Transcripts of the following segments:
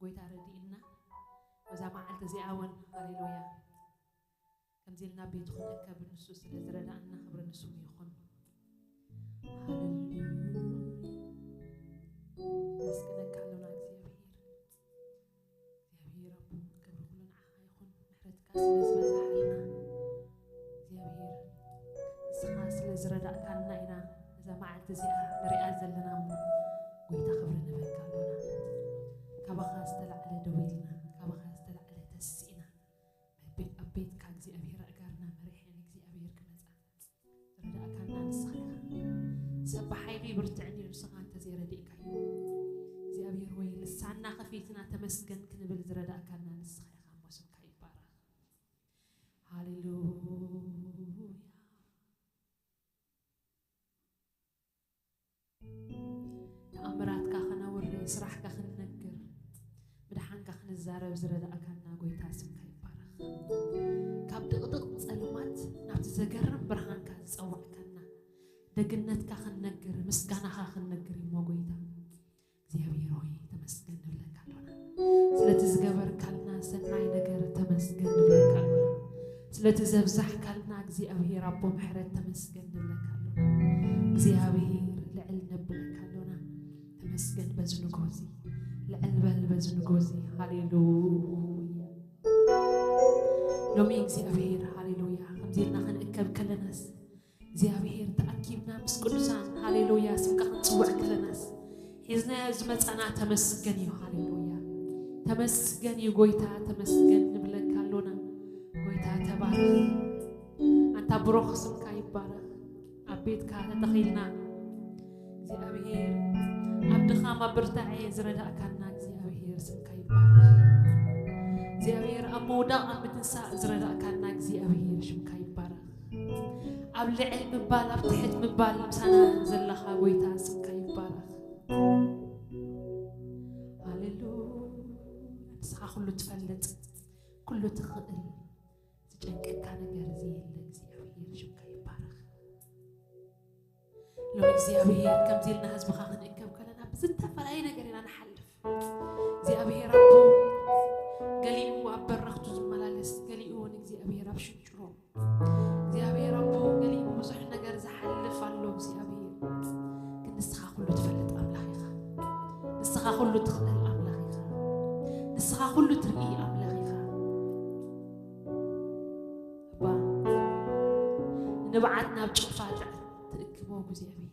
ጎይታ ረድእና። በዛ መዓልቲ እዚኣ እውን፣ ሃሌሉያ፣ ከምዚ ኢልና ቤቱ ክንእከብ ንሱ ስለ ዝረዳእና ክብሪ ንስሙ ይኹን። ሃሌሉያ። ነመስግነካ ኣሎና እግዚኣብሔር። እግዚኣብሔር ኣቦ፣ ክብሪ ኩሉ ንዓኻ ይኹን። ምሕረትካ ስለ ዝበዝሓልና እግዚኣብሔር፣ ንስኻ ስለ ዝረዳእካልና ኢና እዛ መዓልቲ እዚኣ ንሪኣ ዘለና እሞ፣ ጎይታ ክብሪ ንበካ ኣሎና። ካባኻ ዝተላዕለ ደው ኢልና፣ ካባኻ ዝተላዕለ ተሲእና፣ ኣብ ቤት-፣ ኣብ ቤትካ እግዚኣብሔር ኣእጋርና መሪሐን እግዚኣብሔር ክመጻ ዝረዳእካና ንስኻ ኢኻ። ሰብ ብሓይሉ ይብርትዕን እዩ፣ ንስኻ እንተዘይረዲእካዮ። እግዚኣብሔር ወይ ልሳንና ከፊትና ተመስገን ክንብል ዝረዳእካና ንስኻ ኢኻ እሞ፣ ስምካ ይባረኽ። ሃሌሉያ። ተኣምራትካ ከነውሪ፣ ስራሕካ ክንነግር፣ ምድሓንካ ክንዛረብ ዝረዳእካና ጎይታ ስምካ ይባረኽ። ካብ ድቕድቕ ጸልማት ናብቲ ዘገርም ብርሃንካ ዝጸዋዕካና፣ ደግነትካ ክንነግር፣ ምስጋናኻ ክንነግር እሞ ጎይታ እግዚኣብሔር ሆይ ተመስገን ንብለካ ኣሎና። ስለቲ ዝገበርካልና ሰናይ ነገር ተመስገን ንብለካ ኣሎና። ስለቲ ዘብዛሕካልና እግዚኣብሔር ኣቦ ምሕረት ተመስገን ንብለካ ኣሎና። እግዚኣብሔር ልዕል ነብለካ ኣሎና። ተመስገን በዚ ንግሆ እዚ። ልዕል በል በዚ ንግሆ እዚ። ሃሌሉያ። ሎሚ እግዚኣብሔር ሃሌሉያ ከምዚ ኢልና ክንእከብ ከለናስ እግዚኣብሔር ተኣኪብና ምስ ቅዱሳን ሃሌሉያ ስምካ ክንጽውዕ ከለናስ ሒዝናዮ ዝመጻና ተመስገን እዩ። ሃሌሉያ ተመስገን እዩ ጎይታ፣ ተመስገን ንብለካ ኣሎና። ጎይታ ተባረኽ፣ ኣንታ ብሩኽ ስምካ ይባረኽ። ኣብ ቤትካ ተተኺልና እግዚኣብሔር፣ ኣብ ድኻም ኣብ ብርታዐ ዝረዳእካና እግዚኣብሔር ስምካ ይባረኽ። እግዚኣብሔር ኣብ ምውዳቕ ኣብ ምትንሳእ ዝረዳእካና እግዚኣብሔር ሽምካ ይባረኽ። ኣብ ልዕል ምባል ኣብ ትሕት ምባል ምሳና ዘለኻ ጎይታ ስምካ ይባረኽ። ሃሌሉያ ንስኻ ኩሉ ትፈልጥ ኩሉ ትኽእል ዝጨንቀካ ነገር ዘየለ እግዚኣብሔር ሽምካ ይባረኽ። ሎሚ እግዚኣብሔር ከምዚ ኢልና ህዝብኻ ክንእከብ ከለና ብዝተፈላለየ ነገር ኢና ንሓልፍ። እግዚኣብሔር ኣቦ ገሊኡ ኣብ በረኽቱ ዝመላለስ፣ ገሊኡ እውን እግዚኣብሔር ኣብ ሽንጭሮ፣ እግዚኣብሔር ኣቦ ገሊኡ ብዙሕ ነገር ዝሓልፍ ኣሎ እግዚኣብሔር። ግን ንስኻ ኩሉ ትፈልጥ ኣምላኽ ኢኻ። ንስኻ ኩሉ ትኽእል ኣምላኽ ኢኻ። ንስኻ ኩሉ ትርኢ ኣምላኽ ኢኻ። ኣባ ንብዓት ናብ ጭፋ ትእክቦ እግዚኣብሔር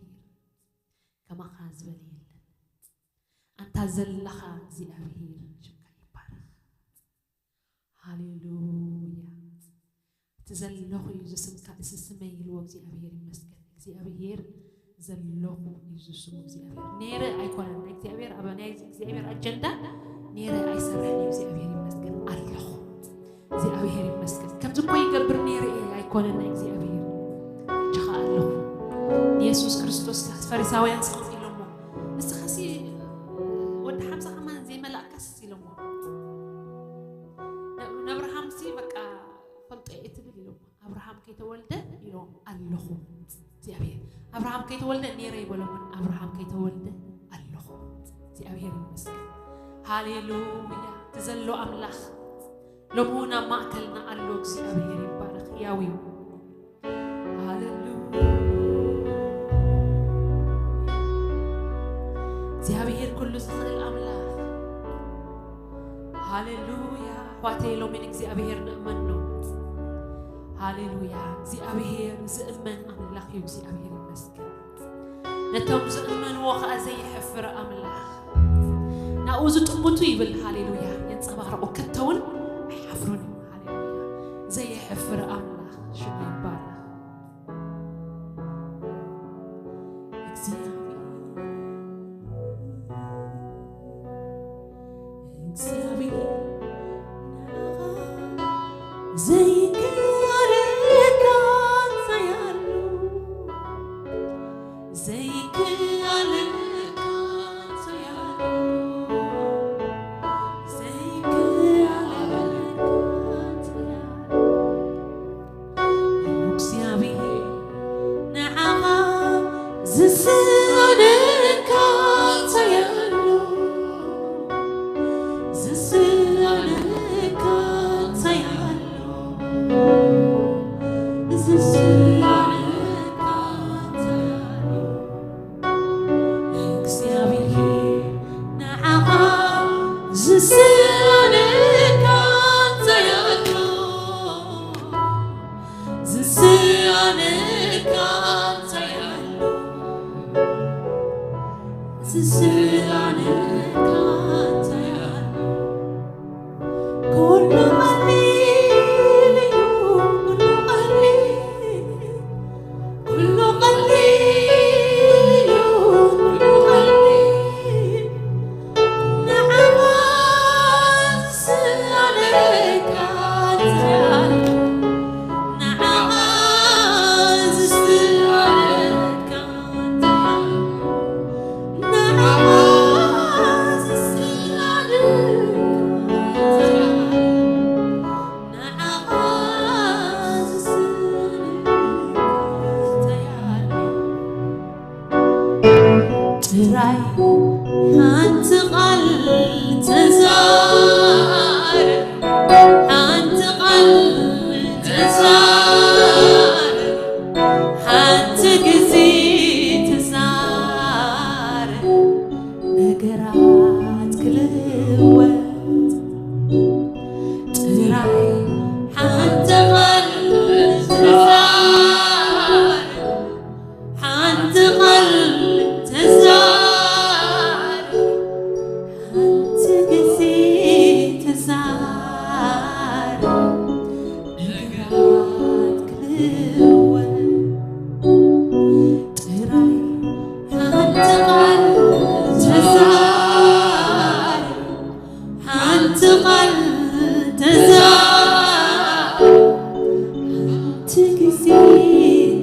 ከማኻ ዝበለ የለን። ኣንታ ዘለኻ እግዚኣብሔር ሽምካ ይባረኽ። ሃሌሉያ። እቲ ዘለኹ እዩ ዝስምካ፣ እዚ ስመይ ኢልዎ እግዚኣብሔር ይመስገን። እግዚኣብሔር ዘለኹ እዩ ዝስሙ እግዚኣብሔር። ነይረ ኣይኮነን ናይ እግዚኣብሔር፣ ኣብ ናይ እግዚኣብሔር ኣጀንዳ ነይረ ኣይሰርሕን እዩ። እግዚኣብሔር ይመስገን ኣለኹ። እግዚኣብሔር ይመስገን። ከምዚ እኮ ይገብር ነይረ እየ ኣይኮነን ናይ እግዚኣብሔር። እጅኻ ኣለኹ። ንየሱስ ክርስቶስ ፈሪሳውያን ስቕ ኢሎሞ፣ ንስኻሲ ወዲ ሓምሳ ከማን ዘይመላእካስ ኢሎሞ፣ ነ-፣ ነብርሃምሲ በቃ ፈልጦ እየ ትብል ኢሎሞ። ኣብርሃም ከይተወልደ ኢሎም ኣለኹ እግዚኣብሔር። ኣብርሃም ከይተወልደ ነይረ ይበሎምን ኣብርሃም ከይተወልደ ኣለኹ። እግዚኣብሔር ይመስገን። ሃሌሉያ። እቲ ዘሎ ኣምላኽ ሎሚ እውን ኣብ ማእከልና ኣሎ። እግዚኣብሔር ይባረኽ። ያው እዩ። ሃሌሉያ። እግዚኣብሔር ኩሉ ዝኽእል ኣምላኽ። ሃሌሉያ። ኣሕዋተይ ሎሚ ንእግዚኣብሔር ንእመኖ። ሃሌሉያ። እግዚኣብሔር ዝእመን ኣምላኽ እዩ። እግዚኣብሔር ይመስገን። ነቶም ዝእመንዎ ኸኣ ዘየሕፍር ኣምላኽ። ናብኡ ዝጥምቱ ይብል። ሃሌሉያ። የንጸባርቑ፣ ከቶ እውን ኣይሓፍሩን እዩ። ሃሌሉያ። ዘየሕፍር ኣምላኽ ሽሙ ይባረኽ። እግዚኣብሔር፣ እግዚኣብሔር፣ ንዓኻ ዘይከኣለካ እንታይ ኣሎ? ዘይከኣለካ እንታይ ኣሎ? ዘይከኣለካ እንታይ ኣሎ? እግዚኣብሔር ንዓኻ ዝሳነካ እንታይ ኣሎ? ዝስኣነካ እንታይ ኣሎ? ዝስኣነካ እንታይ ኣሎ? እግዚኣብሔር ንዓኻ ዝስኣነካ እንታይ ኣሎ? ዝስኣነካ እንታይ ኣሎ? ዝስኣነካ እንታይ ኣሎ? ኩሉ ቀሊል እዩ፣ ኩሉ ቀሊል፣ ኩሉ ቀሊል እዩ፣ ኩሉ ቀሊል። ንዓኻ ዝስኣነካ እንታይ ኣሎ? ንዓኻ ዝስኣነካ እንታይ ኣሎ? ንዓኻ ዝስኣነካ እንታይ ኣሎ? ንዓኻ ዝስኣነካ እንታይ ኣሎ? ጥራይ ሓንቲ ቃል ተዛረብ፣ ሓንቲ ቃል ተዛረብ፣ ሓንቲ ግዜ ተዛረብ፣ ነገራት ክልወጥ። ጥራይ ሓንቲ ቃል ተዛረብ፣ ሓንቲ ቃል ተዛረብ፣ ሓንቲ ግዜ ተዛረብ፣ ነገራት ክልወጥ። ጥራይ ሓንቲ ቃል ተዛረብ፣ ሓንቲ ቃል ተዛረብ፣ ሓንቲ ግዜ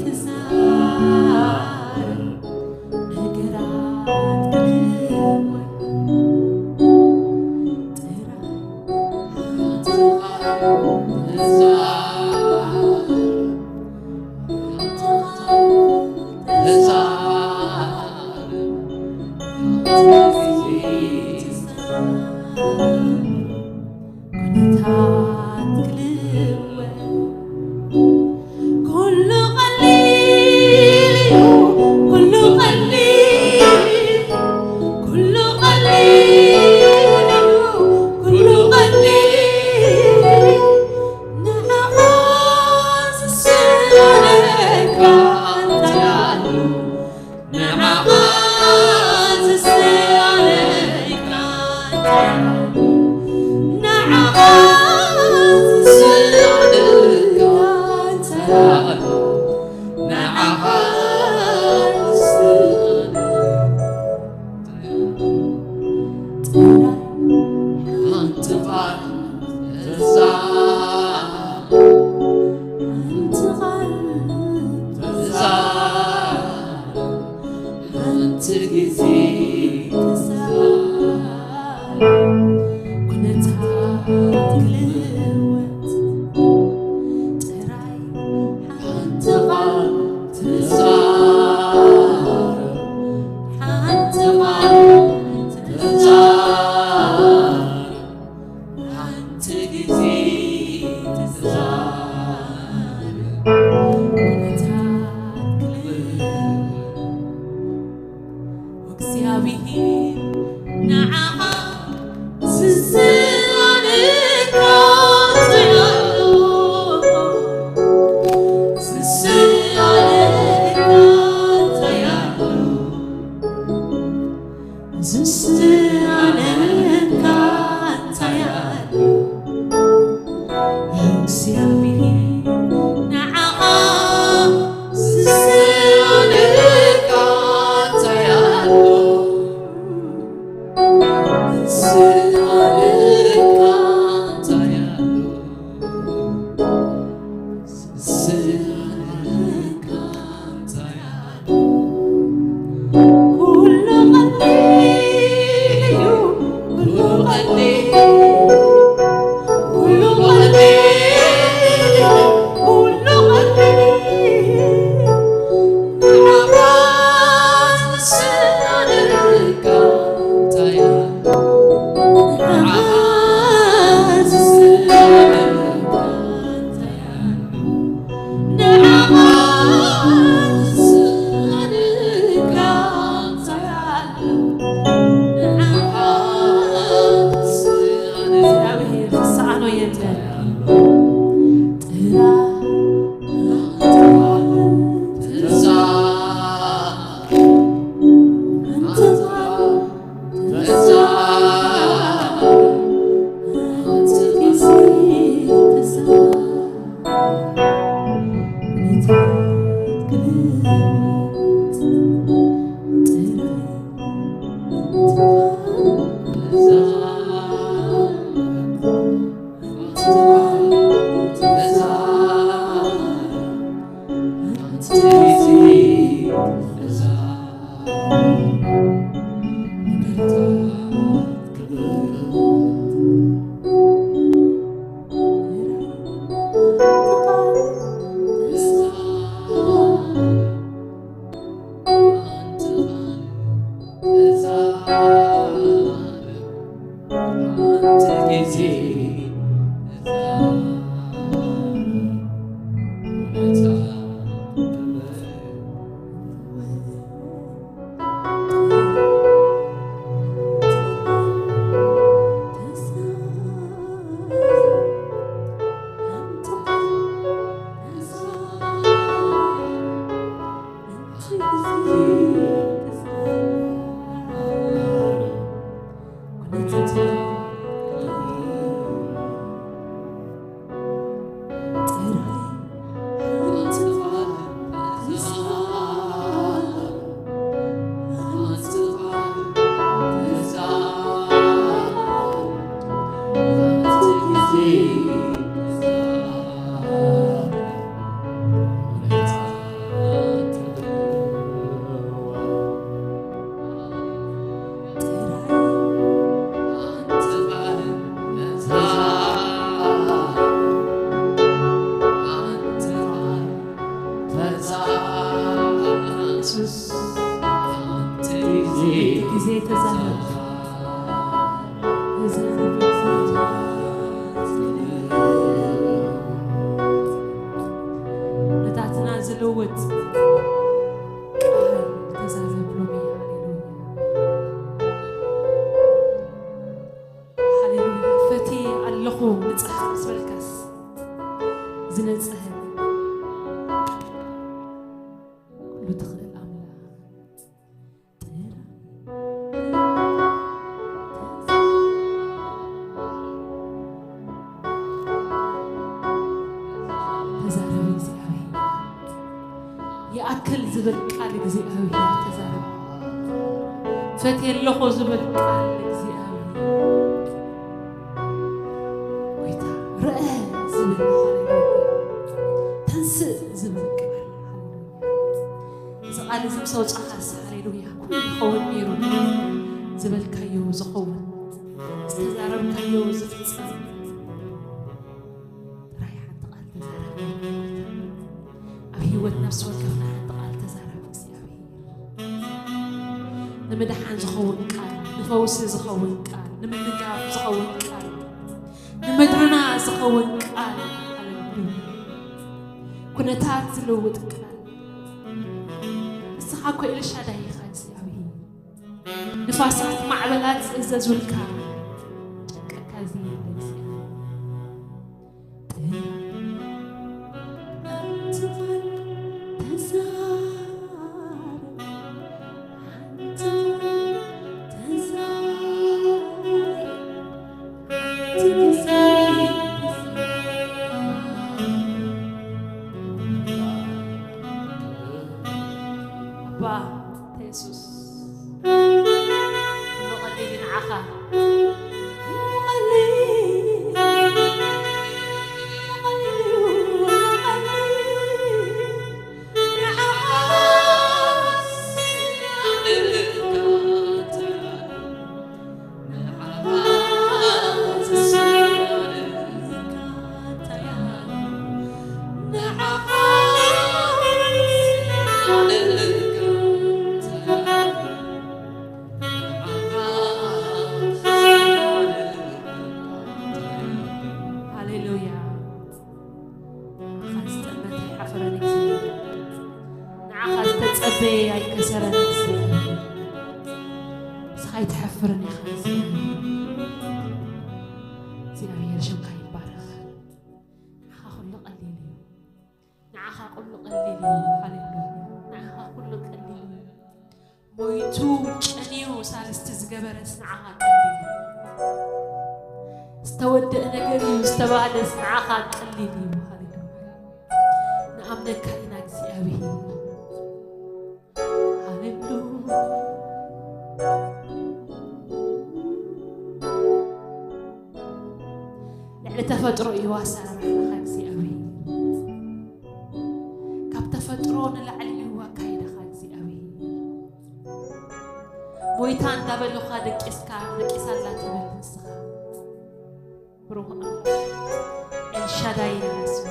ተዛረብ፣ ነገራት ክልወጥ። ጥራይ ሓንቲ ቃል ተዛረብ፣ ኩነታት ክልወጥ። ኩሉ ቀሊል እዩ፣ ኩሉ ቀሊል፣ ኩሉ ቀሊል እዩ፣ ኩሉ ቀሊል። ንዓኻ ዝስኣነካ እንታይ ኣሎ? ንዓኻ ዝስኣነካ እንታይ ኣሎ? ንዓኻ ዝስኣነካ እንታይ ኣሎ? ንዓኻ ዝስኣነካ እንታይ ኣሎ? ጥራይ ሓንቲ ቃል ተዛረብ፣ ሓንቲ ቃል ተዛረብ፣ ሓንቲ ግዜ ተዛረብ፣ ኩነታት ክልወጥ። ጥራይ ሓንቲ ቃል ተዛረብ፣ ሓንቲ ቃል ተዛረብ፣ ሓንቲ ግዜ ተዛረብ፣ ኩነታት ክልወጥ። እግዚኣብሔር ንዓኻ ዝስኣነካ እንታይ ኣሎ? ዝስኣነካ እንታይ ኣሎ? ዝስኣነካ እንታይ ኣሎ? እግዚኣብሔር ንዓኻ ዝስኣነካ እንታይ ኣሎ? ዝስኣነካ እንታይ ኣሎ? ዝስኣነካ እንታይ ኣሎ? ኩሉ ቀሊል እዩ፣ ኩሉ ቀሊል፣ ኩሉ ቀሊል፣ ኩሉ ቀሊል። ንዓኻ ዝስኣነካ እንታይ ኣሎ? ንዓኻ ሓንቲ ግዜ ግዜ ተዛረብ። ተዛረብ። ነታትና ዝልውጥ ቃል ተዛረብ ሎሚ። ሃሌሉያ። ሃሌሉያ። ፈትየ ኣለኹ ንጽህ ምስ በልካስ ዝነጽህ ኩሉ ትኽእል ኣምላኽ። ተዛረብ እግዚኣብሔር። ይኣክል ዝብል ቃል እግዚኣብሔር ተዛረብ። ፈትየ ኣለኹ ዝብል ቃል እግዚኣብሔር። ጎይታ ርአ ዝብል፣ ሃሌሉያ። ተንስእ ዝብል ቃል፣ ሃሌሉያ። እዚ ቃል እዚ ምስ ኣውጻኻስ፣ ሃሌሉያ፣ ኩሉ ይኸውን ነይሩ። ዝበልካዮ ዝኸውን፣ ዝተዛረብካዮ ዝፍጸም። ጥራይ ሓንቲ ቃል ተዛረብ። ኣብ ህይወት ነፍሲ ወከፍና ሓንቲ ቃል ተዛረብ እግዚኣብሔር። ንምድሓን ዝኸውን ቃል፣ ንፈውሲ ዝኸውን ቃል፣ ንምንጋፍ ዝኸውን ቃል፣ ንምድርና ዝኸውን ቃል። ሃሌሉያ። ኩነታት ዝልውጥ ቃል። ንስኻ እኮ ኤልሻዳይ ኢኻ እግዚኣብሔር። ንፋሳት ማዕበላት ዝእዘዙልካ ጨንቀካ ዝየለ እግዚኣብሔር። ኣባ የሱስ፣ ኩሉ ቀሊል ንዓኻ። ሃሌሉያ። ንዓኻ ዝጠመተ ኣይሓፈረን እግዚኣብሔር። ንዓኻ ዝተጸበየ ኣይከሰረን እግዚኣብሔር። ንስኻ ኣይትሓፍርን ኢኻ እግዚኣብሔር። እግዚኣብሔር ሽምካ ይባረኽ። ንዓኻ ኩሉ ቀሊል እዩ። ንዓኻ ኩሉ ቀሊል እዩ። ሃሌሉያ። ንዓኻ ኩሉ ቀሊል እዩ። ሞይቱ ጨንዩ ሳልስቲ ዝገበረስ ንዓኻ ቀሊል እዩ። ዝተወደአ ነገር እዩ ዝተባህለስ ንዓኻ ቀሊል እዩ። ሃሌሉያ። ንኣምነካ ኢና እግዚኣብሔር። ሃሌሉያ። ልዕሊ ተፈጥሮ እዩ ኣሰራርሓኻ እግዚኣብሔር። ካብ ተፈጥሮ ንላዕሊ እዩ ኣካይዳኻ እግዚኣብሔር። ሞይታ እንዳበሉኻ ደቂስካ፣ ደቂሳ ኣላ ትብል ንስኻ። ብሩኽ ኣምላኽ ኤልሻዳይ የሱስ።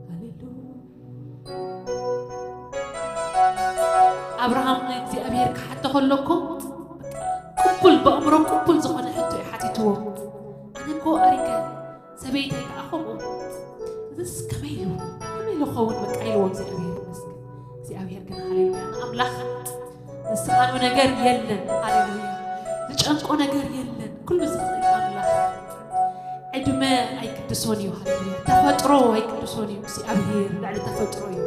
ሃሌሉያ። ኣብርሃም ኣምላኽ ንእግዚኣብሔር ክሓቶ ከሎ እኮ ቅቡል፣ ብኣእምሮ ቅቡል ዝኾነ ሕቶ እዩ ሓቲትዎ። ኣነ እኮ ኣሪገ፣ ሰበይተይ ከኣ ከምኡ። እዝስ ከመይ ኢሉ፣ ከመይ ኢሉ ኸውን በቃ ኢልዎ እግዚኣብሔር ይመስገን። እግዚኣብሔር ግን ሃሌሉያ ንኣምላኽ ዝሰኣኖ ነገር የለን። ሃሌሉያ ዝጨንቆ ነገር የለን። ኩሉ ዝኽእል ኣምላኽ ዕድመ ኣይቅድሶን እዩ። ሃሌሉያ ተፈጥሮ ኣይቅድሶን እዩ። እግዚኣብሔር ልዕሊ ተፈጥሮ እዩ።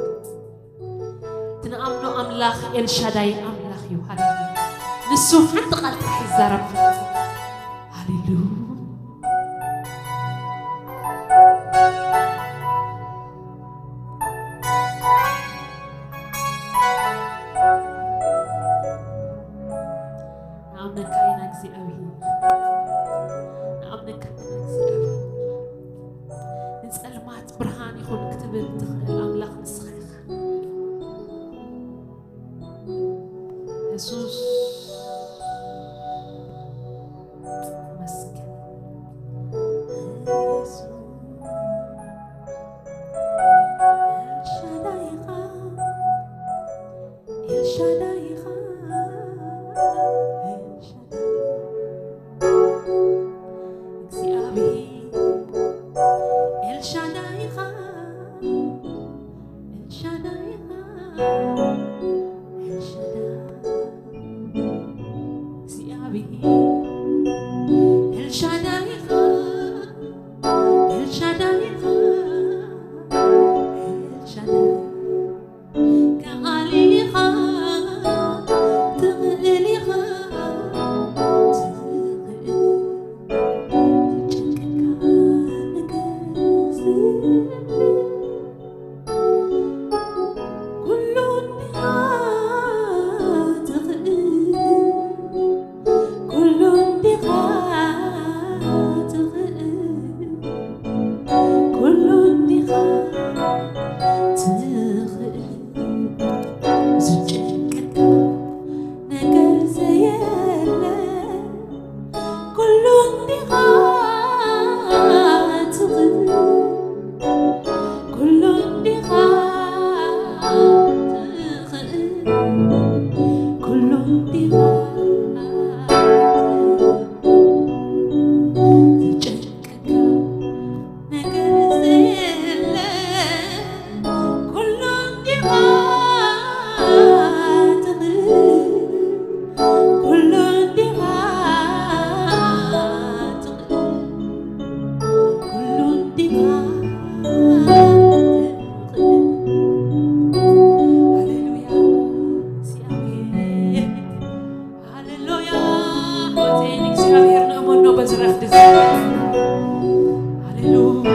ትንኣምኖ ኣምላኽ ኤልሻዳይ ኣምላኽ እዩ። ሃሌሉያ ንሱ ሓንቲ ቃል ጥራሕ ይዛረብ። ሃሌሉያ ንኣምነካ ኢና እግዚኣብሔር። ንኣምነካ ኢና እግዚኣብሔር። ንጸልማት ብርሃን ይኹን ክትብል ትኽእል ኣምላኽ ንስኻ ኢኻ። የሱስ መስገን። ኤልሻዳይ ኢኻ፣ ኤልሻዳይ ኢኻ፣ ኤልሻዳይ። እግዚኣብሔር ኤልሻዳይ ኢኻ፣ ኤልሻዳይ ኢኻ፣ ኤልሻዳይ። እግዚኣብሔር ኤልሻዳይ ኢኻ፣ ኤልሻዳይ ኢኻ፣ ኤልሻዳይ። ከኣሊ ኢኻ፣ ትኽእል ኢኻ፣ ትኽእል። ዝጨንቀካ ነገር ኩሉ እንዲኻ ትኽእል፣ ኩሉ እንዲኻ ትኽእል። ኩሉ እንዲኻ ትኽእል፣ ዝጨንቀካ ነገር ዘየለ። ኩሉ እንዲኻ ትኽእል፣ ኩሉ እንዲኻ ትኽእል። ኩሉ እንዲኻ ትኽእል፣ ዝጨንቀካ ነገር ዘየለ። ኩሉ እንዲኻ ትኽእል፣ ኩሉ እንዲኻ ትኽእል፣ ኩሉ እንዲኻ ትኽእል። ሃሌሉያ እግዚኣብሔር። ሃሌሉያ። ኣሕዋተይ ንእግዚኣብሔር ንእመኖ በዚ ረፍዲ እዚ። ሃሌሉያ።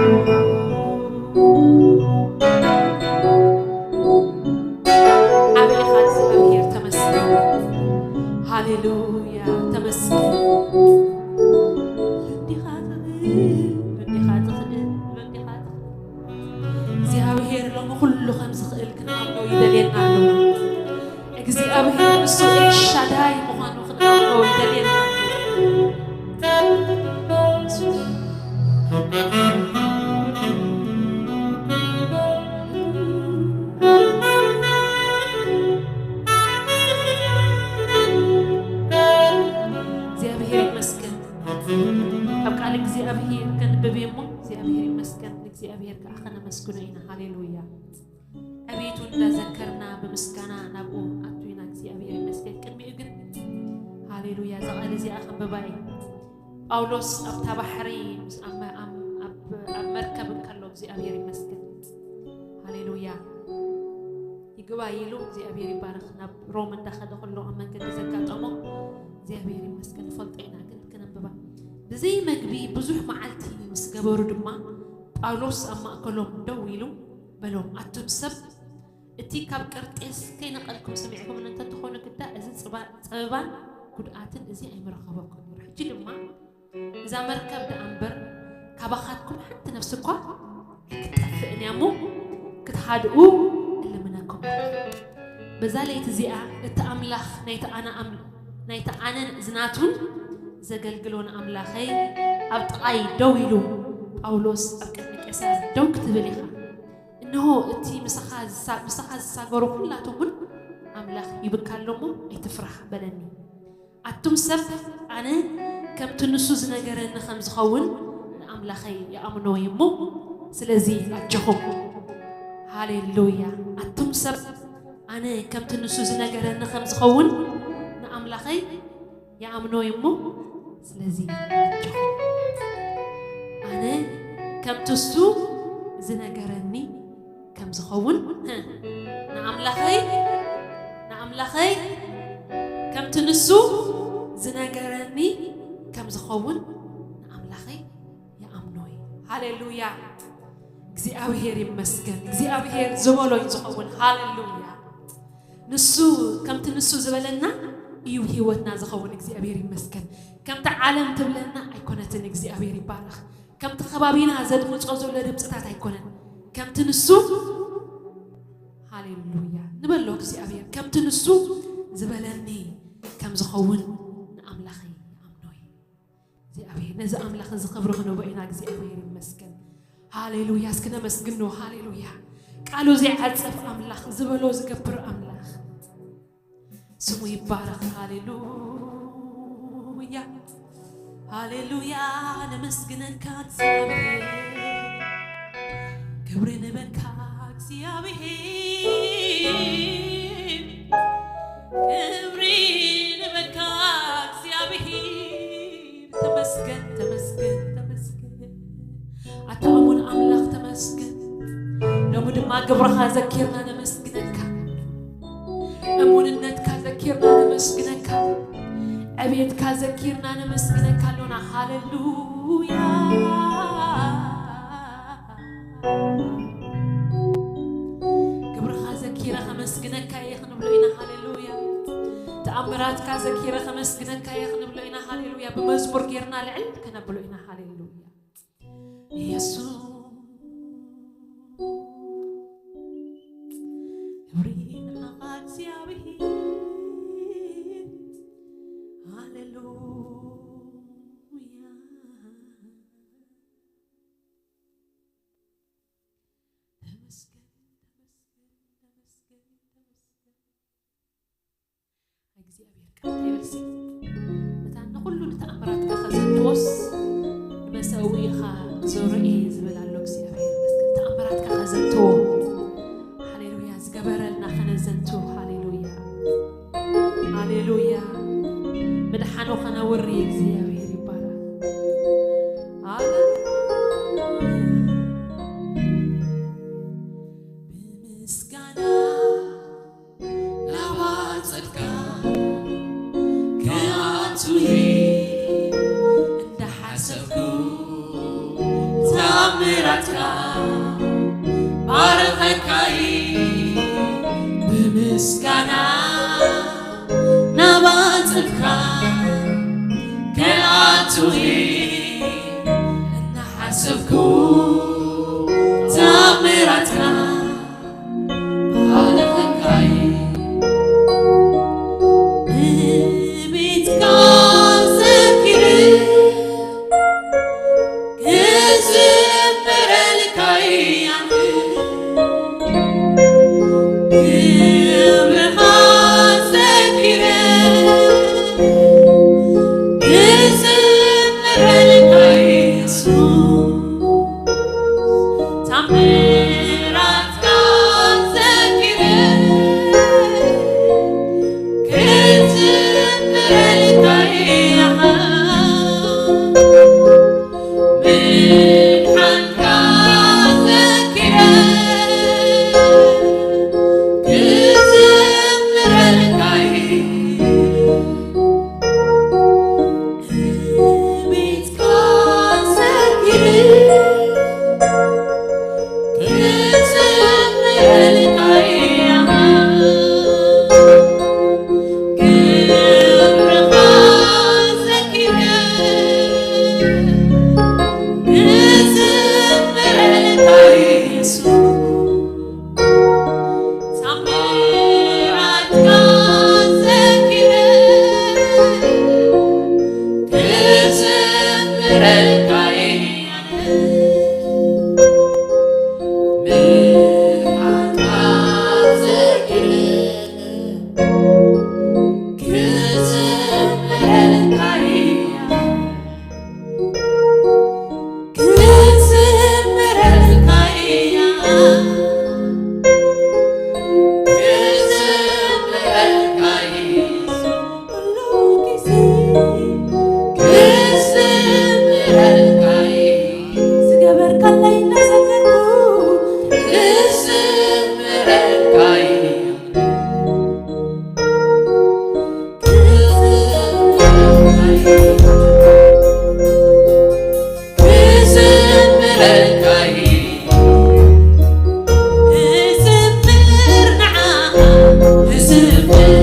ዓቢ ኢኻ እግዚኣብሔር ተመስገን። ሃሌሉያ ተመስገን። እንዲኻ ትኽእል፣ እንዲኻ ትኽእል፣ እንዲኻ ትኽእል። እግዚኣብሔር ሎሚ ኩሉ ከም ዝኽእል ክንኣምኖ ይደልየና ኣሎ። እግዚኣብሔር ንሱ ኤልሻዳይ ምዃኑ ክንኣምኖ ይደልየና። እግዚኣብሔር ይመስገን። ካብ ቃል እግዚኣብሔር ከንብብ እሞ እግዚኣብሔር ይመስገን። ንእግዚኣብሔር ከዓ ከነመስግኖ ኢና። ሃሌሉያ። ዕቤቱ እንዳዘከርና ብምስጋና ናብኡ ኣቱ ኢና። እግዚኣብሔር ይመስገን። ቅድሚኡ ግን ሃሌሉያ እዛ ቃል እዚኣ ከንብባ እየ። ጳውሎስ ኣብታ ባሕሪ ምስ ኣብ መ- ኣብ- ኣብ- ኣብ መርከብ እንከሎ እግዚኣብሔር ይመስገን። ሃሌሉያ ይግባይ ኢሉ እግዚኣብሔር ይባረኽ። ናብ ሮም እንዳኸደ ከሎ ኣብ መንገዲ ዘጋጠሞ እግዚኣብሔር ይመስገን ንፈልጦ ኢና። ግን ክነንብባ ብዘይ መግቢ ብዙሕ መዓልቲ ምስ ገበሩ ድማ ጳውሎስ ኣብ ማእከሎም ደው ኢሉ በሎም ኣቱም ሰብ እቲ ካብ ቀርጤስ ከይነቐልኩም ሰሚዕኩም እንተትኾኑ ግዳ እዚ ጽባ- ጸበባን ጉድኣትን እዚ ኣይምረኸበኩም ነይሩ። ሕጂ ድማ እዛ መርከብ ደኣ እምበር ካባኻትኩም ሓንቲ ነፍሲ እኳ ኣይክትጠፍእን እያ እሞ ክትሓድኡ እልምነኩም። በዛ ለይቲ እዚኣ እቲ ኣምላኽ ናይቲ ኣነ ኣም- ናይቲ ኣነን ዝናቱን ዘገልግሎን ኣምላኸይ ኣብ ጥቓይ ደው ኢሉ ጳውሎስ ኣብ ቅድሚ ቄሳር ደው ክትብል ኢኻ። እንሆ እቲ ምሳኻ ዝሳ- ምሳኻ ዝሳገሩ ኩላቶም እውን ኣምላኽ ይብካ ኣሎ እሞ ኣይትፍራሕ በለኒ። ኣቱም ሰብ፣ ኣነ ከምቲ ንሱ ዝነገረኒ ከም ዝኸውን ንኣምላኸይ ይኣምኖ እየ እሞ፣ ስለዚ ኣጆኹም። ሃሌሉያ። ኣቱም ሰብ፣ ኣነ ከምቲ ንሱ ዝነገረኒ ከም ዝኸውን ንኣምላኸይ ይኣምኖ እየ እሞ፣ ስለዚ ኣጆኹም። ኣነ ከምቲ እሱ ዝነገረኒ ከም ዝኸውን፣ ህ፣ ንኣምላኸይ፣ ንኣምላኸይ ከምቲ ንሱ ዝነገረኒ ከም ዝኸውን ንኣምላኸይ ይኣምኖ እየ። ሃሌሉያ። እግዚኣብሔር ይመስገን። እግዚኣብሔር ዝበሎ እዩ ዝኸውን። ሃሌሉያ። ንሱ፣ ከምቲ ንሱ ዝበለና እዩ ህይወትና ዝኸውን። እግዚኣብሔር ይመስገን። ከምቲ ዓለም ትብለና ኣይኮነትን። እግዚኣብሔር ይባረኽ። ከምቲ ከባቢና ዘድምጾ ዘሎ ድምፅታት ኣይኮነን። ከምቲ ንሱ፣ ሃሌሉያ፣ ንበሎ እግዚኣብሔር፣ ከምቲ ንሱ ዝበለኒ ከም ዝኸውን ንኣምላኸይ ይኣምኖ እየ። እግዚኣብሔር፣ ነዚ ኣምላኽ እዚ ክብሪ ክንህቦ ኢና። እግዚኣብሔር ይመስገን። ሃሌሉያ። እስኪ ነመስግኖ። ሃሌሉያ። ቃሉ ዘይዓጽፍ ኣምላኽ፣ ዝበሎ ዝገብር ኣምላኽ ስሙ ይባረኽ። ሃሌሉያ፣ ሃሌሉያ። ነመስግነካ እግዚኣብሔር፣ ክብሪ ንበካ እግዚኣብሔር፣ ክብሪ ንበካ እግዚኣብሔር። ተመስገን፣ ተመስገን፣ ተመስገን። ኣታ እሙን ኣምላኽ ተመስገን። ሎሚ ድማ ግብርኻ ዘኪርና ነመስግነካ። እሙንነትካ ዘኪርና ነመስግነካ። ዕቤትካ ዘኪርና ነመስግነካ ኣሎና። ሃሌሉያ። ግብርኻ ዘኪረ ከመስግነካ እየ ክንብሎ ኢና። ሃሌሉያ። ተኣምራትካ ዘኪረ ከመስግነካ እየ ክንብሎ ኢና። ሃሌሉያ። ብመዝሙር ጌርና ልዕል ከነብሎ ኢና። ሃሌሉያ። ኢየሱስ ክብሪ ንዓኻ እግዚኣብሔር። ሃሌሉያ። ተመስገን፣ ተመስገን፣ ተመስገን፣ ተመስገን። እግዚኣብሔር ቃል እንታይ ይብል ሲ? መታን ንኹሉ ንተኣምራትካ ከዘንትዎስ ንመሰውኢኻ ክዞሮ እየ ዝብል ኣሎ እግዚኣብሔር ይመስገን። ተኣምራትካ ከዘንትዎ። ሃሌሉያ። ዝገበረልና ከነዘንትው። ሃሌሉያ። ሃሌሉያ። ምድሓኑ ከነውሪ እግዚኣብሔር ይባረክ። ሃሌሉያ። ብምስጋና ናብ ኣጸድካ ክኣቱ እንዳሓሰብኩ ተኣምራትካ ባርኸካይ ብምስጋና ናብ ኣጸድካ ክኣቱ እንዳሓሰብኩ ተኣምራትካ ባርኸካይ ንቤትካ ዘኪረ ክዝምረልካይ ኣነ ክብርኻ ዘኪረ ክዝምረልካይ የሱስ። ክዝምረካ እየ፣ ክዝምር ንዓኻ፣ ክዝምር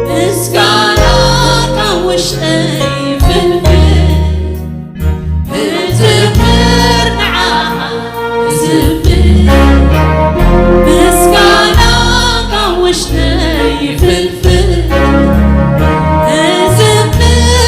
ምስጋና ካብ ውሽጠይ ይፍልፍል። ክዝምር ንዓኻ፣ ክዝምር ምስጋና ካብ ውሽጠይ ይፍልፍል። ክዝምር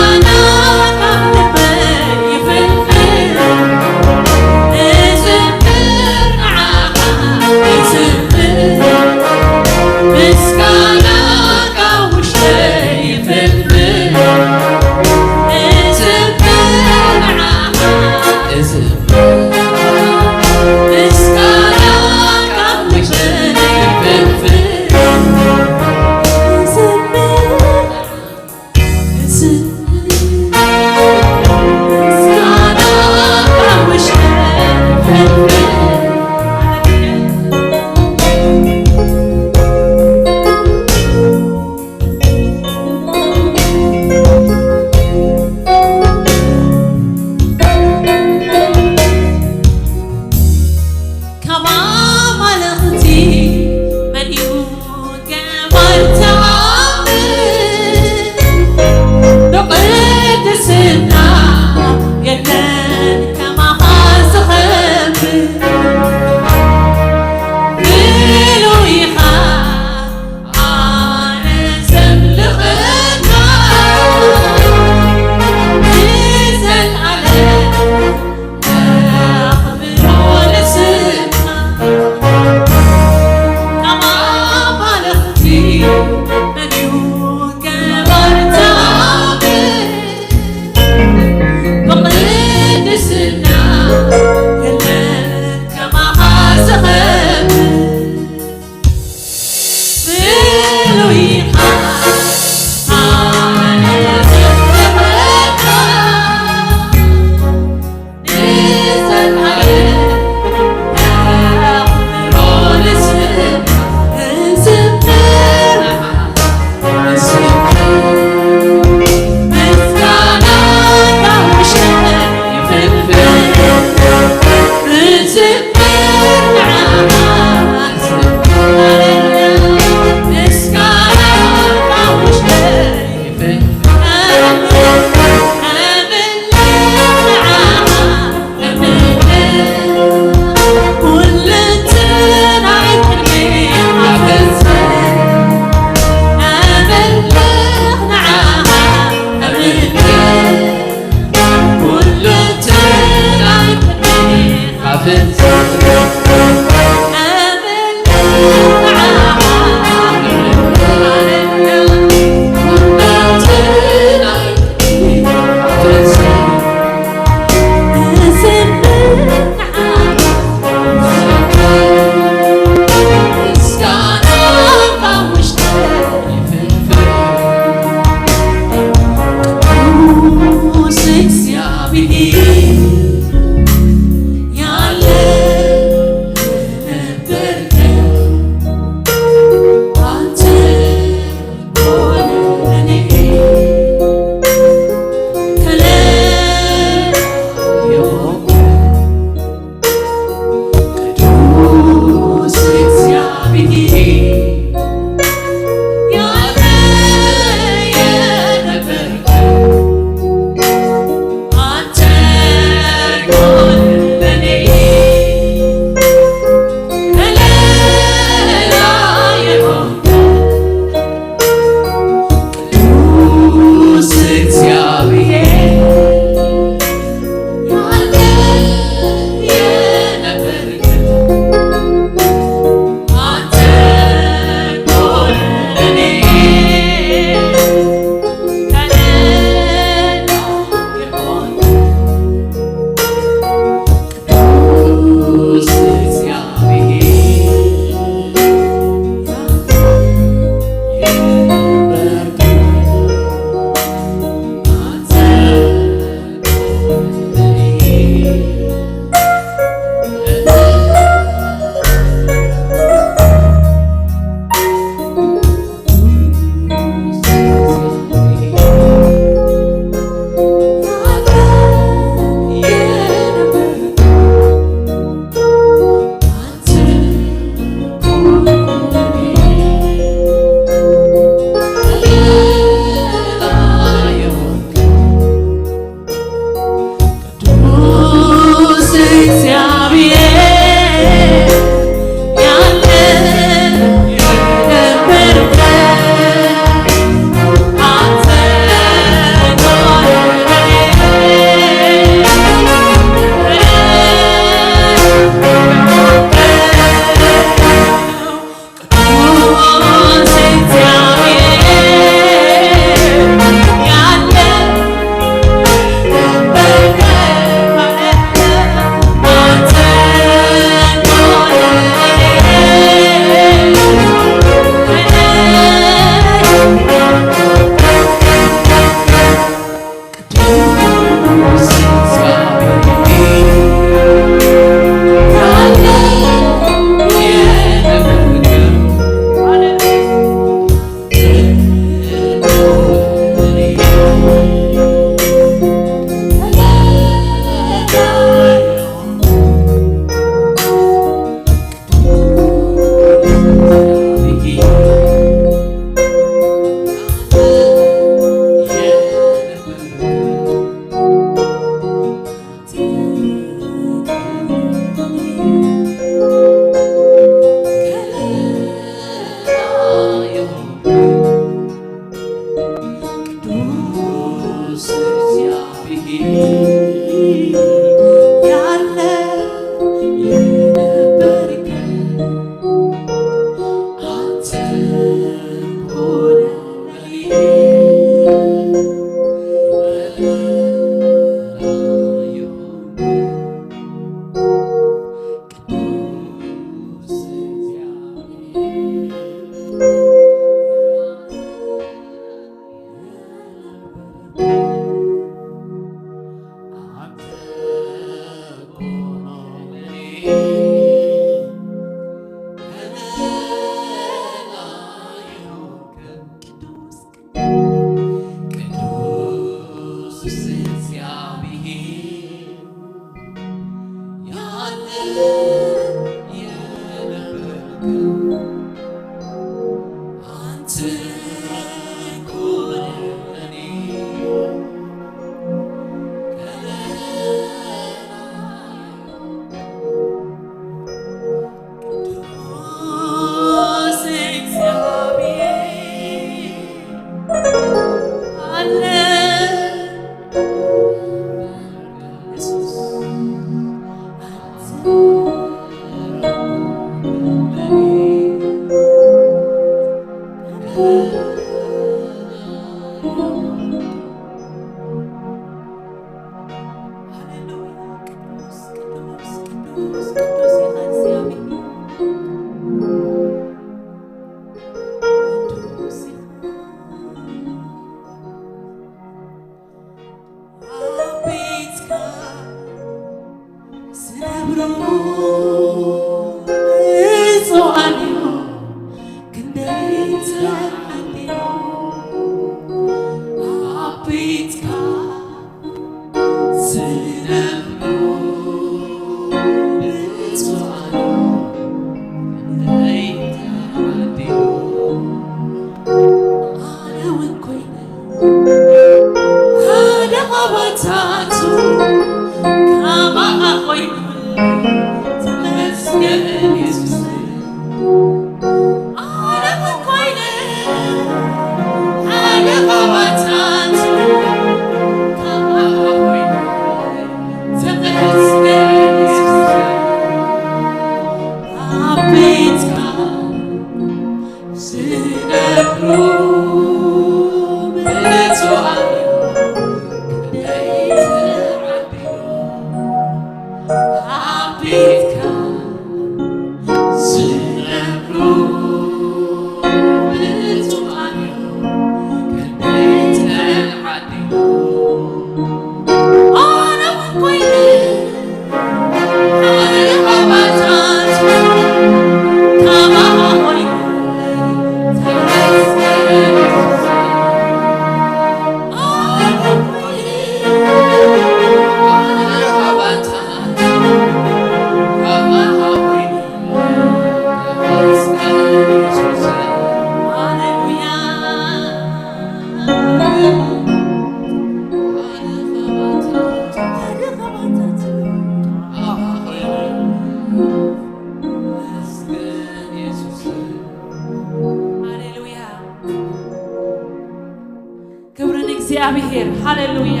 እግዚኣብሔር፣ ሃሌሉያ።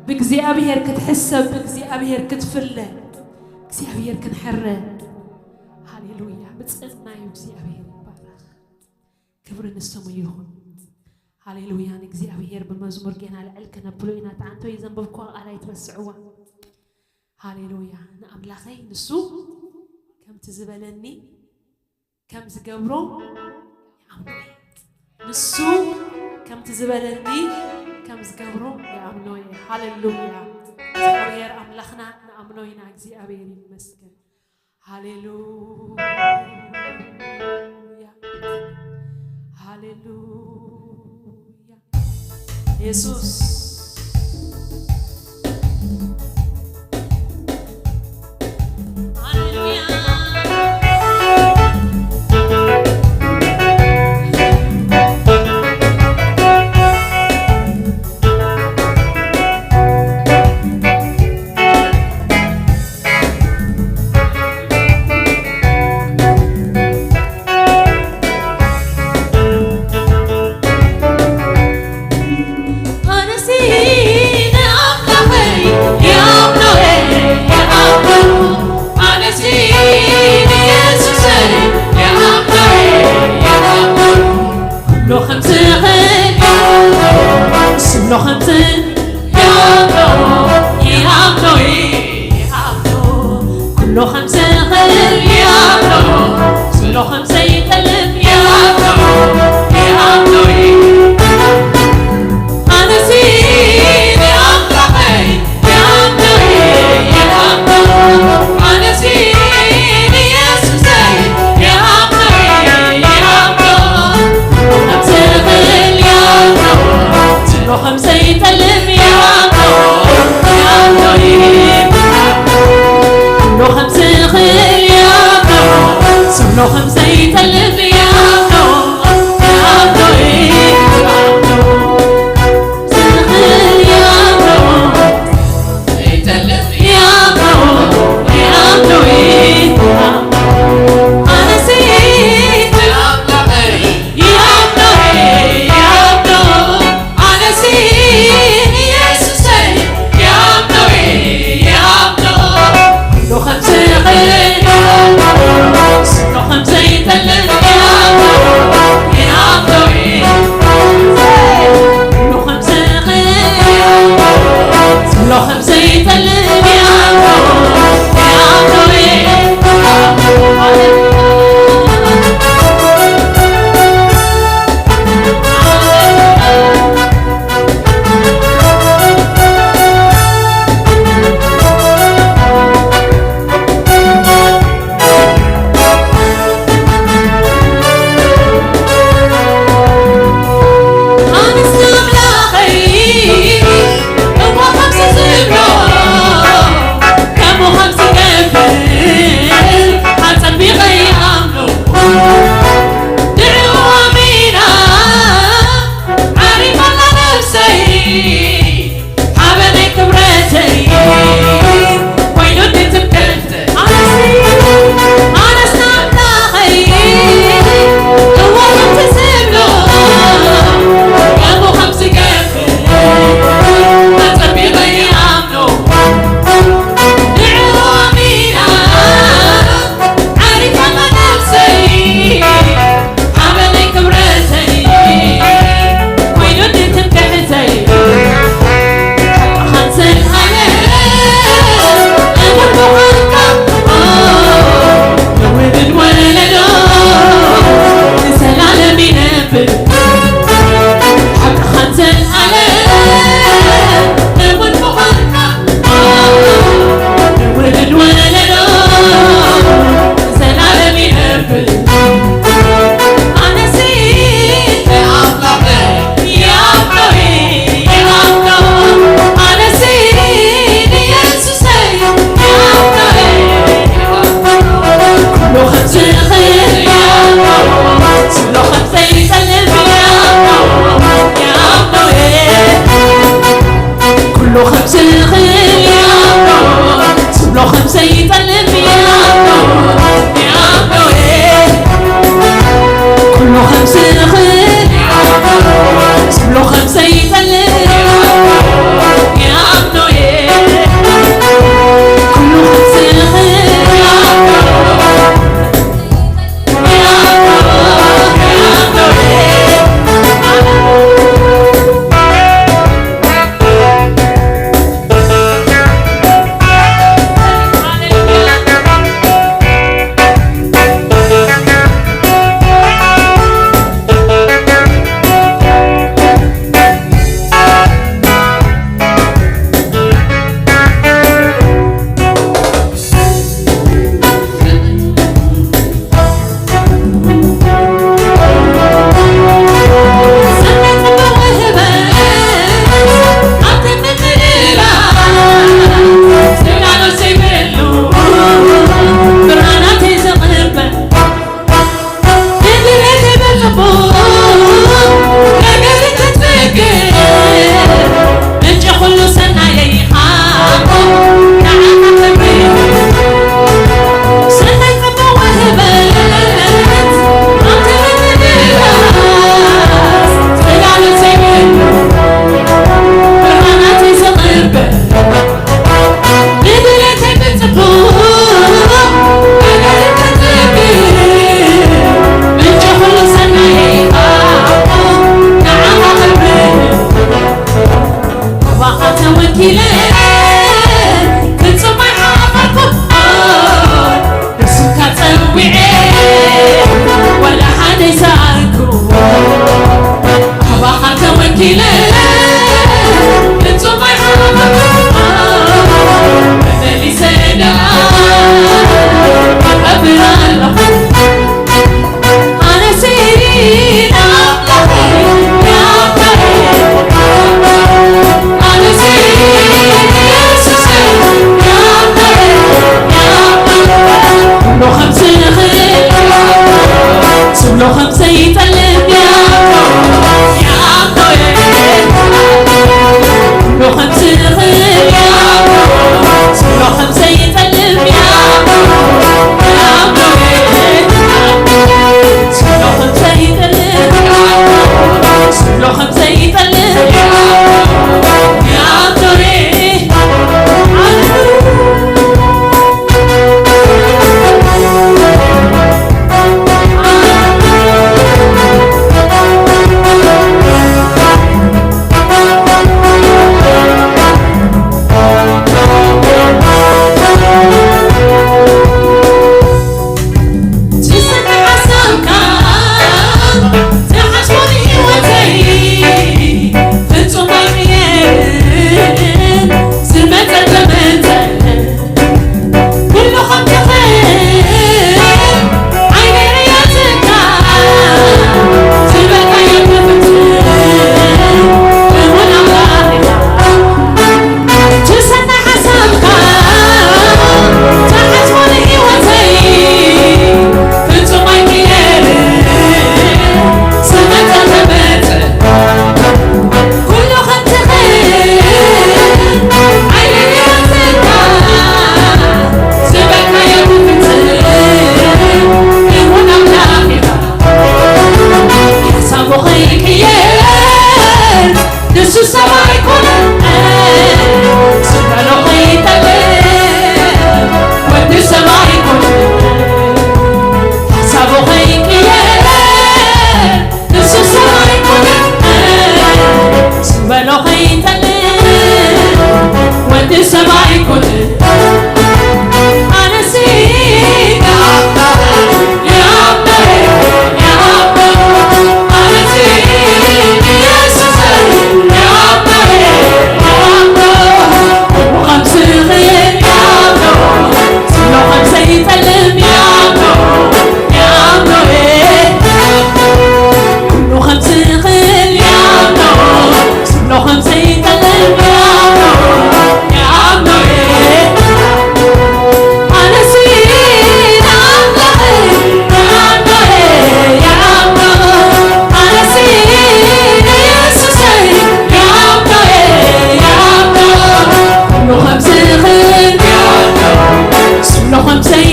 ብእግዚኣብሔር ክትሕሰብ፣ ብእግዚኣብሔር ክትፍለ፣ እግዚኣብሔር ክንሕረ። ሃሌሉያ። ብፅናዩ እግዚኣብሔር ይባረኽ። ክብሪ ንስሙ ይኹን። ሃሌሉያ። ንእግዚኣብሔር ብመዝሙር ጌና ልዕል ከነብሎ ኢና። ተዓንቶ ዘንበብኳ ቃል ኣይትረስዕዋ። ሃሌሉያ። ንኣምላኸይ ንሱ ከምቲ ዝበለኒ ከም ዝገብሮ ይኣምኖ እየ። ንሱ ከምቲ ዝበለኒ ከም ዝገብሮ ይኣምኖ እየ። ሃሌሉያ። እግዚኣብሔር ኣምላኽና ንኣምኖ ኢና። እግዚኣብሔር ይመስገን። ሃሌሉያ። ሃሌሉያ። የሱስ።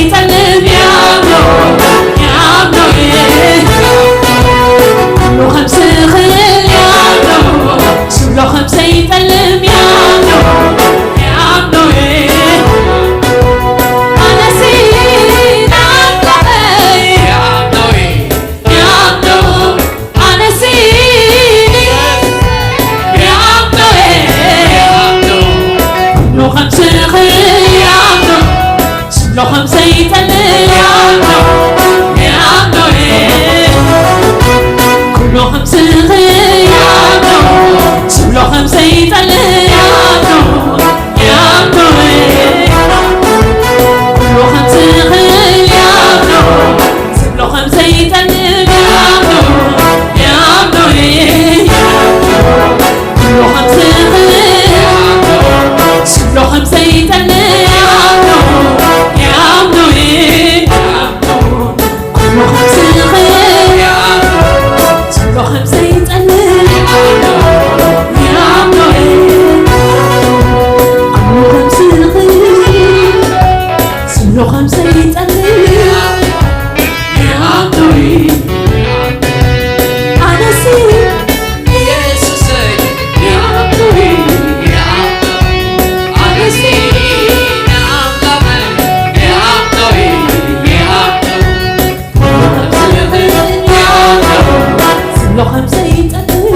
ይጠልም ያምኖ፣ ያምኖ፣ ኩሉ ከም ዝኽእል ያምኖ፣ ዝብሎ ከም ዘይጠልም ያምኖ፣ ያምኖ፣ ኣነሲ ናፍቆተይ ያምኖ፣ ያምኖ፣ ኣነሲ ያምኖ፣ ያምኖ፣ ኩሉ ከም ዝኽእል ያምኖ፣ ዝብሎ ከም ዘይጠልእ ያምኖ፣ ያምኖ፣ ኩሉ ከም ዝኽእል ያምኖ፣ ዝብሎ ከም ዘይጠልእ ያምኖ፣ ያምኖ፣ ኩሉ ከም ዝኽእል ያምኖ፣ ዝብሎ ከም ዘይጠልእ ያምኖ፣ ያምኖ፣ ኩሉ ከም ዝኽእል ዝብሎ ከም ዘይጠልእ ያምኖ፣ ያምኖ፣ ኩሉ ከም ዝኽእል ዝብሎ ከም ዘይጠልእ ያምኖ፣ ኩሉ ከም ዝኽእል ዝብሎ ከም ዘይጠልእ ያምኖ፣ ኣነሲ ኢየሱሰይ ያምኖ፣ ኣነሲ ዝብሎ ከም ዘይጠልእ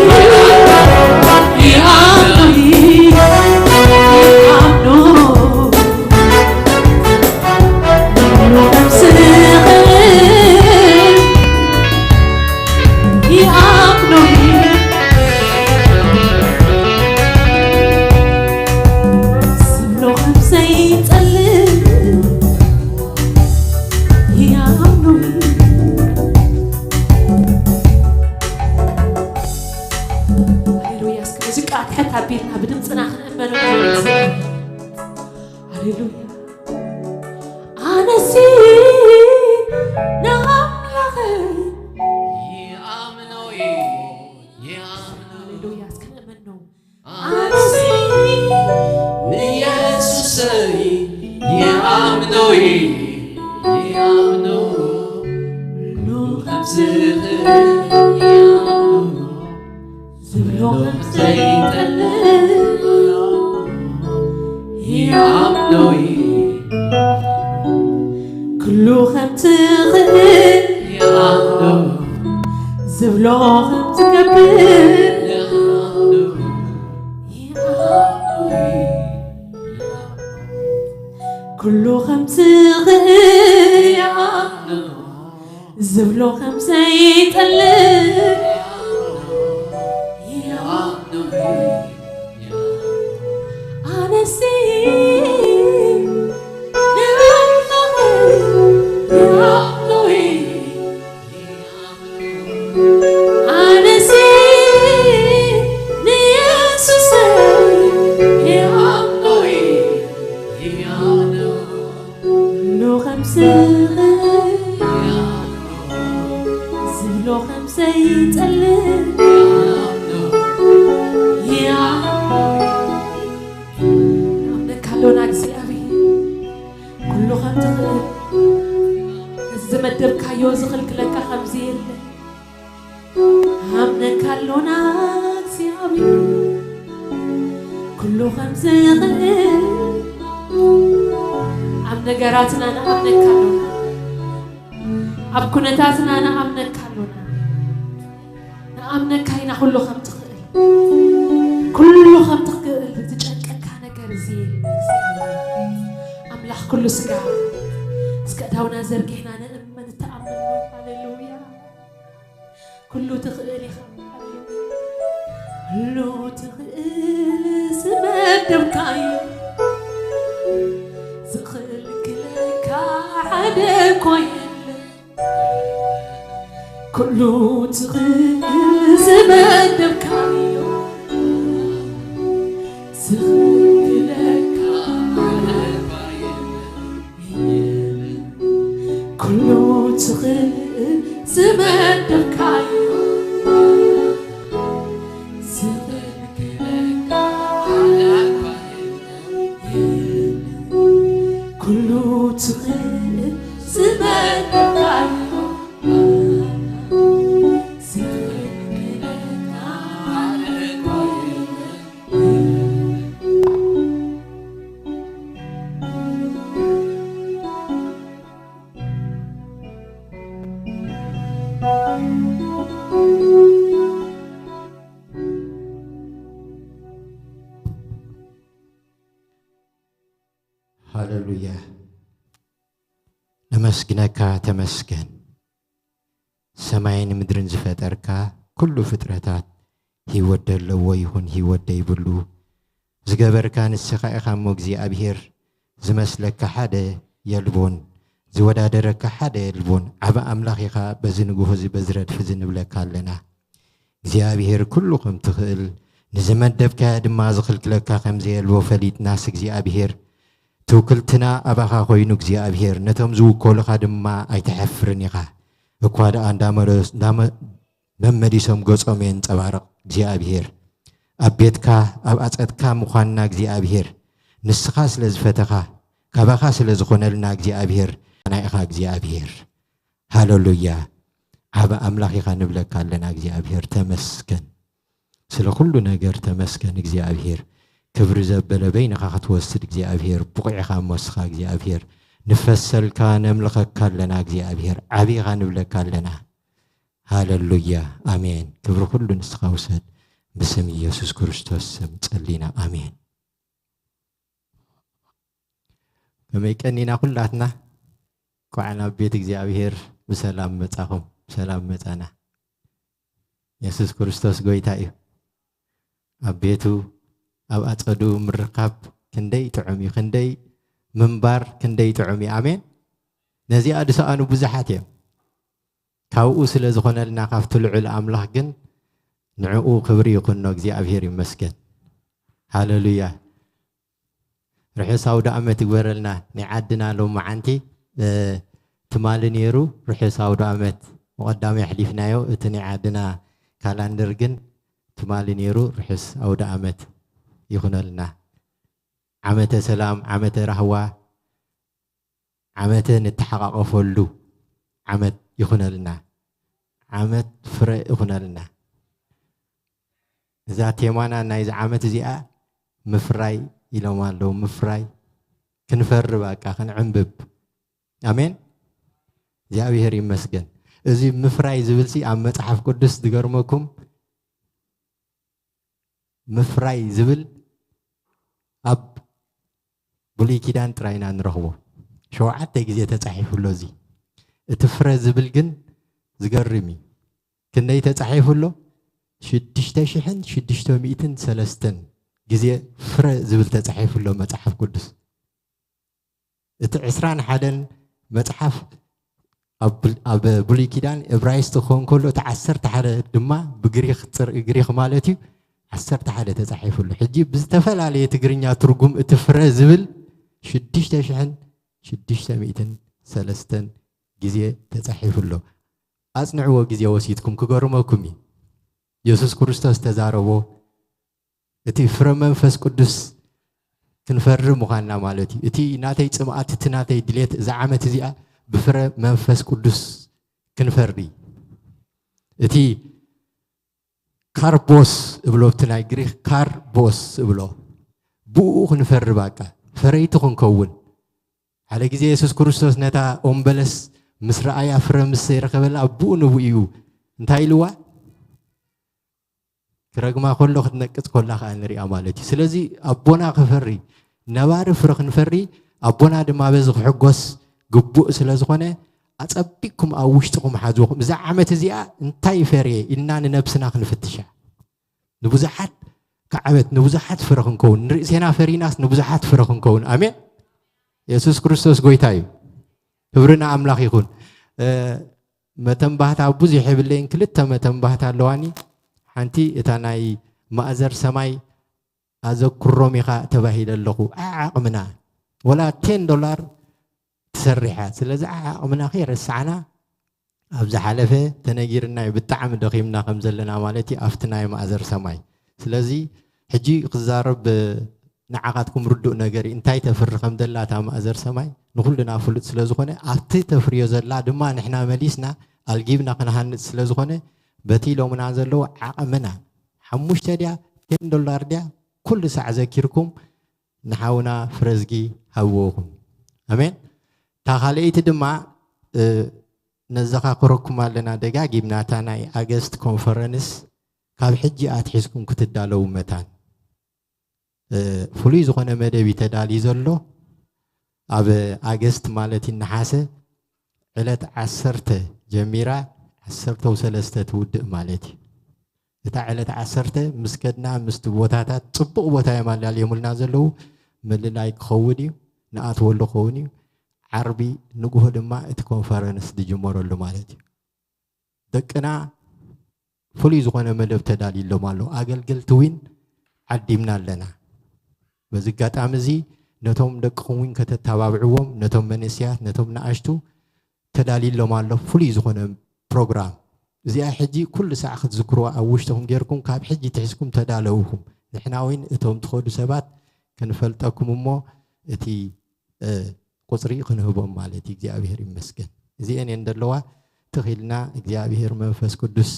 ያምኖ፣ ያምኖ፣ ኩሉ ከም ዝኽእል ይኣምኖ፣ ዝብሎ ከም ዘይጠልእ ይኣምኖ። ሃሌሉያ። እስኪ ሙዚቃ ትሕት ኣቢልና ብድምፅና ክንእመኖ። ሃሌሉያ። ኣነሲ ንኣምላኸይ ይኣምኖ፣ ይኣምኖ። ሃሌሉያ። እስኪ ንእመኖ። ኣነሲ ንየሱሰይ ይኣምኖ፣ ይኣምኖ። ኩሉ ከም ዝኽእል ይኣምኖ፣ ዝብሎ ከም ዘይጠልእ ይኣምኖ፣ ኩሉ ከም ትኽእል ይኣምኖ፣ ዝብሎ ከም ትገብር ይኣምኖ፣ ይኣምኖ፣ ኩሉ ከም ትኽእል ይኣምኖ፣ ዝብሎ ከም ዘይጠልእ ይኣምኖ፣ ኣነሲ ንኣምላኸይ ይኣምኖ፣ ኣነሲ ንየሱሰይ ይኣምኖ፣ ይኣምኖ፣ ኩሉ ከም ዝኽእል ዝብሎ ከም ዘይጠልእ ይኣምኖ። ንኣምነካ ኣሎና እግዚኣብሔር፣ ኩሉ ከም ትኽእል፣ እዚ ዝመደብካዮ ዝኽልክለካ ከምዚ የለን። ኣምነካ ኣሎና እግዚኣብሔር፣ ኩሉ ከም ዝኽእል፣ ኣብ ነገራትና ንኣምነካ ኣሎና፣ ኣብ ኩነታትና ንኣምነካ ኣሎና። ንኣምነካ ኢና፣ ኩሉ ከም ትኽእል፣ ኩሉ ከም ትኽእል፣ ዝጨንቀካ ነገር እዚ የለን እግዚኣብሔር። ኣምላኽ ኩሉ ስጋ፣ እስከ እዳውና ዘርጊሕና ንእመን፣ ንተኣመን። ሃሌሉያ። ኩሉ ትኽእል ኢኻ። ኩሉ ትኽእል፣ ዝመደብካዮ ዝኽልክለካ ሓደ እኮ የለን። ኩሉ ትኽእል፣ ዝመደብካዮ ዝኽልክለካ ሓደ እኳ የለን። ኩሉ ትኽእል፣ ዝመደብካዮ ዝኽልክለካ ሓደ እኳ የለን። ኩሉ ትኽእል፣ ሃሌሉያ። ነመስግነካ፣ ተመስገን። ሰማይን ምድርን ዝፈጠርካ፣ ኩሉ ፍጥረታት ህይወት ዘለዎ ይኹን ህይወት ዘይብሉ ዝገበርካ ንስኻ ኢኻ እሞ እግዚኣብሔር፣ ዝመስለካ ሓደ የልቦን፣ ዝወዳደረካ ሓደ የልቦን። ዓቢ ኣምላኽ ኢኻ። በዚ ንግሆ እዚ በዚ ረድፊ እዚ ንብለካ ኣለና። እግዚኣብሔር ኩሉ ከም ትኽእል፣ ንዝመደብካዮ ድማ ዝኽልክለካ ከም ዘየልቦ ፈሊጥናስ እግዚኣብሔር፣ ትውክልትና ኣባኻ ኮይኑ እግዚኣብሔር፣ ነቶም ዝውከሉኻ ድማ ኣይተሐፍርን ኢኻ። እኳ ደኣ እንዳመለ-፣ እንዳመ-፣ መመሊሶም ገጾም የንጸባርቕ እግዚኣብሔር። ኣብ ቤትካ ኣብ ኣጸድካ ምዃንና እግዚኣብሔር፣ ንስኻ ስለ ዝፈተኻ፣ ካባኻ ስለ ዝኾነልና እግዚኣብሔር፣ ናና ኢኻ እግዚኣብሔር። ሃሌሉያ። ዓቢ ኣምላኽ ኢኻ ንብለካ ኣለና እግዚኣብሔር፣ ተመስገን። ስለ ኩሉ ነገር ተመስገን እግዚኣብሔር። ክብሪ ዘበለ በይንኻ ክትወስድ እግዚኣብሔር፣ ብቑዕ ኢኻ እሞ ንስኻ እግዚኣብሔር። ንፈሰልካ ነምልኸካ ኣለና እግዚኣብሔር፣ ዓቢ ኢኻ ንብለካ ኣለና። ሃሌሉያ። ኣሜን። ክብሪ ኩሉ ንስኻ ውሰድ። ብስም ኢየሱስ ክርስቶስ ስም ጸሊና። ኣሜን። ከመይ ቀኒና ኩላትና? እንኳዕ ናብ ቤት እግዚኣብሔር ብሰላም መጻኹም፣ ብሰላም መጻና። የሱስ ክርስቶስ ጎይታ እዩ። ኣብ ቤቱ፣ ኣብ ኣጸዱ ምርካብ ክንደይ ጥዑም እዩ፣ ክንደይ ምንባር ክንደይ ጥዑም እዩ። ኣሜን። ነዚኣ ዝሰኣኑ ብዙሓት እዮም። ካብኡ ስለ ዝኾነልና ካብቲ ልዑል ኣምላኽ ግን ንዕኡ ክብሪ ይኹኖ፣ እግዚኣብሔር ይመስገን። ሃሌሉያ። ርሑስ ኣውደ ኣመት ይግበረልና። ናይ ዓድና ሎማዓንቲ፣ እ፣ ትማሊ ነይሩ ርሑስ ኣውደ ኣመት። መቐዳሚ ኣሕሊፍናዮ፣ እቲ ናይ ዓድና ካላንደር ግን ትማሊ ነይሩ። ርሑስ ኣውደ ኣመት ይኹነልና። ዓመተ ሰላም፣ ዓመተ ራህዋ፣ ዓመተ ንተሓቓቐፈሉ ዓመት ይኹነልና። ዓመት ፍረ ይኹነልና። እዛ ቴማና ናይዚ ዓመት እዚኣ ምፍራይ ኢሎም ኣለዉ። ምፍራይ፣ ክንፈሪ፣ በቃ ክንዕንብብ። ኣሜን። እግዚኣብሔር ይመስገን። እዚ ምፍራይ ዝብል ሲ ኣብ መጽሓፍ ቅዱስ ዝገርመኩም፣ ምፍራይ ዝብል ኣብ ብሉይ ኪዳን ጥራይ ኢና ንረኽቦ። ሸውዓተ ግዜ ተጻሒፉ ኣሎ። እዚ እቲ ፍረ ዝብል ግን ዝገርም እዩ። ክንደይ ተጻሒፉ ኣሎ? ሽዱሽተ ሽሕን ሽዱሽተ ሚእትን ሰለስተን ግዜ ፍረ ዝብል ተጻሒፉ ኣሎ መጽሓፍ ቅዱስ። እቲ ዕስራን ሓደን መጽሓፍ ኣብ ብል-፣ ኣብ ብሉይ ኪዳን እብራይስጥ ክኸውን ከሎ፣ እቲ ዓሰርተ ሓደ ድማ ብግሪኽ ጽር-፣ ግሪኽ ማለት እዩ፣ ዓሰርተ ሓደ ተጻሒፉ ኣሎ። ሕጂ ብዝተፈላለየ ትግርኛ ትርጉም እቲ ፍረ ዝብል ሽዱሽተ ሽሕን ሽዱሽተ ሚእትን ሰለስተን ግዜ ተጻሒፉ ኣሎ። ኣጽንዕዎ፣ ግዜ ወሲድኩም፣ ክገርመኩም እዩ። የሱስ ክርስቶስ ተዛረቦ፣ እቲ ፍረ መንፈስ ቅዱስ ክንፈሪ ምዃንና ማለት እዩ። እቲ ናተይ ጽምኣት፣ እቲ ናተይ ድሌት፣ እዛ ዓመት እዚኣ ብፍረ መንፈስ ቅዱስ ክንፈሪ። እቲ ካርቦስ እብሎ፣ እቲ ናይ ግሪክ ካርቦስ እብሎ፣ ብኡ ክንፈሪ፣ ባቃ ፈረይቲ ክንከውን። ሓደ ግዜ የሱስ ክርስቶስ ነታ ኦም በለስ ምስ ረኣያ፣ ፍረ ምስ ዘይረኸበላ፣ ብኡ ንብኡ እዩ እንታይ ኢልዋ? ክረግማ ከሎ ክትነቅጽ ከላ ከኣ ንሪኣ ማለት እዩ። ስለዚ ኣቦና ክፈሪ፣ ነባሪ ፍረ ክንፈሪ፣ ኣቦና ድማ በዚ ክሕጎስ ግቡእ ስለ ዝኾነ፣ ኣጸቢቕኩም ኣብ ውሽጥኹም ሓዝኹም። እዛ ዓመት እዚኣ እንታይ ፈርየ ኢልና ንነብስና ክንፍትሻ። ንብዙሓት ከዓበት፣ ንብዙሓት ፍረ ክንከውን፣ ንርእሴና ፈሪናስ ንብዙሓት ፍረ ክንከውን። ኣሜን። የሱስ ክርስቶስ ጎይታ እዩ። ክብሪ ንኣምላኽ ይኹን። እ፣ መተንባህታ ብዙሕ የብለይን፣ ክልተ መተንባህታ ኣለዋኒ። ሓንቲ እታ ናይ ማእዘር ሰማይ ኣዘክሮም ኢኻ ተባሂለ ኣለኹ። ዓዓቕምና ወላ ቴን ዶላር ትሰርሕ እያ። ስለዚ ዓዓቕምና ከይረሳዕና፣ ኣብ ዝሓለፈ ተነጊርና እዩ፣ ብጣዕሚ ደኺምና ከም ዘለና ማለት እዩ፣ ኣብቲ ናይ ማእዘር ሰማይ። ስለዚ ሕጂ ክዛረብ ንዓኻትኩም ርዱእ ነገር እዩ። እንታይ ተፍሪ ከም ዘላ እታ ማእዘር ሰማይ ንኹልና ፍሉጥ ስለ ዝኾነ፣ ኣብቲ ተፍርዮ ዘላ ድማ ንሕና መሊስና ኣልጊብና ክንሃንጽ ስለ ዝኾነ፣ በቲ ሎምና ዘለዎ ዓቕምና፣ ሓሙሽተ ድያ፣ ቴን ዶላር ድያ፣ ኩሉ ሳዕ ዘኪርኩም ንሓውና ፍረዝጊ ሃብዎኹም። ኣሜን። እታ ካልኣይቲ ድማ፣ እ፣ ነዘኻኽረኩም ኣለና ደጋጊምና፣ እታ ናይ ኣገስት ኮንፈረንስ ካብ ሕጂ ኣትሒዝኩም ክትዳለዉ መታን። እ፣ ፍሉይ ዝኾነ መደብ እዩ ተዳልዩ ዘሎ። ኣብ ኣገስት ማለት እዩ፣ ነሓሰ ዕለት ዓሰርተ ጀሚራ ዓሰርተ ሰለስተ ትውድእ ማለት እዩ። እታ ዕለት ዓሰርተ ምስ ከድና ምስቲ ቦታታት ጽቡቕ ቦታ እዮም ኣላልዮምልና ዘለዉ። ምልላይ ክኸውን እዩ፣ ንኣትወሉ ክኸውን እዩ። ዓርቢ ንግሆ ድማ እቲ ኮንፈረንስ ዝጅመረሉ ማለት እዩ። ደቅና ፍሉይ ዝኾነ መደብ ተዳልዩሎም ኣሎ። ኣገልገልቲ ዊን ዓዲምና ኣለና። በዚ ኣጋጣሚ እዚ ነቶም ደቅኹም ዊን ከተተባብዕዎም፣ ነቶም መንእሰያት፣ ነቶም ንኣሽቱ ተዳልዩሎም ኣሎ ፍሉይ ዝኾነ ፕሮግራም። እዚኣ ሕጂ ኩሉ ሳዕ ክትዝክርዋ ኣብ ውሽጥኹም ጌርኩም ካብ ሕጂ ትሒዝኩም ተዳለውኹም። ንሕና ዊን እቶም ትኸዱ ሰባት ክንፈልጠኩም እሞ እቲ፣ እ፣ ቁጽሪ ክንህቦም ማለት እዩ። እግዚኣብሔር ይመስገን። እዚአን እየን ዘለዋ። ትኺልና እግዚኣብሔር መንፈስ ቅዱስ።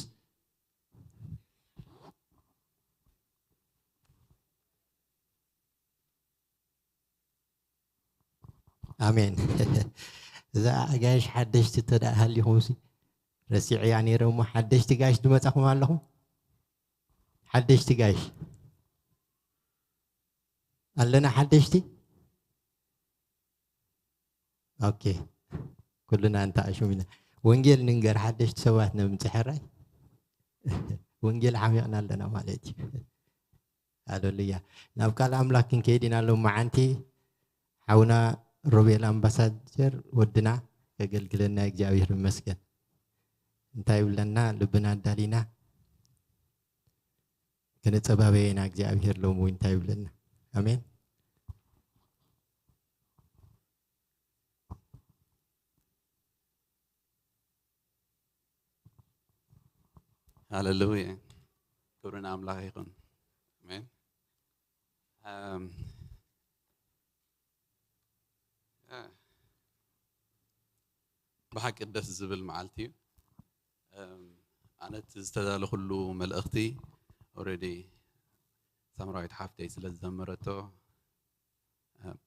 ኣሜን። እዛ ኣጋይሽ ሓደሽቲ እንተ ደኣ ሃሊኹምሲ፣ ረሲዐያ ነይረ እሞ፣ ሓደሽቲ ጋይሽ ዝመጻኹም ኣለኹም? ሓደሽቲ ጋይሽ ኣለና? ሓደሽቲ? ኦኬ። ኩልና እንተኣሽሙ ኢና። ወንጌል ንንገር፣ ሓደሽቲ ሰባት ነምጽእ፣ ሕራይ። ወንጌል ሓሚቕና ኣለና ማለት እዩ። ሃሌሉያ። ናብ ቃል ኣምላክ ክንከይድ ኢና። ሎም መዓንቲ ሓውና ሮቤል ኣምባሳደር ወድና ከገልግለና እግዚኣብሔር ይመስገን። እንታይ ይብለና? ልብና ኣዳሊና ክንጸባበየ ኢና። እግዚኣብሔር ሎም እውን እንታይ ይብለና? ኣሜን። ሃሌሉያ። ክብሪ ንኣምላኽ ይኹን። ኣሜን። ኣም፣ እ፣ ብሓቂ ደስ ዝብል መዓልቲ እዩ። ኣም፣ ኣነ እቲ ዝተዳለኹሉ መልእኽቲ ኦልሬዲ ሳምራዊት ሓፍተይ ስለ ዝዘመረቶ፣ ኣም፣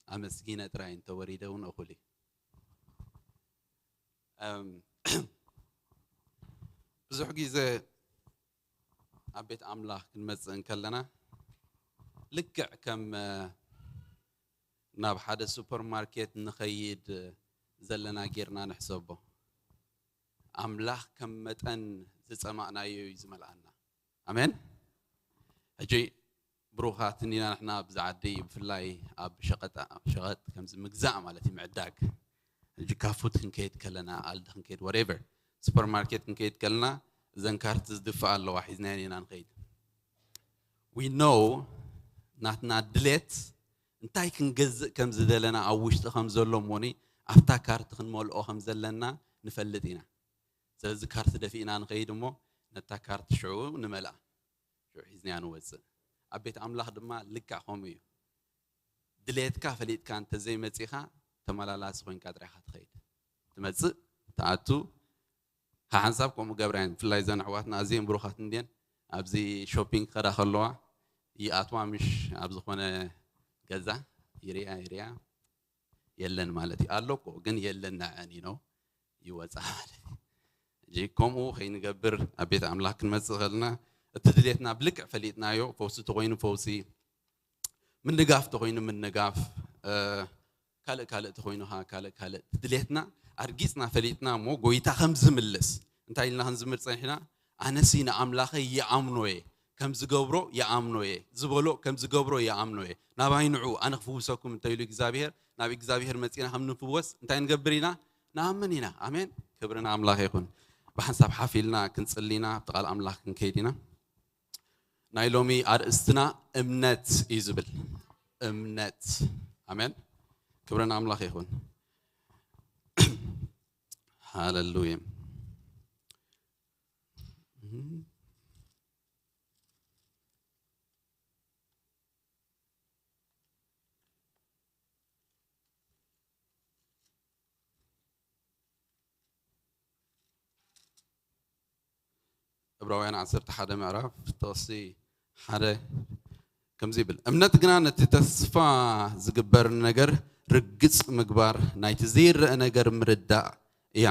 ኣመስጊነ ጥራይ እንተወሪደ እውን እኹል እዩ። ኣም፣ ብዙሕ ግዜ ኣብ ቤት ኣምላኽ ክንመጽእ እንከለና፣ ልክዕ ከም፣ እ፣ ናብ ሓደ ሱፐርማርኬት ንኸይድ ዘለና ጌርና ንሕሰቦ። ኣምላኽ ከም መጠን ዝጸማእናዮ እዩ ዝመልኣና። ኣሜን። ሕጂ ብሩኻት እንዲና ንሕና ኣብዚ ዓዲ፣ ብፍላይ ኣብ ሸቐጣ-፣ ሸቐጥ ከምዚ ምግዛእ ማለት እዩ፣ ምዕዳግ። ሕጂ ካፉት ክንከይድ ከለና፣ ኣልዲ ክንከይድ፣ whatever፣ ሱፐርማርኬት ክንከይድ ከለና፣ እዘን ካርት ዝድፍኣ ኣለዋ፣ ሒዝናየን ኢና ንኸይድ። We know ናትና ድሌት፣ እንታይ ክንገዝእ ከም ዝደለና ኣብ ውሽጢ ከም ዘሎ እሞኒ፣ ኣብታ ካርት ክንመልኦ ከም ዘለና ንፈልጥ ኢና። ስለዚ ካርት ደፊእና ንኸይድ እሞ፣ ነታ ካርት ሽዑ ንመልኣ። ሽዑ ሒዝናያ ንወጽእ። ኣብ ቤት ኣምላኽ ድማ ልክዕ ከምኡ እዩ። ድሌትካ ፈሊጥካ እንተዘይመጺኻ፣ ተመላላሲ ኮይንካ ጥራይ ኢኻ ትኸይድ። ትመጽእ፣ ትኣቱ፣ ሓሓንሳብ ከምኡ ገብራ እየን። ብፍላይ እዘን ኣሕዋትና ኣዝየን ብሩኻት እንድየን። ኣብዚ ሾፒንግ ክኸዳ ከለዋ ይኣትዋ፣ ምሽ ኣብ ዝኾነ ገዛ ይሪኣ፣ ይሪኣ፣ የለን ማለት እዩ። ኣሎ እኮ ግን የለን፣ ንዐን ነው ይወፃ ማለት እዩ። ሕጂ ከምኡ ከይንገብር ኣብ ቤት ኣምላኽ ክንመፅእ ከለና እቲ ድሌትና ብልክዕ ፈሊጥናዮ፣ ፈውሲ ተኮይኑ ፈውሲ፣ ምንጋፍ ተኮይኑ ምንጋፍ፣ እ፣ ካልእ ካልእ ተኮይኑ ከዓ ካልእ ካልእ፣ ድሌትና ኣርጊፅና ፈሊጥና እሞ ጎይታ ከም ዝምልስ እንታይ ኢልና ክንዝምር ፀኒሕና? ኣነሲ ንኣምላኸይ ይኣምኖ እየ፣ ከም ዝገብሮ ይኣምኖ እየ ዝበሎ ከም ዝገብሮ ይኣምኖ እየ። ናባይ ንዑ፣ ኣነ ክፍውሰኩም እንተ ኢሉ እግዚኣብሄር፣ ናብ እግዚኣብሄር መጺና ከም ንፍወስ እንታይ ንገብር ኢና? ንኣምን ኢና። ኣሜን። ክብሪ ንኣምላኽ ይኹን። ብሓንሳብ ሓፍ ኢልና ክንጽሊ ኢና፣ ኣብቲ ቃል ኣምላኽ ክንከይድ ኢና። ናይ ሎሚ ኣርእስትና እምነት እዩ ዝብል። እምነት። ኣሜን። ክብሪ ንኣምላኽ ይኹን። ሃሌሉያ። ዕብራውያን ዓሰርተ ሓደ ምዕራፍ ጥቕሲ ሓደ ከምዚ ይብል፣ እምነት ግና ነቲ ተስፋ ዝግበር ነገር ርግጽ ምግባር ናይቲ ዘይረአ ነገር ምርዳእ እያ።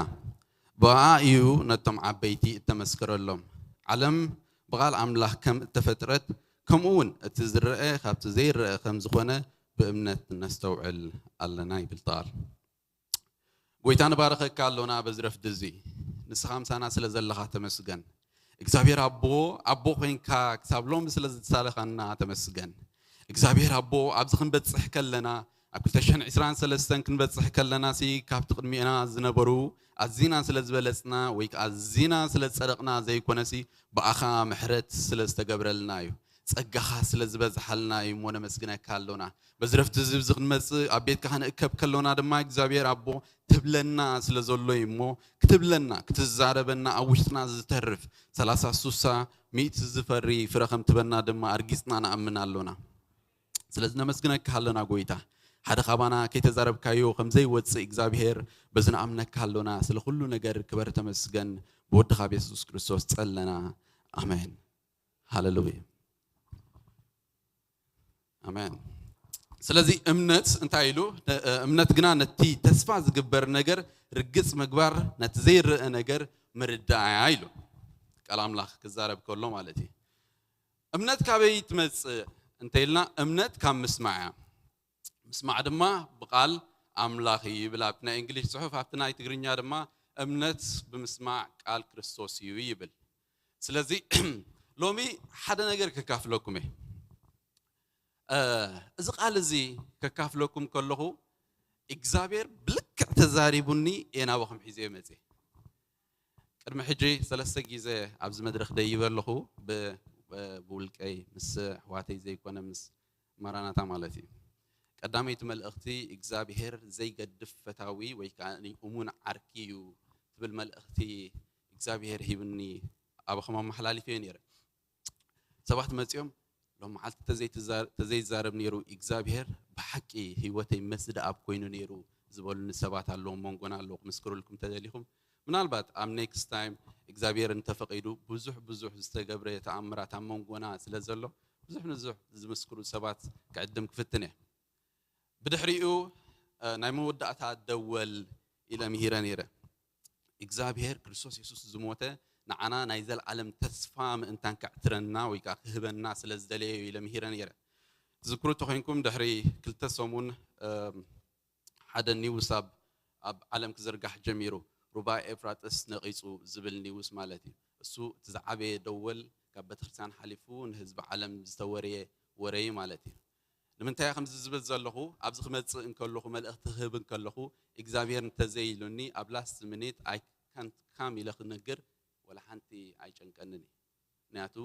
ብኣ እዩ ነቶም ዓበይቲ እተመስከረሎም። ዓለም ብቓል ኣምላኽ ከም እተፈጥረት፣ ከምኡ እውን እቲ ዝረአ ካብቲ ዘይረአ ከም ዝኾነ ብእምነት ነስተውዕል ኣለና ይብል ቃል። ጎይታ ንባረኸካ ኣሎና በዚ ረፍዲ እዚ። ንስኻ ምሳና ስለ ዘለኻ ተመስገን። እግዚኣብሔር ኣቦ፣ ኣቦ ኮይንካ ክሳብ ሎሚ ስለ ዝተሳለኻና ተመስገን። እግዚኣብሔር ኣቦ፣ ኣብዚ ክንበጽሕ ከለና፣ ኣብ ክልተ ሽሕን ዕስራን ሰለስተን ክንበጽሕ ከለና ሲ ካብቲ ቅድሚና ዝነበሩ ኣዚና ስለ ዝበለጽና ወይ ከዓ ኣዚና ስለ ዝጸደቕና ዘይኮነሲ ብኣኻ ምሕረት ስለ ዝተገብረልና እዩ። ጸጋኻ ስለ ዝበዝሓልና እዩ እሞ ነመስግነካ ኣሎና። በዚ ረፍቲ እዚ ኣብዚ ክንመጽእ ኣብ ቤትካ ክንእከብ ከሎና ድማ እግዚኣብሔር ኣቦ ትብለና ስለ ዘሎ እዩ እሞ ክትብለና ክትዛረበና ኣብ ውሽጥና ዝተርፍ ሰላሳ ሱሳ ሚእቲ ዝፈሪ ፍረ ከም ትበና ድማ ኣርጊጽና ንኣምን ኣሎና። ስለዚ ነመስግነካ ኣለና ጎይታ። ሓደ ካባና ከይተዛረብካዮ ከም ዘይወጽእ እግዚኣብሔር በዚ ንኣምነካ ኣሎና። ስለ ኩሉ ነገር ክበር ተመስገን። ብወድኻ ብየሱስ ክርስቶስ ጸለና። ኣሜን። ሃሌሉያ። ኣሜን። ስለዚ እምነት እንታይ ኢሉ? እምነት ግና ነቲ ተስፋ ዝግበር ነገር ርግጽ ምግባር፣ ነቲ ዘይረአ ነገር ምርዳእ እያ ኢሉ ቃል ኣምላኽ ክዛረብ ከሎ ማለት እዩ። እምነት ካበይ ትመጽእ እንተ ኢልና፣ እምነት ካብ ምስማዕ እያ። ምስማዕ ድማ ብቃል ኣምላኽ እዩ ይብል። ኣብቲ ናይ እንግሊሽ ጽሑፍ፣ ኣብቲ ናይ ትግርኛ ድማ እምነት ብምስማዕ ቃል ክርስቶስ እዩ ይብል። ስለዚ ሎሚ ሓደ ነገር ከካፍለኩም እየ። እ፣ እዚ ቃል እዚ ከካፍለኩም ከለኹ እግዚኣብሔር ብልክዕ ተዛሪቡኒ እየ ናባኹም ሒዘዮ መፅየ። ቅድሚ ሕጂ ሰለስተ ግዜ ኣብዚ መድረኽ ደይበ ኣለኹ። ብ-፣ ብ-፣ ብውልቀይ ምስ ኣሕዋተይ ዘይኮነ ምስ ማራናታ ማለት እዩ። ቀዳመይቲ መልእኽቲ እግዚኣብሔር ዘይገድፍ ፈታዊ ወይ ከዓ እሙን ዓርኪ እዩ ትብል መልእኽቲ እግዚኣብሔር ሂብኒ ኣባኹም ኣመሓላሊፈዮ ነይረ። ሰባት መፂኦም ሎም መዓልቲ ተዘይትዛ-፣ ተዘይዛረብ ነይሩ እግዚኣብሔር ብሓቂ ህይወተይ መስደ ኣብ ኮይኑ ነይሩ ዝበሉኒ ሰባት ኣለዉ፣ መንጎና ኣለዉ። ክምስክሩልኩም ተደሊኹም ምናልባት ኣብ ኔክስት ታይም እግዚኣብሔር እንተፈቒዱ ብዙሕ ብዙሕ ዝተገብረ ተኣምራት ኣብ መንጎና ስለ ዘሎ ብዙሕ ብዙሕ ዝምስክሩ ሰባት ክዕድም ክፍትን እየ። ብድሕሪኡ፣ እ፣ ናይ መወዳእታ ደወል ኢለ ምሂረ ነይረ። እግዚኣብሔር ክርስቶስ የሱስ ዝሞተ ንዓና ናይ ዘለዓለም ተስፋ ምእንታን ከዕትረና ወይ ከዓ ክህበና ስለ ዝደለየ እዩ ኢለ ምሂረ ነይረ። ትዝክሩ እንተኾይንኩም ድሕሪ ክልተ ሰሙን፣ እ፣ ሓደ ኒውስ ኣብ፣ ኣብ ዓለም ክዝርጋሕ ጀሚሩ። ሩባ ኤፍራጥስ ነቒጹ ዝብል ኒውስ ማለት እዩ። እሱ እቲ ዝዓበየ ደወል ካብ ቤተክርስትያን ሓሊፉ ንህዝቢ ዓለም ዝተወረየ ወረ እዩ ማለት እዩ። ንምንታይ ከምዚ ዝብል ዘለኹ? ኣብዚ ክመጽእ እንከለኹ፣ መልእኽቲ ክህብ እንከለኹ፣ እግዚኣብሔር እንተዘይኢሉኒ ኣብ ላስት ሚኒት ኣይ ካንት ካም ኢለ ክነግር ወላ ሓንቲ ኣይጨንቀንን እዩ። ምክንያቱ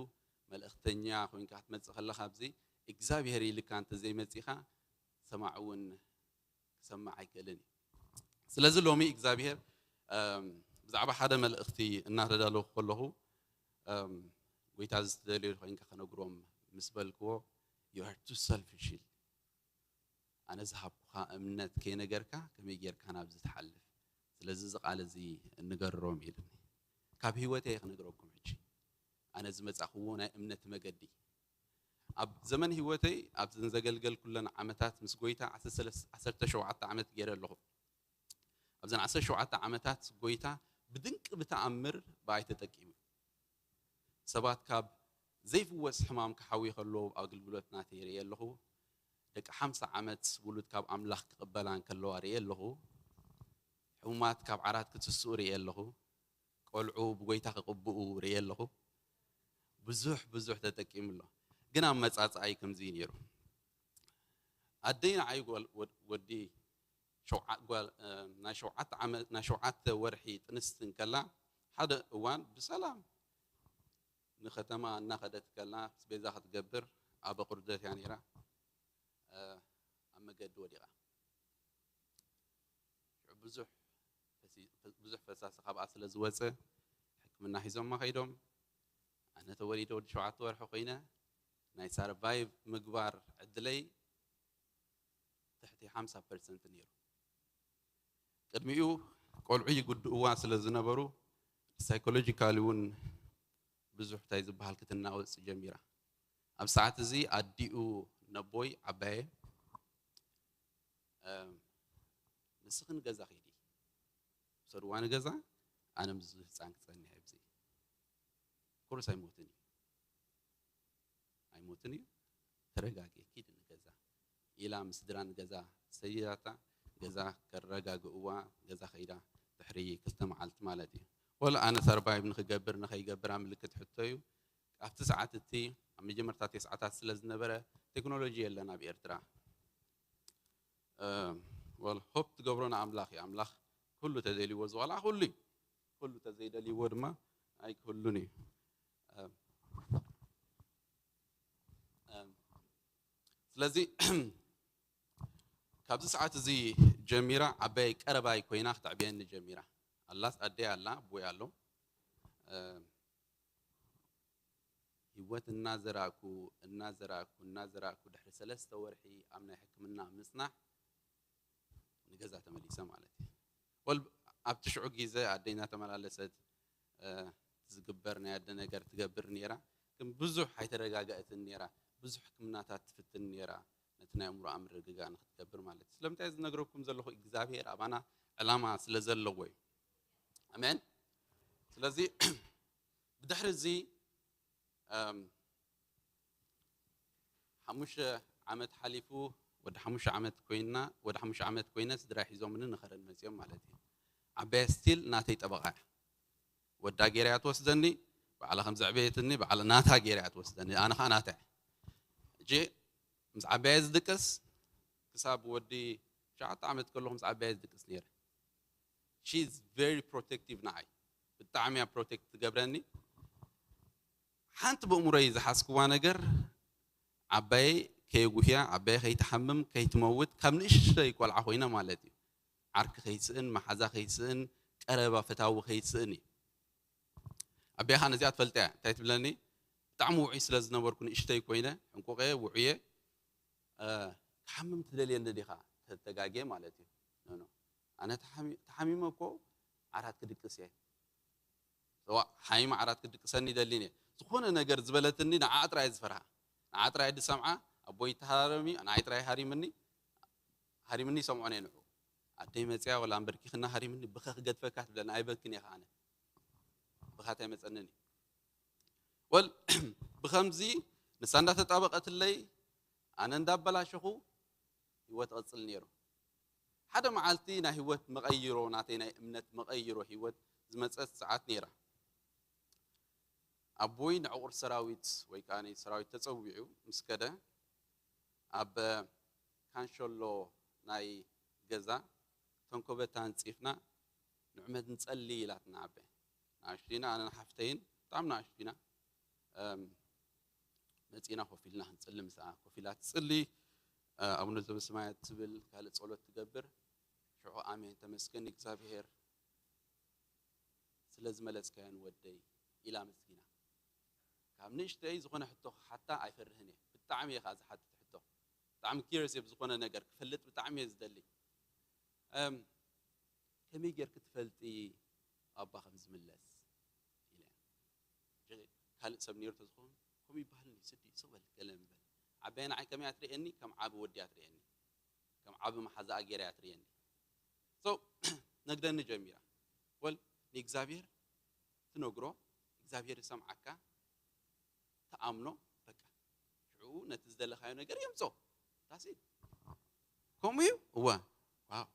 መልእኽተኛ ኮይንካ ክትመጽእ ከለኻ ኣብዚ እግዚኣብሔር ኢልካ እንተዘይመጺኻ ሰማዕ እውን ክሰምዕ ኣይክእልን እዩ። ስለዚ ሎሚ እግዚኣብሔር፣ እም፣ ብዛዕባ ሓደ መልእኽቲ እናተዳለኹ ከለኹ፣ እም፣ ጎይታ ዝተደልዮ ኮይንካ ከነግሮም ምስ በልክዎ፣ "You are too selfish" ኢል። "ኣነ ዝሃብኩኻ እምነት ከይነገርካ ከመይ ጌርካ ናብዚ ትሓልፍ? ስለዚ እዚ ቃል እዚ ንገሮም" ኢልኒ። ካብ ህይወተይ ክነግረኩም ሕጂ። ኣነ ዝመጻእክዎ ናይ እምነት መገዲ። ኣብ ዘመን ህይወተይ፣ ኣብዘን ዘገልገልኩለን ዓመታት ምስ ጎይታ ዓሰርተ ሰለስተ፣ ዓሰርተ ሸውዓተ ዓመት ገይረ ኣለኹ። ኣብዘን ዓሰርተ ሸውዓተ ዓመታት ጎይታ ብድንቂ ብተኣምር ብኣይ ተጠቂሙ። ሰባት ካብ ዘይፍወስ ሕማም ክሓውዩ ከለዉ ኣብ ኣገልግሎት ናተይ ርእየ ኣለኹ። ደቂ ሓምሳ ዓመት ውሉድ ካብ ኣምላኽ ክቕበላ እንከለዋ ርእየ ኣለኹ። ሕሙማት ካብ ዓራት ክትስኡ ርእየ ኣለኹ። ቆልዑ ብጎይታ ክቕብኡ ርእየ ኣለኹ። ብዙሕ ብዙሕ ተጠቂሙ ኣሎ። ግን ኣመጻጽኣይ ከምዚ እዩ ነይሩ። ኣደይ ንዓይ ጓል-፣ ወድ-፣ ወዲ ሸውዓ-፣ ጓል-፣ እ፣ ናይ ሸውዓተ ዓመት፣ ናይ ሸውዓተ ወርሒ ጥንስቲ እንከላ ሓደ እዋን ብሰላም ንከተማ እናኸደት ከላ ኣስቤዛ ክትገብር ኣብ ኣቑርደት እያ ነይራ። እ፣ ኣብ መገዲ ወዲቓ። ሽዑ ብዙሕ ፈሲ-፣ ብዙሕ ፈሳሲ ካብኣ ስለ ዝወፀ ሕክምና ሒዞማ ከይዶም። ኣነ ተወሊደ ወዲ ሸውዓተ ወርሒ ኮይነ ናይ ሳርቫይቭ ምግባር ዕድለይ ትሕቲ ሓምሳ ፐርሰንት ነይሩ። ቅድሚኡ ቆልዑ ይጉድእዋ ስለ ዝነበሩ ሳይኮሎጂካሊ እውን ብዙሕ እንታይ ዝበሃል ክትናወጽ ጀሚራ። ኣብ ሰዓት እዚ ኣዲኡ ነቦይ ዓባየ፣ "እም፣ ንስኺ ንገዛ ኺዲ፣ ውሰድዋ ንገዛ፣ ኣነ ምስ ህፃን ክፀንሕ ኣብዚ። ኮርስ ኣይሞትን እዩ፣ ኣይሞትን እዩ፣ ተረጋጊ፣ ኪዲ ንገዛ" ኢላ ምስ ስድራ ንገዛ ሰዲዳታ፣ ገዛ ከረጋግእዋ ገዛ ኸይዳ፣ ድሕሪ ክልተ መዓልቲ ማለት እዩ። ወላ ኣነ ሰርቫይቭ ንኽገብር ንኸይገብር ኣብ ምልክት ሕቶ እዩ። ኣብቲ ሰዓት እቲ ኣብ መጀመርታ ተስዓታት ስለ ዝነበረ ቴክኖሎጂ የለን ኣብ ኤርትራ። ወል ሆፕ ትገብሮ ንኣምላኽ እዩ። ኣምላኽ ኩሉ ተደልይዎ ዝቆልዓ ኩሉ እዩ። ኩሉ ተዘይደልይዎ ድማ ኣይክህሉን እዩ። እም፣ እም፣ ስለዚ ካብዚ ሰዓት እዚ ጀሚራ ዓባይ ቀረባይ ኮይና ክተዕብየኒ ጀሚራ። ኣላስ ኣደይ ኣላ፣ ኣቦይ ኣሎ። እም፣ ህይወት እናዘራእኩ፣ እናዘራእኩ፣ እናዘራእኩ ድሕሪ ሰለስተ ወርሒ ኣብ ናይ ሕክምና ምጽናሕ ንገዛ ተመሊሰ ማለት እዩ። ወል ኣብቲ ሽዑ ግዜ ኣደይ እናተመላለሰት፣ እ፣ ዝግበር ናይ ኣደ ነገር ትገብር ነይራ። ግን ብዙሕ ኣይተረጋገእትን ነይራ። ብዙሕ ሕክምናታት ትፍትን ነይራ። ነቲ ናይ ኣእምሮኣ ምርግጋእ ንክትገብር ማለት እዩ። ስለምንታይ ዝነግረኩም ዘለኹ እግዚኣብሔር ኣባና ዕላማ ስለ ዘለዎ እዩ። ኣሜን። ስለዚ ብድሕሪ እዚ፣ እም፣ ሓሙሽተ ዓመት ሓሊፉ፣ ወዲ ሓሙሽተ ዓመት ኮይና፣ ወዲ ሓሙሽተ ዓመት ኮይነ ስድራ ሒዞምኒ ንኸረን መጺኦም ማለት እዩ። ዓባየ ስቲል ናተይ ጠበቓ እያ። ወዳ ገይራ እያ ትወስደኒ፣ ባዕላ ከም ዘዕበየትኒ፣ ባዕላ ናታ ገይራ እያ ትወስደኒ፣ ኣነ ኸኣ ናታ እየ። ሕጂ ምስ ዓባየ ዝድቅስ፣ ክሳብ ወዲ ትሽዓተ ዓመት ከለኹ ምስ ዓባየ ዝድቅስ ነይረ። She is very protective ንዓይ። ብጣዕሚ እያ ፕሮቴክት ትገብረኒ። ሓንቲ ብእምሮይ ዝሓዝክዋ ነገር፣ ዓባየይ ከየጉህያ፣ ዓባየይ ከይትሓምም፣ ከይትመውት፣ ካብ ንእሽተይ ቆልዓ ኮይነ ማለት እዩ። ዓርኪ ከይስእን፣ መሓዛ ከይስእን፣ ቀረባ ፈታዊ ከይስእን እዩ። ኣቢኻ ነዚኣ ትፈልጥ እያ። እንታይ ትብለኒ? ብጣዕሚ ውዑይ ስለ ዝነበርኩ ንእሽተይ ኮይነ፣ ሕንቁቐ፣ ውዑየ፣ እ፣ ክሓምም ትደልየኒ ዲኻ? ተተጋግየ ማለት እዩ። ኖ፣ ኖ። ኣነ ተሓሚ-፣ ተሓሚመ እኮ ዓራት ክድቅስ እየ። ሰዋ፣ ሓሚመ ዓራት ክድቅሰኒ ይደሊ እየ። ዝኾነ ነገር ዝበለትኒ ንዓኣ ጥራይ እየ ዝፈርሃ። ንዓኣ ጥራይ እየ ዝሰምዓ። ኣቦይ ይተሃረም እዩ፣ ንዓይ ጥራይ ሃሪምኒ፣ ሃሪምኒ ይሰምዖ እየ ንዑ። ኣደይ መጽያ ወላ ኣንበርኪኽና ሃሪምኒ፣ ብኸ ክገድፈካ ትብለኒ፣ ኣይበክን እየ ከኣ ኣነ። ብኻታ ኣይመጸንን እዩ። ወል፣ ብኸምዚ ንሳ እንዳተጣበቐትለይ፣ ኣነ እንዳበላሸኹ፣ ህይወት ይቕጽል ነይሩ። ሓደ መዓልቲ ናይ ህይወት መቐይሮ፣ ናተይ ናይ እምነት መቐይሮ ህይወት ዝመጸት ሰዓት ነይራ። ኣቦይ ንዕቑር ሰራዊት ወይ ከኣ ሰራዊት ተጸዊዑ ምስ ከደ፣ ኣብ ካንሸሎ ናይ ገዛ ተንኮበታ ኣንጺፍና ንዕመት ንጸሊ ኢላትና ዓበ። ንኣሽቱ ኢና፣ ኣነን ሓፍተይን ብጣዕሚ ንኣሽቱ ኢና። እም፣ መጺና ኮፍ ኢልና ክንጽሊ፣ ምስኣ ኮፍ ኢላ ትጽሊ። እ፣ ኣቡነ ዘበሰማያት ትብል፣ ካልእ ጸሎት ትገብር። ሽዑ ኣሜን፣ ተመስገን እግዚኣብሔር ስለ ዝመለስካዮን ወደይ ኢላ ኣመስጊና። ካብ ንእሽተይ ዝኾነ ሕቶ ክሓታ ኣይፈርህን እየ። ብጣዕሚ እየ ከዓ ዝሓትት ሕቶ። ብጣዕሚ ኪሪየስ እየ ብዝኾነ ነገር ክፈልጥ ብጣዕሚ እየ ዝደሊ። እም፣ ከመይ ጌርኪ ትፈልጢ ኣባ ከም ዝምለስ? ኢለ። ሕጂ ካልእ ሰብ ነይሩ ተዝኸውን፣ ከምኡ ይበሃል እንዲ ስዲ፣ ስቕ በል፣ ገለ ምበል። ዓባየ ንዓይ ከመይ እያ ትርእየኒ? ከም ዓቢ ወዲ እያ ትርእየኒ። ከም ዓቢ መሓዛኣ ገይራ እያ ትርእየኒ። So፣ ነግደኒ ጀሚራ። ወል፣ ንእግዚኣብሔር ትነግሮ፣ እግዚኣብሔር ይሰምዓካ፣ ትኣምኖ፣ በቃ። ሽዑ ነቲ ዝደለኻዮ ነገር የምጾ። That's it። ከምኡ እዩ? እወ። ዋው።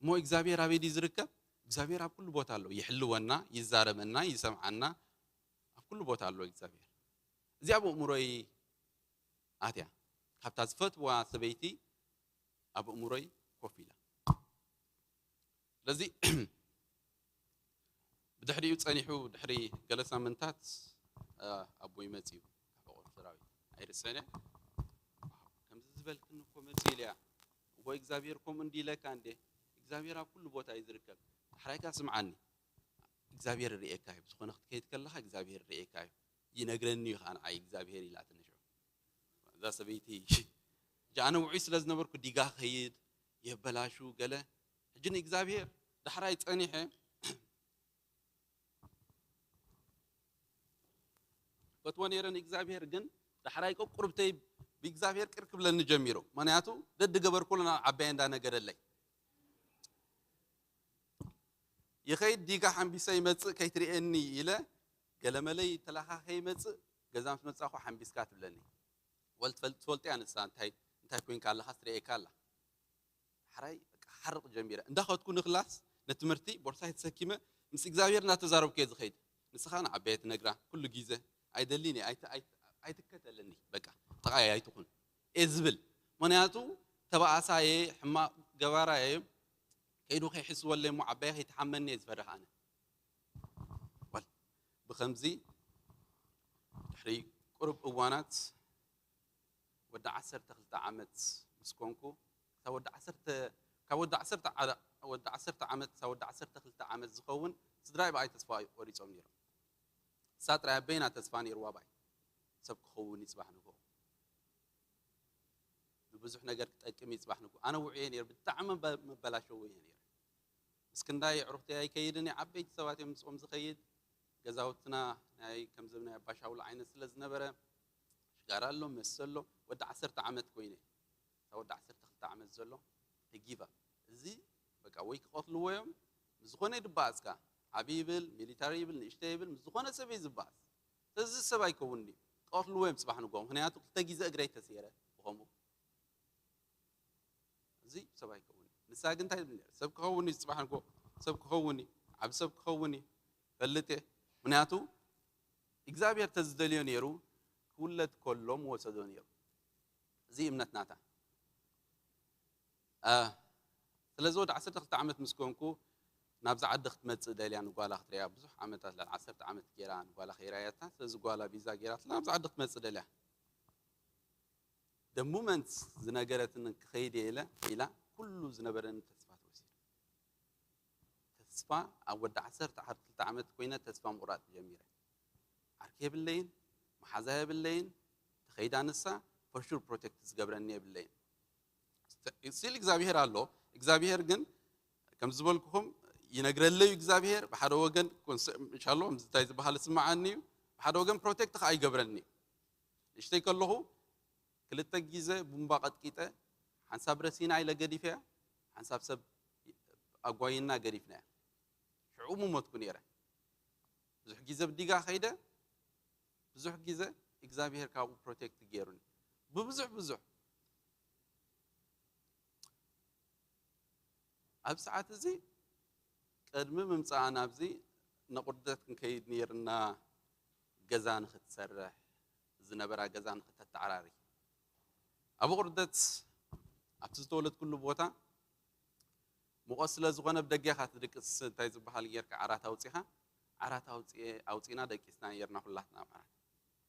እሞ እግዚኣብሔር ኣበይ ድዩ ዝርከብ? እግዚኣብሔር ኣብ ኩሉ ቦታ ኣሎ። ይሕልወና፣ ይዛረበና፣ ይሰምዓና። ኣብ ኩሉ ቦታ ኣሎ እግዚኣብሔር። እዚኣ ብእምሮይ ኣትያ። ካብታ ዝፈትዋ ሰበይቲ ኣብ እምሮይ ኮፍ ኢላ። ስለዚ ብድሕሪኡ ጸኒሑ፣ ድሕሪ ገለ ሳምንታት፣ እ፣ ኣቦይ መጺኡ ካብ ዕቑር ሰራዊት። ኣይርስዕን እየ። "ዋው፣ ከምዚ ዝበልክኒ እኮ መጺኡ ኢለያ። እሞ እግዚኣብሔር ከምኡ እንዲ ኢለካ እንዴ? እግዚኣብሔር ኣብ ኩሉ ቦታ እዩ ዝርከብ። ዳሕራይካ ስምዓኒ። እግዚኣብሔር ይርእየካ እዩ። ብዝኾነ ክትከይድ ከለኻ እግዚኣብሔር ይርእየካ እዩ። ይነግረኒ እዩ ኸዓ ንዓይ እግዚኣብሔር" ኢላትኒ ሽዑ። እዛ ሰበይቲ፣ ሕጂ ኣነ ውዑይ ስለ ዝነበርኩ ዲጋ ኸይድ፣ የበላሹ፣ ገለ። ሕጂ ንእግዚኣብሔር ዳሕራይ ጸኒሐ፣ ፈትዎ ነይረ ንእግዚኣብሔር፣ ግን ዳሕራይ ቆ ቁርብተይ ብእግዚኣብሔር ቅር ክብለኒ ጀሚሩ። ምኽንያቱ ደድ ገበርኩሉ ናብ ዓባየ እንዳነገረለይ። ይኸይድ ዲጋ ሓምቢሰ ይመጽእ ከይትርእየኒ ኢለ ገለመለይ ተላኻ ከይመጽእ ገዛ ምስ መጻኹ ሓምቢስካ ትብለኒ። ወል ትፈልጥ ትፈልጥ እያ ንሳ እንታይ እንታይ ኮይንካ ኣለኻስ ትርእየካ ኣላ። ሓራይ በቃ ሓርቕ ጀሚረ። እንዳኸድኩ ንክላስ ንትምህርቲ ቦርሳይ ተሰኪመ ምስ እግዚኣብሔር እናተዛረብኩ እየ ዝኸይድ። ንስኻ ንዓበየ ትነግራ ኩሉ ግዜ ኣይደልን እየ ኣይት- ኣይት- ኣይትከተለኒ በቃ ጥቓይ ኣይትኹን እየ ዝብል። ምኽንያቱ ተባኣሳየ ሕማቕ ገባራየ ከይዱ ከይሕስወለይ እሞ ዓባየ ከይትሓመኒ እየ ዝፈርሕ ኣነ። ወል ብኸምዚ ድሕሪ ቁሩብ እዋናት ወዲ ዓሰርተ ክልተ ዓመት ምስ ኮንኩ ካብ ወዲ ዓሰርተ ካብ ወዲ ዓሰርተ ዓመት ክሳብ ወዲ ዓሰርተ ክልተ ዓመት ዝኸውን ስድራይ ብኣይ ተስፋ ቆሪጾም ነይሮም። እሳ ጥራይ ኣበይና ተስፋ ነይርዋ ብኣይ ሰብ ክኸውን ይጽባሕ ንግሆ ንብዙሕ ነገር ክጠቅም ይጽባሕ ንግሆ ኣነ ውዕየ ነይሩ ብጣዕሚ መበላሸው እየ ነይሩ። ምስ ክንዳይ ኣዕሩኽተይ ኣይከይድን እየ። ዓበይቲ ሰባት እዮም ምስኦም ዝኸይድ። ገዛውትና ናይ ከምዚ ናይ ኣባሻውሎ ዓይነት ስለ ዝነበረ ሽጋራ ኣሎ፣ መስተ ኣሎ። ወዲ ዓሰርተ ዓመት ኮይነ እታ ወዲ ዓሰርተ ክልተ ዓመት ዘሎ ጊቭ ኣፕ። እዚ በቃ ወይ ክቐትልዎ እዮም ምስ ዝኾነ ይድበኣስካ። ዓብዪ ይብል፣ ሚሊታሪ ይብል፣ ንእሽተይ ይብል፣ ምስ ዝኾነ ሰብ እዩ ዝበኣስ። ስለዚ ሰብ ኣይከውን ድዩ? ክቐትልዎ እዮም ጽባሕ ንግሆ። ምኽንያቱ ክልተ ግዜ እግረይ ተሰይረ ብኸምኡ። እዚ ሰብ ኣይከውን። ንሳ ግን እንታይ ትብል ነይራ? ሰብ ክኸውን እዩ ጽባሕ ንግሆ፣ ሰብ ክኸውን እዩ፣ ዓቢ ሰብ ክኸውን እዩ ፈልጥ እየ። ምኽንያቱ እግዚኣብሔር ተዝደልዮ ነይሩ ክውለድ ከሎ ምወሰዶ ነይሩ። እዚ እምነት ናታ። አ፣ ስለዚ ወዲ ዓሰርተ ክልተ ዓመት ምስ ኮንኩ ናብዚ ዓዲ ክትመጽእ ደልያ ንጓላ ክትሪያ ብዙሕ ዓመታት ልዕሊ ዓሰርተ ዓመት ገይራ ንጓላ ከይራያታ። ስለዚ ጓላ ቪዛ ገይራትላ ናብዚ ዓዲ ክትመጽእ ደልያ። The moment ዝነገረትን ክኸይድ እየ ኢለ ኢላ ኩሉ ዝነበረኒ ተስፋ ተወሲዱ። ተስፋ ኣብ ወዲ ዓሰርተ ክልተ ዓመት ኮይነ ተስፋ ምቑራጥ ጀሚረ። ዓርኪ የብለይን፣ መሓዛ የብለይን፣ ተኸይዳ ንሳ for sure protect ዝገብረኒ የብለይን። ስቲል እግዚኣብሄር ኣሎ። እግዚኣብሄር ግን ከም ዝበልኩኹም ይነግረለዩ እግዚኣብሄር ብሓደ ወገን ኮንሰ- ኢንሻሎ እንታይ ዝበሃል ስምዓኒ እዩ። ብሓደ ወገን ፕሮቴክት ከዓ ይገብረኒ እዩ። ንእሽተይ ከለኹ ክልተ ግዜ ቡምባ ቀጥቂጠ ሓንሳብ ረሲና ኢለ ገዲፈያ ሓንሳብ ሰብ ኣጓይና ገዲፍናያ። ሽዑ ምሞትኩ ነይረ። ብዙሕ ግዜ ብዲጋ ከይደ ብዙሕ ግዜ እግዚኣብሄር ካብኡ ፕሮቴክት ገይሩኒ ብብዙሕ ብዙሕ። ኣብ ሰዓት እዚ ቅድሚ ምምፃኣ ናብዚ ንቑርደት ክንከይድ ነይርና። ገዛ ንክትሰርሕ ዝነበራ ገዛ ንክተተዓራሪ ኣብ ቁርደት ኣብቲ ዝተወለድኩሉ ቦታ ሙቐት ስለ ዝኾነ ብደገ ኢኻ ትድቅስ። እንታይ ዝበሃል ጌርካ ዓራት ኣውፂኻ ዓራት ኣውፂኤ ኣውፂና ደቂስና ነይርና ኩላትና ኣብ ዓራት።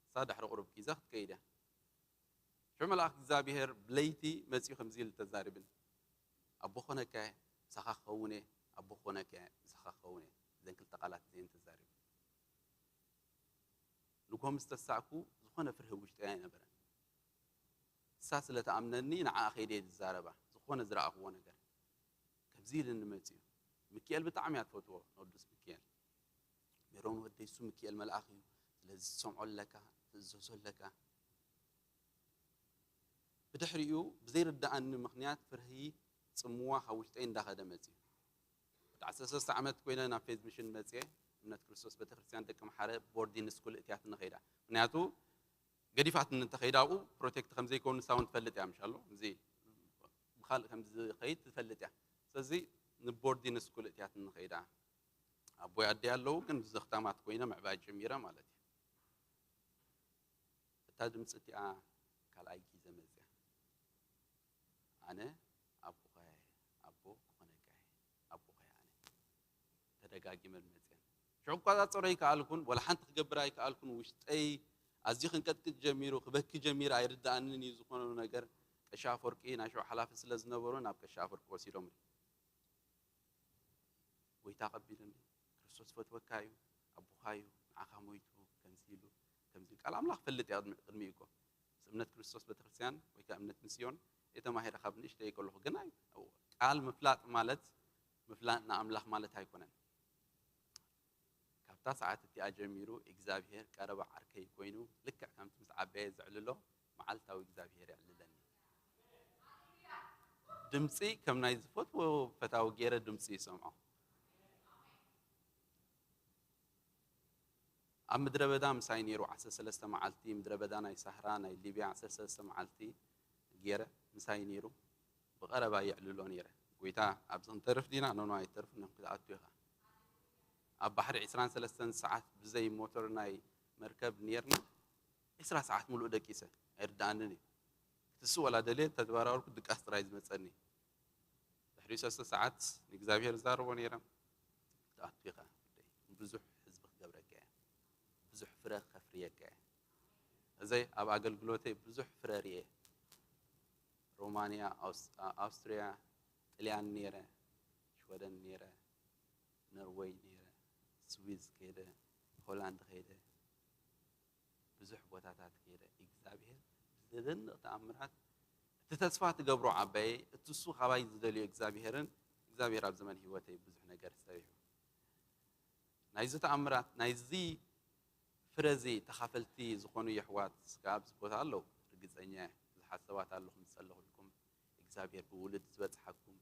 እሳ ድሕሪ ቁሩብ ግዜ ክትከይድ እያ። ሽዑ መልኣኽ እግዚኣብሄር ብለይቲ መፂኡ ከምዚ ኢሉ ተዛሪብኒ። ኣቦ ኮነካ እየ ምሳኻ ክኸውን እየ ኣቦ ኮነካ እየ ምሳኻ ክኸውን እየ። እዘን ክልተ ቃላት እዚአን ተዛሪቡ። ንጎ ምስ ተሳእኩ ዝኾነ ፍርሂ ውሽጢ ኣይነበረን። እሳ ስለ ትኣምነኒ ንዓኣ ከይደ እየ ዝዛረባ። ዝኾነ ዝረኣኽዎ ነገር ከምዚ ኢልኒ መፂኡ። ሚኪኤል ብጣዕሚ እያ ትፈትዎ ንቅዱስ ሚኪኤል። ሜሮን ወደይ እሱ ሚኪኤል መልኣኽ እዩ። ስለዚ ትሰምዖ ኣለካ ትእዘዞ ኣለካ። ብድሕሪኡ ብዘይርድኣኒ ምኽንያት ፍርሂ ጽምዋ ካብ ውሽጠይ እንዳኸደ መጺኡ። ወዲ ዓሰርተ ሰለስተ ዓመት ኮይነ ናብ ፌዝ ሚሽን መጺኤ እምነት ክርስቶስ ቤተክርስትያን ደቂ መሓረ ቦርዲን ስኩል እትያትኒ ከይዳ። ምክንያቱ ገዲፋትኒ እንተኸይዳ ኣብኡ ፕሮቴክት ከም ዘይከውን ንሳ እውን ትፈልጥ እያ ምሻሎ እዚ ብካልእ ከም ዝኸይድ ትፈልጥ እያ። ስለዚ ንቦርዲን ስኩል እትያትኒ ከይዳ ኣቦይ ኣደይ ኣለዉ ግን ብዘኽታማት ኮይነ ምዕባይ ጀሚረ ማለት እዩ። እታ ድምፂ እቲኣ ካልኣይ ግዜ መፅያ። ኣነ ኣቦኻ እየ፣ ኣቦ ክኾነካ እየ፣ ኣቦኻ እየ ኣነ። ተደጋጊመን መፅየን። ሽዑ ክቆፃፀሮ ኣይከኣልኩን፣ ወላ ሓንቲ ክገብር ኣይከኣልኩን። ውሽጠይ ኣዝዩ ክንቀጥቅጥ ጀሚሩ፣ ክበኪ ጀሚረ። ኣይርድኣንን እዩ ዝኾነ ነገር። ቀሺ ኣፈወርቂ ናይ ሽዑ ሓላፊ ስለ ዝነበሩ ናብ ቀሺ ኣፈወርቂ ወሲዶምኒ። ጎይታ ቀቢሉኒ፣ ክርስቶስ ዝፈትወካ እዩ፣ ኣቦኻ እዩ፣ ንዓኻ ሞይቱ፣ ከምዚ ኢሉ፣ ከምዚ ኢሉ። ቃል ኣምላኽ ፈልጥ እያ ቅድሚ- ቅድሚኡ እኮ። ምስ እምነት ክርስቶስ ቤተክርስትያን ወይ ከዓ እምነት ምስዮን እየ ተማሂረ ካብ ንእሽተይ ከለኹ። ግን ኣይ- ቃል ምፍላጥ ማለት ምፍላጥ ንኣምላኽ ማለት ኣይኮነን። ካብ እታ ሰዓት እቲኣ ጀሚሩ እግዚኣብሄር ቀረባ ዓርከይ ኮይኑ፣ ልክዕ ከምቲ ምስ ዓበየ ዘዕልሎ፣ መዓልታዊ እግዚኣብሄር የዕልለኒ። ድምፂ ከም ናይ ዝፈትዎ ፈታዊ ገይረ ድምፂ ይሰምዖ። ኣብ ምድረ በዳ ምሳይ ነይሩ ዓሰርተ ሰለስተ መዓልቲ፣ ምድረ በዳ ናይ ሳህራ ናይ ሊብያ ዓሰርተ ሰለስተ መዓልቲ ገይረ ምሳይ ነይሩ። ብቐረባ የዕልሎ ነይረ። ጎይታ፣ ኣብዚ ክንተርፍ ዲና? ኖኖ፣ ኣይተርፍን እዮም፣ ክትኣቱ ኢኻ። ኣብ ባሕሪ ዕስራን ሰለስተን ሰዓት ብዘይ ሞተር ናይ መርከብ ነይርና። ዕስራ ሰዓት ሙሉእ ደቂሰ፣ ኣይርድኣንን እዩ። ክትስእ ወላ ደልየ ተዘባራበርኩ፣ ድቃስ ጥራይ ዝመጸኒ። ድሕሪ ሰለስተ ሰዓት ንእግዚኣብሔር ዝዛረቦ ነይረ። ክትኣቱ ኢኻ፣ ብዙሕ ህዝቢ ክገብረካ እየ፣ ብዙሕ ፍረ ከፍርየካ እየ። እዘይ ኣብ ኣገልግሎተይ ብዙሕ ፍረ ርየ። ሮማንያ፣ ኣውስ-፣ ኣውስትርያ፣ ጥልያን ነይረ፣ ሽወደን ነይረ፣ ኖርወይ ነይረ፣ ስዊዝ ከይደ፣ ሆላንድ ከይደ፣ ብዙሕ ቦታታት ከይደ። እግዚኣብሔር ብዘደንቕ ተኣምራት፣ እቲ ተስፋ ትገብሮ ዓባየ፣ እቲ እሱ ካባይ ዝደልዮ እግዚኣብሔርን፣ እግዚኣብሔር ኣብ ዘመን ህይወተይ ብዙሕ ነገር ሰሪሑ። ናይዚ ተኣምራት፣ ናይዚ ፍረዚ ተኻፈልቲ ዝኾኑ የሕዋት ከኣ ኣብዚ ቦታ ኣለዉ። ርግጸኛ እየ፣ ብዙሓት ሰባት ኣለኹም ዝጸለኹልኩም፣ እግዚኣብሔር ብውሉድ ዝበጽሓኩም፣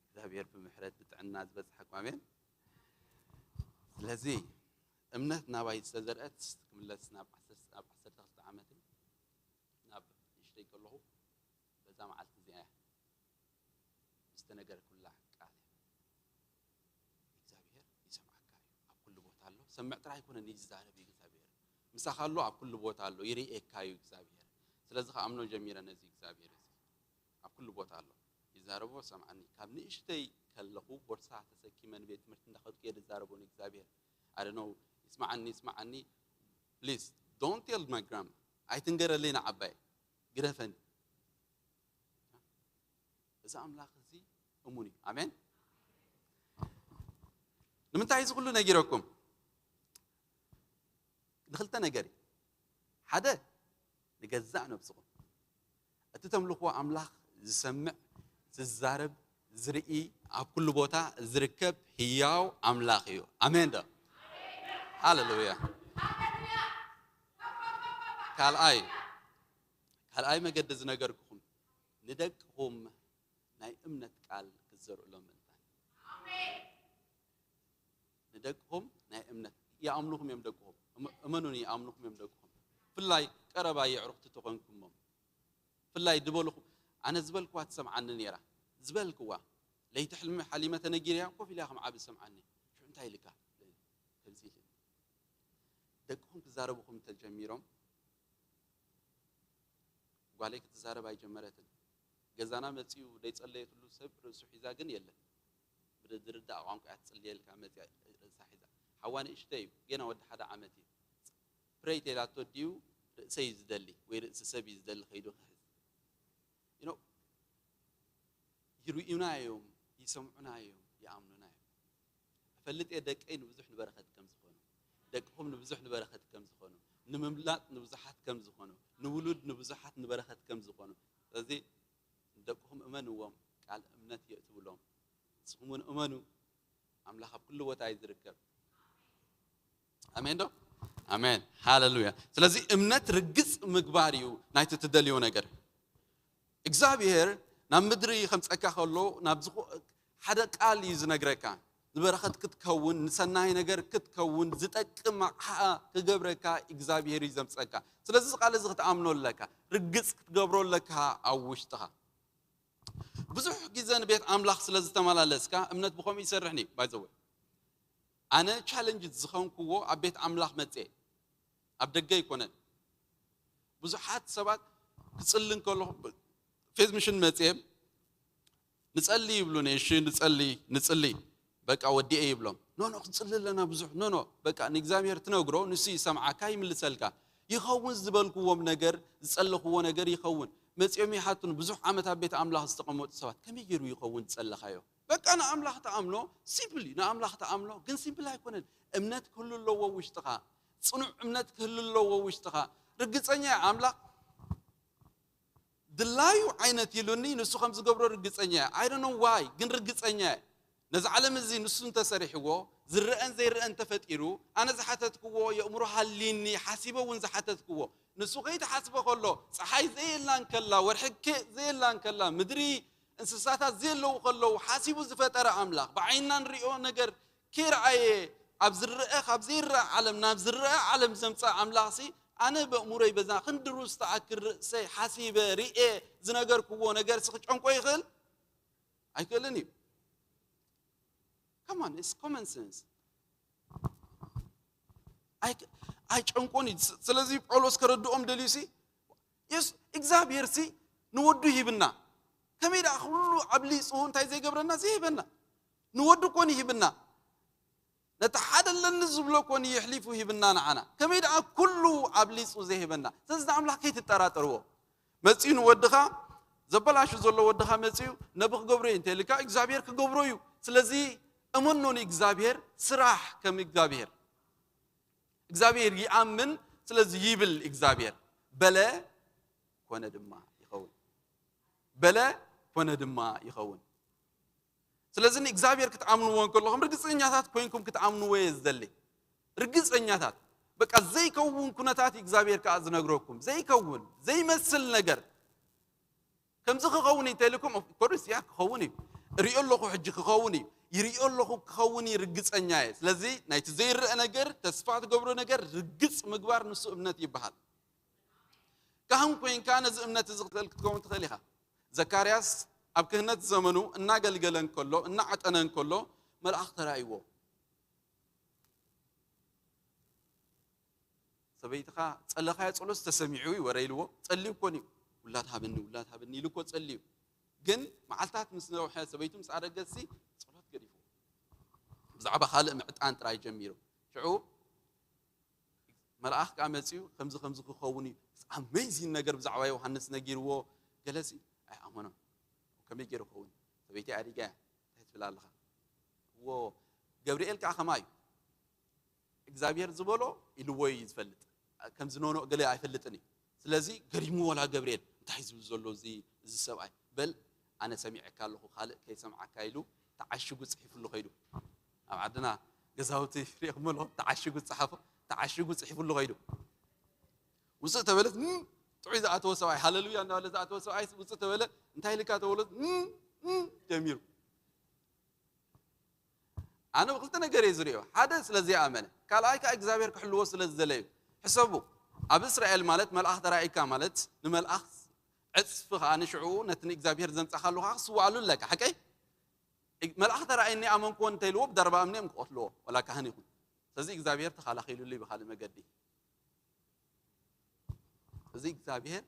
እግዚኣብሔር ብምሕረት ብጥዕና ዝበጽሓኩም። ኣሜን። ስለዚ እምነት ናባይ ዝተዘርአት ክምለስ ናብ ዓሰርተ፣ ኣብ ዓሰርተ ክልተ ዓመተይ ናብ ንእሽተይ ከለኹ በዛ መዓልቲ እዚኣ እያ ዝተነገረኩላ ቃል እያ። እግዚኣብሔር ይሰምዓካ እዩ። ኣብ ኩሉ ቦታ ኣሎ። ሰምዕ ጥራይ ኣይኮነን፣ ይዛረብ እዩ እግዚኣብሔር። ምሳኻ ኣሎ፣ ኣብ ኩሉ ቦታ ኣሎ፣ ይርእየካ እዩ እግዚኣብሔር። ስለዚ ከኣምኖ ጀሚረ ነዚ እግዚኣብሔር እዚ። ኣብ ኩሉ ቦታ ኣሎ። ይዛረቦ፣ ሰምዓኒ። ካብ ንእሽተይ ከለኹ ቦርሳ ተሰኪመ ንቤት ትምህርቲ እንዳኸድኩ እየ ዝዛረቦ ንእግዚኣብሔር። I don't know፣ ይስምዓኒ፣ ይስምዓኒ። Please, don't tell my grandma። ኣይትንገረለይ ንዓባይ። ግደፈኒ። እዚ ኣምላኽ እዚ እሙን እዩ። ኣሜን። ንምንታይ እዚ ኩሉ ነጊረኩም? ንክልተ ነገር እዩ። ሓደ፣ ንገዛእ ነብስኹም። እቲ ተምልኽዎ ኣምላኽ ዝሰምዕ፣ ዝዛረብ፣ ዝርኢ፣ ኣብ ኩሉ ቦታ ዝርከብ ህያው ኣምላኽ እዩ። ኣሜን ዶ? ሃሌሉያ። ካልኣይ፣ ካልኣይ መገዲ ዝነገርኩኹም፣ ንደቅኹም ናይ እምነት ቃል ክትዘርኡሎም ምእንታን። ንደቅኹም ናይ እምነት፣ ይኣምኑኹም እዮም ደቅኹም። እመ-፣ እመኑኒ፣ ይኣምኑኹም እዮም ደቅኹም። ብፍላይ ቀረባ የዕሩኽቲ ተኾንኩሞም። ብፍላይ ዝበልኹ-፣ ኣነ ዝበልክዋ ትሰምዓኒ ነይራ። ዝበልክዋ፣ ለይቲ ሕልሚ ሓሊመ ተነጊረያ፣ ኮፍ ኢላ ከም ዓቢ ትሰምዓኒ። ሽዑ እንታይ ኢልካ? ከምዚ ኢለ። ደቅኹም ክዛረቡኹም እንተጀሚሮም፣ ጓለይ ክትዛረብ ኣይጀመረትን። ገዛና መጺኡ ዘይጸለየትሉ ሰብ ርእሱ ሒዛ ግን የለን። ብዝርዳእ ቋንቋ እያ ትጽልየልካ መጺኣ ርእሳ ሒዛ። ሓዋ ንእሽተይ እዩ፣ ገና ወዲ ሓደ ዓመት እዩ። ፕረይ ተይላቶ ድዩ ርእሰይ እዩ ዝደሊ ወይ ርእሲ ሰብ እዩ ዝደሊ ከይዱ ክሕዝ? You know፣ ይርእዩና እዮም፣ ይሰምዑና እዮም፣ ይኣምኑና እዮም። እፈልጥ እየ ደቀይ ንብዙሕ ንበረኸት ከም ዝኾኑ፣ ደቅኹም ንብዙሕ ንበረኸት ከም ዝኾኑ፣ ንምምላጥ ንብዙሓት ከም ዝኾኑ፣ ንውሉድ ንብዙሓት ንበረኸት ከም ዝኾኑ። ስለዚ ንደቅኹም እመንዎም፣ ቃል እምነት የእትውሎም። ንስኹም እውን እመኑ፣ ኣምላኽ ኣብ ኩሉ ቦታ እዩ ዝርከብ። ኣሜን ዶ? ኣሜን። ሃሌሉያ። ስለዚ እምነት ርግጽ ምግባር እዩ ናይቲ ትደልዮ ነገር። እግዚኣብሔር ናብ ምድሪ ከምጸካ ከሎ ናብ ዝኾ-፣ ሓደ ቃል እዩ ዝነግረካ። ንበረኸት ክትከውን፣ ንሰናይ ነገር ክትከውን፣ ዝጠቅም ኣቕሓ ክገብረካ እግዚኣብሔር እዩ ዘምጸካ። ስለዚ እዚ ቃል እዚ ክትኣምኖ ኣለካ፣ ርግጽ ክትገብሮ ኣለካ ኣብ ውሽጥኻ። ብዙሕ ግዜ ንቤት ኣምላኽ ስለ ዝተመላለስካ እምነት ብኸምኡ ይሰርሕን እዩ። By the way፣ ኣነ ቻለንጅ ዝኾንክዎ ኣብ ቤት ኣምላኽ መጽየ፣ ኣብ ደገ ኣይኮነን። ብዙሓት ሰባት ክጽሊ እንከለኹ፣ ፌዝ ምሽን መጽየ፣ "ንጸሊ" ይብሉኒ። "እሺ፣ ንጸሊ፣ ንጽሊ፣ በቃ ወዲኤ" ይብሎም። "ኖ፣ ኖ፣ ክንጽሊ ኣለና ብዙሕ፣ ኖ፣ ኖ፣ በቃ ንእግዚኣብሔር ትነግሮ፣ ንሱ ይሰምዓካ፣ ይምልሰልካ። ይኸውን ዝበልክዎም ነገር፣ ዝጸለኽዎ ነገር ይኸውን።" መጺኦም ይሓቱን፣ ብዙሕ ዓመት ኣብ ቤት ኣምላኽ ዝተቐመጡ ሰባት፣ "ከመይ ገይሩ ይኸውን ዝጸለኻዮ?" በቃ ንኣምላኽ ተኣምኖ፣ ሲምፕል እዩ። ንኣምላኽ ተኣምኖ፣ ግን ሲምፕል ኣይኮነን። እምነት ክህሉ ኣለዎ ውሽጥኻ። ጽኑዕ እምነት ክህሉ ኣለዎ ውሽጥኻ። ርግጸኛ እየ ኣምላኽ ድላዩ ዓይነት ኢሉኒ፣ ንሱ ከም ዝገብሮ ርግጸኛ እየ። I don't know why፣ ግን ርግጸኛ እየ። ነዚ ዓለም እዚ ንሱ እንተሰሪሕዎ፣ ዝረአን ዘይረአን ተፈጢሩ፣ ኣነ ዝሓተትክዎ የእምሮ ሃሊኒ፣ ሓሲበ እውን ዝሓተትክዎ፣ ንሱ ከይትሓስቦ ከሎ፣ ፀሓይ ዘየላ እንከላ፣ ወርሒ ከ ዘየላ እንከላ፣ ምድሪ እንስሳታት ዘየለዉ ከለዉ፣ ሓሲቡ ዝፈጠረ ኣምላኽ፣ ብዓይንና ንሪኦ ነገር ከይረኣየ፣ ኣብ ዝረአ፣ ካብ ዘይረአ ዓለም ናብ ዝረአ ዓለም ዘምፀአ ኣምላኽሲ፣ ኣነ በእምሮይ በዛ ክንዲ ሩዝ ትኣክል ርእሰይ ሓሲበ፣ ርኤ፣ ዝነገርክዎ ነገርሲ ክጨንቆ ይኽእል? ኣይክእልን እዩ። Come on, it's common sense. ኣይጨንቆን እዩ። ስለዚ ጳውሎስ ከረድኦም ደልዩ ሲ፣ እግዚኣብሔር ሲ ንወዱ ሂብና። ከመይ ደኣ ኩሉ ኣብሊፁ እንታይ ዘይገብረና ዘይህበና? ንወዱ ኮን ይሂብና። ነቲ ሓደ ኣለኒ ዝብሎ ኮን የሕሊፉ ሂብና ንዓና። ከመይ ደኣ ኩሉ ኣብሊፁ ዘይህበና? ስለዚ ንኣምላኽ ከይትጠራጠርዎ። መፂኡ ንወድኻ ዘበላሹ ዘሎ ወድኻ መፂኡ ነቢ ክገብሮ እዩ እንተልካ እግዚኣብሔር ክገብሮ እዩ። ስለዚ እመኖ ንእግዚኣብሔር፣ ስራሕ ከም እግዚኣብሔር። እግዚኣብሔር ይኣምን። ስለዚ ይብል እግዚኣብሔር፣ በለ ኮነ ድማ ይኸውን። በለ ኮነ ድማ ይኸውን። ስለዚ ንእግዚኣብሔር ክትኣምንዎ እንከለኹም ርግፀኛታት ኮይንኩም ክትኣምንዎ እየ ዝደሊ። ርግፀኛታት፣ በቃ ዘይከውን ኩነታት እግዚኣብሔር ከዓ ዝነግረኩም፣ ዘይከውን ዘይመስል ነገር ከምዚ ክኸውን እንተልኩም ኮርስ ያ ክኸውን እዩ። እሪኦ ኣለኹ፣ ሕጂ ክኸውን እዩ። ይሪኦ ኣለኹ፣ ክኸውን እዩ፣ ርግፀኛ እየ። ስለዚ ናይቲ ዘይረአ ነገር፣ ተስፋ ትገብሮ ነገር ርግፅ ምግባር፣ ንሱ እምነት ይበሃል። ካህን ኮይንካ ነዚ እምነት እዚ ክትል ክትከውን ትኽእል ኢኻ። ዘካርያስ ኣብ ክህነት ዘመኑ እናገልገለ እንከሎ፣ እናዓጠነ እንከሎ፣ መልኣኽ ተራእይዎ። ሰበይትኻ ጸለኻዮ ጸሎት ተሰሚዑ እዩ ወረ ኢልዎ። ጸልዩ እኮ እዩ። ውላድ ሃበኒ፣ ውላድ ሃበኒ ኢሉ እኮ ጸልዩ። ግን መዓልታት ምስ ነውሐ፣ ሰበይቱ ምስ ኣረገዝሲ፣ ጸሎት ገዲፉ። ብዛዕባ ካልእ ምዕጣን ጥራይ ጀሚሩ። ሽዑ መልኣኽ ከኣ መጺኡ፣ "ከምዚ ከምዚ ክኸውን እዩ። ኣሜዚን ነገር ብዛዕባ ዮሃንስ ነጊርዎ፣ ገለሲ ኣይኣመኖን። ከመይ ገይሩ ክኸውን? ሰበይቲ ኣዲጋ እያ። እንታይ ትብል ኣለኻ?" እዎ፣ ገብርኤል ከኣ ከማይ እዩ። እግዚኣብሔር ዝበሎ ኢልዎ እዩ ዝፈልጥ። ከምዚ ኖኖ ገለ ኣይፈልጥን እዩ። ስለዚ ገሪሙ ወላ ገብርኤል፣ "እንታይ ዝብል ዘሎ እዚ፣ እዚ ሰብኣይ?" "በል፣ ኣነ ሰሚዐካ ኣለኹ፣ ካልእ ከይሰምዓካ" ኢሉ ተዓሽጉ ጽሒፉሉ ከይዱ። ኣብ ዓድና ገዛውቲ ርኢኹም ኣለኹም፣ ተዓሽጉ ዝጸሓፎ፣ ተዓሽጉ ጽሒፉሉ ከይዱ። ውጽእ ተበለት፣ "እም፣ ጥዑይ ዝኣተወ ሰብኣይ፣ ሃለሉያ እናበለ ዝኣተወ ሰብኣይ ውጽእ ተበለ፣ እንታይ ኢልካ ተበለት፣ እም፣ እም፣ ጀሚሩ። ኣነ ብክልተ ነገር እየ ዝሪኦ። ሓደ ስለ ዘይኣመነ፣ ካልኣይ ከዓ እግዚኣብሔር ክሕልዎ ስለ ዝደለዩ። ሕሰቡ፣ ኣብ እስራኤል ማለት መልኣኽ ተራእይካ ማለት ንመልኣኽ ዕጽፊ ከዓ ንሽዑ ነቲ ንእግዚኣብሔር ዘምጻኻሉ ከዓ ክስዋኣሉ ኣለካ። ሓቀይ? መልኣኽ ተራእይኒ ኣመንክዎ እንተኢልዎ ብደርባ እምኒ እዮም ክቐትልዎ፣ ወላ ካህን ይኹን። ስለዚ እግዚኣብሔር ተኸላኺሉሉ እዩ ብኻልእ መገዲ። እዚ እግዚኣብሔር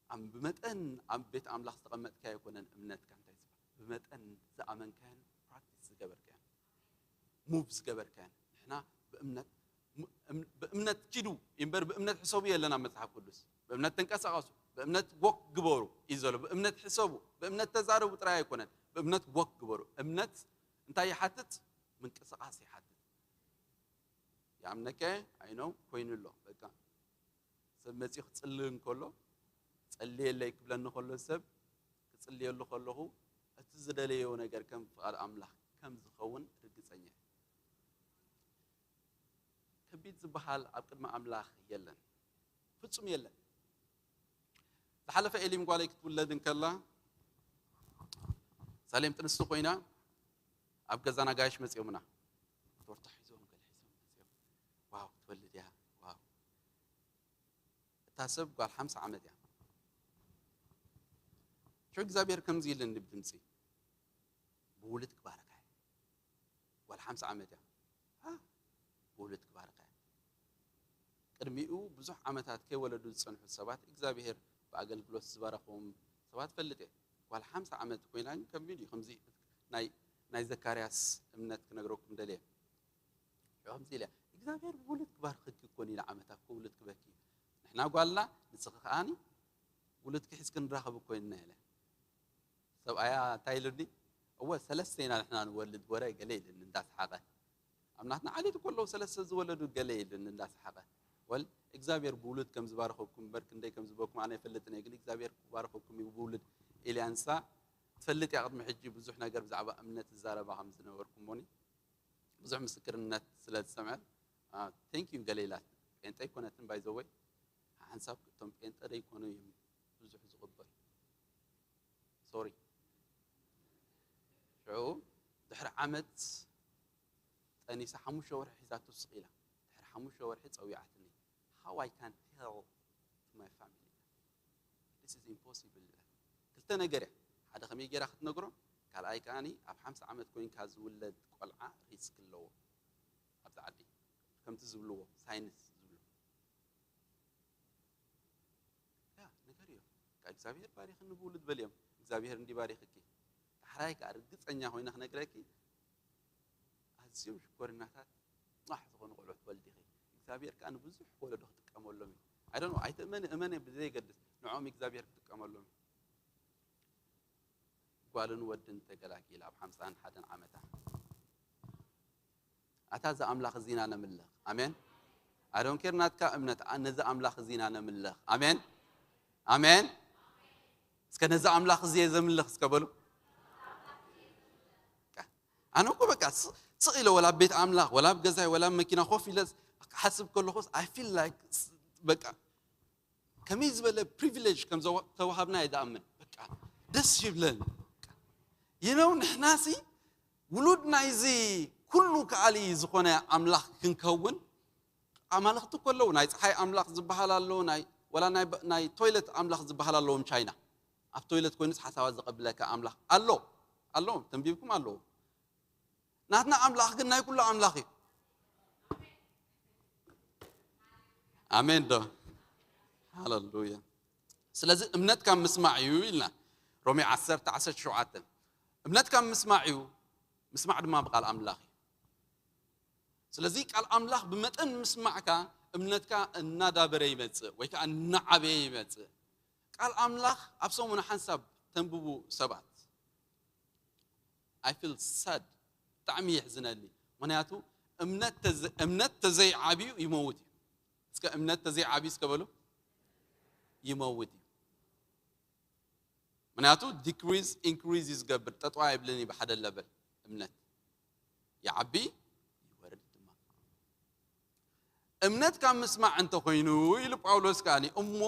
ኣብ ብመጠን ኣብ ቤት ኣምላኽ ዝተቐመጥካዮ ኣይኮነን እምነትካ እንታይ ዝበሃል፣ ብመጠን ዝኣመንካዮን ፕራክቲስ ዝገበርካዮን ሙቭ ዝገበርካዮን። ንሕና ብእምነት ም- እም- ብእምነት ኪዱ እምበር ብእምነት ሕሰቡ የለን ኣብ መጽሓፍ ቅዱስ። ብእምነት ተንቀሳቐሱ፣ ብእምነት ወክ ግበሩ እዩ ዘሎ። ብእምነት ሕሰቡ፣ ብእምነት ተዛረቡ ጥራይ ኣይኮነን፣ ብእምነት ወክ ግበሩ። እምነት እንታይ ይሓትት? ምንቅስቓስ ይሓትት። ይኣምነከ ኣይነው ኮይኑ ኣሎ። በቃ ሰብ መጺኡ ክጽሊ እንከሎ፣ "ጸልየለይ" ክብለኒ ከሎ ሰብ፣ ክጽልየሉ ከለኹ እቲ ዝደለዮ ነገር ከም ፍቓድ ኣምላኽ ከም ዝኸውን ርግጸኛ እየ። ከቢድ ዝበሃል ኣብ ቅድሚ ኣምላኽ የለን፣ ፍጹም የለን። ዝሓለፈ ኤሊም ጓለይ ክትውለድ እንከላ፣ ሳሌም ጥንስቲ ኮይና፣ ኣብ ገዛና ጋይሽ መጺኦምና። ቶርታ ሒዞም፣ ገለ ሒዞም መጺኦም። "ዋው፣ ክትወልድ እያ፣ ዋው።" እታ ሰብ ጓል ሓምሳ ዓመት እያ። ሽዑ እግዚኣብሔር ከምዚ ኢልኒ ብድምጺ፣ "ብውሉድ ክባርካ እየ።" ጓል ሓምሳ ዓመት እያ። "ሃ፣ ብውሉድ ክባርካ እየ?" ቅድሚኡ ብዙሕ ዓመታት ከይወለዱ ዝጸንሑ ሰባት እግዚኣብሔር ብኣገልግሎት ዝባረኾም ሰባት ፈልጥ እየ። ጓል ሓምሳ ዓመት ኮይና ግን ከቢድ እዩ። ከምዚ ናይ፣ ናይ ዘካርያስ እምነት ክነግረኩም ደልየ። ከምዚ ኢለ፣ "እግዚኣብሔር ብውሉድ ክባርኸኪ እኮ ንዓመታ እኮ ውሉድ ክበኪ። ንሕና ጓልና ንስኺ ከኣኒ ውሉድኪ ሒዝኪ ንራኸብ እኮ ኢና" ኢለ። ሰብኣያ እንታይ ኢሉኒ? "እወ ሰለስተ ኢና ንሕና ንወልድ ወረ" ገለ ኢሉኒ እንዳሰሓቐ። ኣብ ናትና ዓሌት እኮ ኣለዉ ሰለስተ ዝወለዱ ገለ ኢሉኒ እንዳሰሓቐ። ወል እግዚኣብሔር ብውሉድ ከም ዝባረኸኩም እምበር ክንደይ ከም ዝበኩም ኣነ ኣይፈልጥን እየ፣ ግን እግዚኣብሔር ክባረኸኩም እዩ ብውሉድ ኢልያ ንሳ። ትፈልጥ እያ ቅድሚ ሕጂ ብዙሕ ነገር ብዛዕባ እምነት ዝዛረባ ከም ዝነበርኩ እሞኒ ብዙሕ ምስክርነት ስለ ዝሰምዐ። Thank you ገለ ኢላት። ጴንጠ ኣይኮነትን by the way። ሓንሳብ እቶም ጴንጠ ደይኮኑ እዮም ብዙሕ ዝቕበሉ። Sorry። ሽዑ ድሕሪ ዓመት ጠኒሳ ሓሙሽተ ወርሒ ሒዛቶ ስቕ ኢላ። ድሕሪ ሓሙሽተ ወርሒ ጸዊዓትኒ። How I can tell to my family? This is impossible ይብላ። ክልተ ነገር እያ። ሓደ ከመይ ጌራ ክትነግሮም፣ ካልኣይ ከኣኒ ኣብ ሓምሳ ዓመት ኮይንካ ዝውለድ ቆልዓ ሪስክ ኣለዎ ኣብዚ ዓዲ። ከምቲ ዝብልዎ፣ ሳይንስ ዝብሎ። ያ፣ ንገርዮ። "ካብ እግዚኣብሔር ባሪኽኒ ብውሉድ" በልዮም። እግዚኣብሔር እንዲ ባሪኽኪ። ዳሕራይ ከኣ ርግጸኛ ኮይነ ክነግረኪ፣ ኣዝዮም ሽኮሪናታት ቋሕ ዝኾኑ ቆልዑ ትወልዲ ኢኺ። እግዚኣብሔር ከኣ ንብዙሕ ወለዶ ክጥቀመሎም እዩ። I don't know፣ ኣይትእመኒ፣ እመኒ፣ ብዘየገድስ ንዕኦም እግዚኣብሔር ክጥቀመሎም እዩ። ጓልን ወድን ተገላጊላ ኣብ ሓምሳን ሓደን ዓመታ። ኣታ እዚ ኣምላኽ እዚና ነምልኽ። ኣሜን። I don't care ናትካ እምነት፣ ኣ-፣ ነዚ ኣምላኽ እዚና ነምልኽ። ኣሜን። ኣሜን። እስከ ነዚ ኣምላኽ እዚ እየ ዘምልኽ እስከ በሉ። ኣነ እኮ በቃ ስ-፣ ስቕ ኢለ ወላ ኣብ ቤት ኣምላኽ፣ ወላ ኣብ ገዛይ፣ ወላ ኣብ መኪና ኮፍ ኢለ ክሓስብ ከለኹስ፣ I feel like ስ-፣ በቃ ከመይ ዝበለ ፕሪቪሌጅ ከም ዘዋ-፣ ተዋሃብና እየ ዝኣምን። በቃ ደስ ይብለኒ። You know፣ ንሕናሲ ውሉድ ናይዚ ኩሉ ከኣሊ ዝኾነ ኣምላኽ ክንከውን፣ ኣማልኽቲ እኮ ኣለዉ። ናይ ፀሓይ ኣምላኽ ዝበሃል ኣሎ፣ ናይ፣ ወላ ናይ በ-፣ ናይ ቶይለት ኣምላኽ ዝበሃል ኣለዎም ቻይና። ኣብ ቶይለት ኮይኑስ ሓሳባት ዘቐብለካ ኣምላኽ ኣሎ፣ ኣሎ፣ ተንቢብኩም ኣለዎ። ናትና ኣምላኽ ግን ናይ ኩሉ ኣምላኽ እዩ። ኣሜን ዶ? ሃሌሉያ። ስለዚ እምነት ካብ ምስማዕ እዩ ኢልና። ሮሜ ዓሰርተ፣ ዓሰርተ ሸውዓተ። እምነት ካብ ምስማዕ እዩ፣ ምስማዕ ድማ ብቃል ኣምላኽ እዩ። ስለዚ ቃል ኣምላኽ ብመጠን ምስማዕካ እምነትካ እናዳበረ ይመጽእ ወይ ከኣ እናዓበየ ይመጽእ። ቃል ኣምላኽ ኣብ ሰሙን ሓንሳብ ተንብቡ ሰባት። I feel sad። ብጣዕሚ የሕዝነኒ። ምኽንያቱ እምነት ተዘ-፣ እምነት ተዘይዓብዩ ይመውት እዩ። እስከ እምነት ተዘይዓብዩ እስከ በሉ። ይመውት እዩ። ምኽንያቱ ዲክሪዝ ኢንክሪዝ እዩ ዝገብር። ጠጠው ኣይብልን እዩ ብሓደ ለበል። እምነት ይዓቢ ይወርድ ድማ። እምነት ካብ ምስማዕ እንተኾይኑ ኢሉ ጳውሎስ ከኣኒ፣ እሞ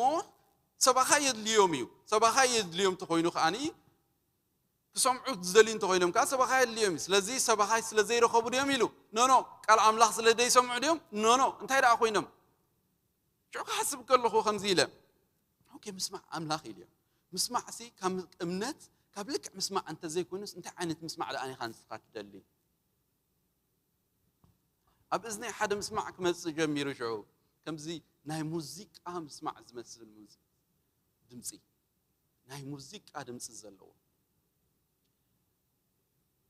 ሰባኻ የድልዮም እዩ። ሰባኻ የድልዮም እንተኾይኑ ከኣኒ ክሰምዑ ዝደልዩ እንተኾይኖም ከዓ ሰባኻ የድልዮም እዩ። ስለዚ ሰባኻ ስለ ዘይረኸቡ ድዮም ኢሉ። ኖ ኖ፣ ቃል ኣምላኽ ስለ ዘይሰምዑ ድዮም? ኖ ኖ፣ እንታይ ደኣ ኮይኖም? ሽዑ ክሓስብ ከለኹ ከምዚ ኢለ፣ ኦኬ፣ ምስማዕ ኣምላኽ ኢልዮ። ምስማዕ ሲ ካብ እምነት፣ ካብ ልክዕ ምስማዕ እንተዘይኮይኑስ እንታይ ዓይነት ምስማዕ ደኣ ኢኻ ንስኻ ትደሊ? ኣብ እዝነይ ሓደ ምስማዕ ክመጽእ ጀሚሩ። ሽዑ ከምዚ ናይ ሙዚቃ ምስማዕ ዝመስል ሙዚ-፣ ድምጺ፣ ናይ ሙዚቃ ድምጺ ዘለዎ።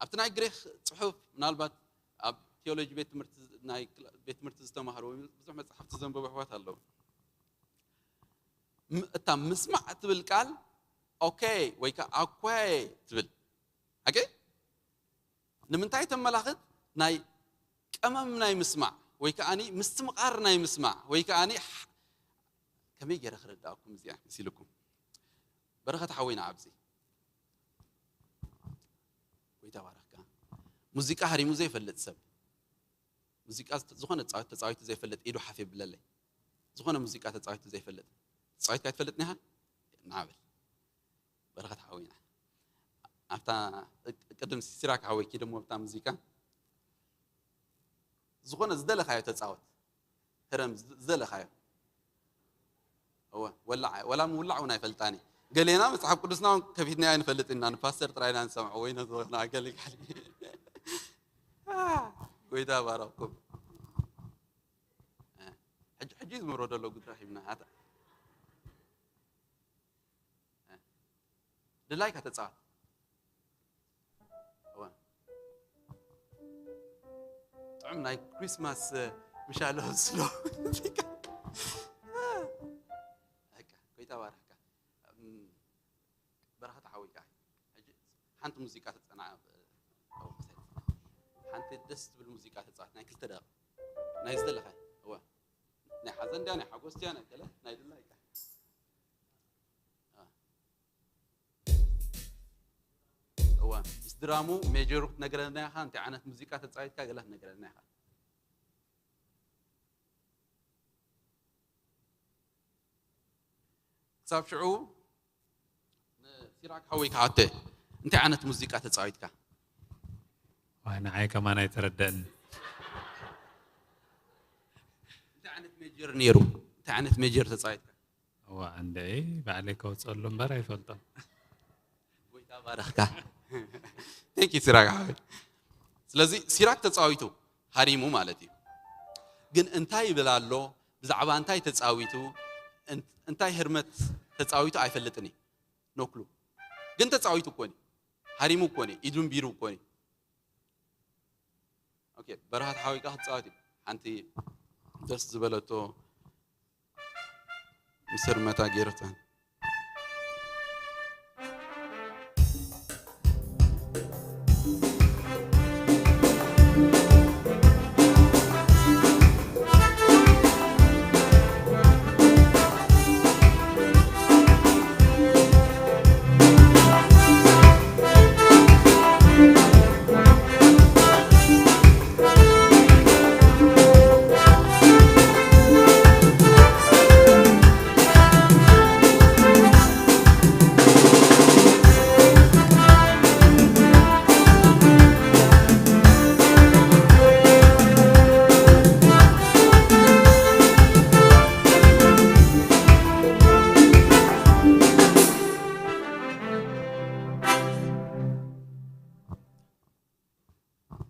ኣብቲ ናይ ግሪኽ ጽሑፍ፣ ምናልባት ኣብ ቴዎሎጂ ቤት ትምህርቲ፣ ናይ ክላ-፣ ቤት ትምህርቲ ዝተማህሩ ወይ ብዙሕ መጽሓፍቲ ዘንበቡ ኣሕዋት ኣለዉ። ም-፣ እታ ምስማዕ እትብል ቃል ኦኬ ወይ ከኣ ኣኮ ትብል። ሓቂ? ንምንታይ ተመላኽት? ናይ ቀመም ናይ ምስማዕ ወይ ከኣኒ ምስትምቓር ናይ ምስማዕ ወይ ከኣኒ ሕ-፣ ከመይ ገይረ ክረዳእኩም እዚኣ መሲልኩም? በረኸት ሓወይና ኣብዚ። ጎይታ ባረኽካ። ሙዚቃ ሃሪሙ ዘይፈልጥ ሰብ፣ ሙዚቃ ዝተ-፣ ዝኾነ ተጻወት-፣ ተጻዊቱ ዘይፈልጥ ኢዱ ሓፍ የብለለይ። ዝኾነ ሙዚቃ ተጻዊቱ ዘይፈልጥ። ተጻዊትካ ኣይትፈልጥን ኢኻ? ንዓ በል። በረኸት ሓወይና። ኣብታ ቅ-፣ ቅድም ሲራክ ሓወይ ኪድ እሞ ኣብታ ሙዚቃ። ዝኾነ ዝደለኻዮ ተጻወት። ህረም ዝ-፣ ዝደለኻዮ። እወ፣ ወላዕ፣ ወላ ምውላዕ እውን ኣይፈልጣን እየ። ገሌና መጽሓፍ ቅዱስና እውን ከፊትና ኣይንፈልጥ ኢና፣ ንፓስተር ጥራይ ኢና ንሰምዖ ወይ ነዝኾነ ኣገልጋሊ። ጎይታ ባረኽኩም። ሕጂ፣ ሕጂ ዝምሮ ዘሎ ጉዳይ ሂብና። ኣታ-፣ ድላይካ ተጻወት። እወ። ጥዑም ናይ ክሪስማስ፣ እ፣ ምሻሎ ስሎ። በቃ፣ ጎይታ ባርኽካ። እም፣ በረኸት ሓወይ ከኣ። ሕጂ ሓንቲ ሙዚቃ ተጸና-፣ ሓንቲ ደስ ትብል ሙዚቃ ተጻወት። ናይ ክልተ ደቂቕ። ናይ ዝደለኻ። እወ። ናይ ሓዘን ድያ፣ ናይ ሓጎስ ድያ፣ ናይ ገለ፣ ናይ ድላይካ። አ። እዋ፣ ምስ ድራሙ ሜጀሩ ክትነግረና ኢኻ፣ እንታይ ዓይነት ሙዚቃ ተጻዊትካ ገለ ክትነግረና ኢኻ። ክሳብ ሽዑ ንሲራክ ሓወይ ክሓተ፣ እንታይ ዓይነት ሙዚቃ ተጻዊትካ? ዋይ ንዓይ ከማን ኣይተረደእን። እንታይ ዓይነት ሜጀር ነይሩ? እንታይ ዓይነት ሜጀር ተጻዊትካ? እዋ እንደ ባዕለይ ከውፀሉ እምበር ኣይፈልጦም። ጎይታ ባረኽካ። Thank you ሲራክ ሓወይ። ስለዚ ሲራክ ተጻዊቱ ሃሪሙ ማለት እዩ። ግን እንታይ ይብል ኣሎ? ብዛዕባ እንታይ ተጻዊቱ? እን- እንታይ ህርመት ተጻዊቱ ኣይፈልጥን እዩ። ኖክሉ ግን ተጻዊቱ እኮ እዩ። ሃሪሙ እኮ እዩ። ኢዱን ቢሩ እኮ እዩ። ኦኬ በረኸት ሓወይ ካ ክትጻወት እዩ። ሓንቲ ደስ ዝበለቶ ምስ ህርመታ ገይረታ።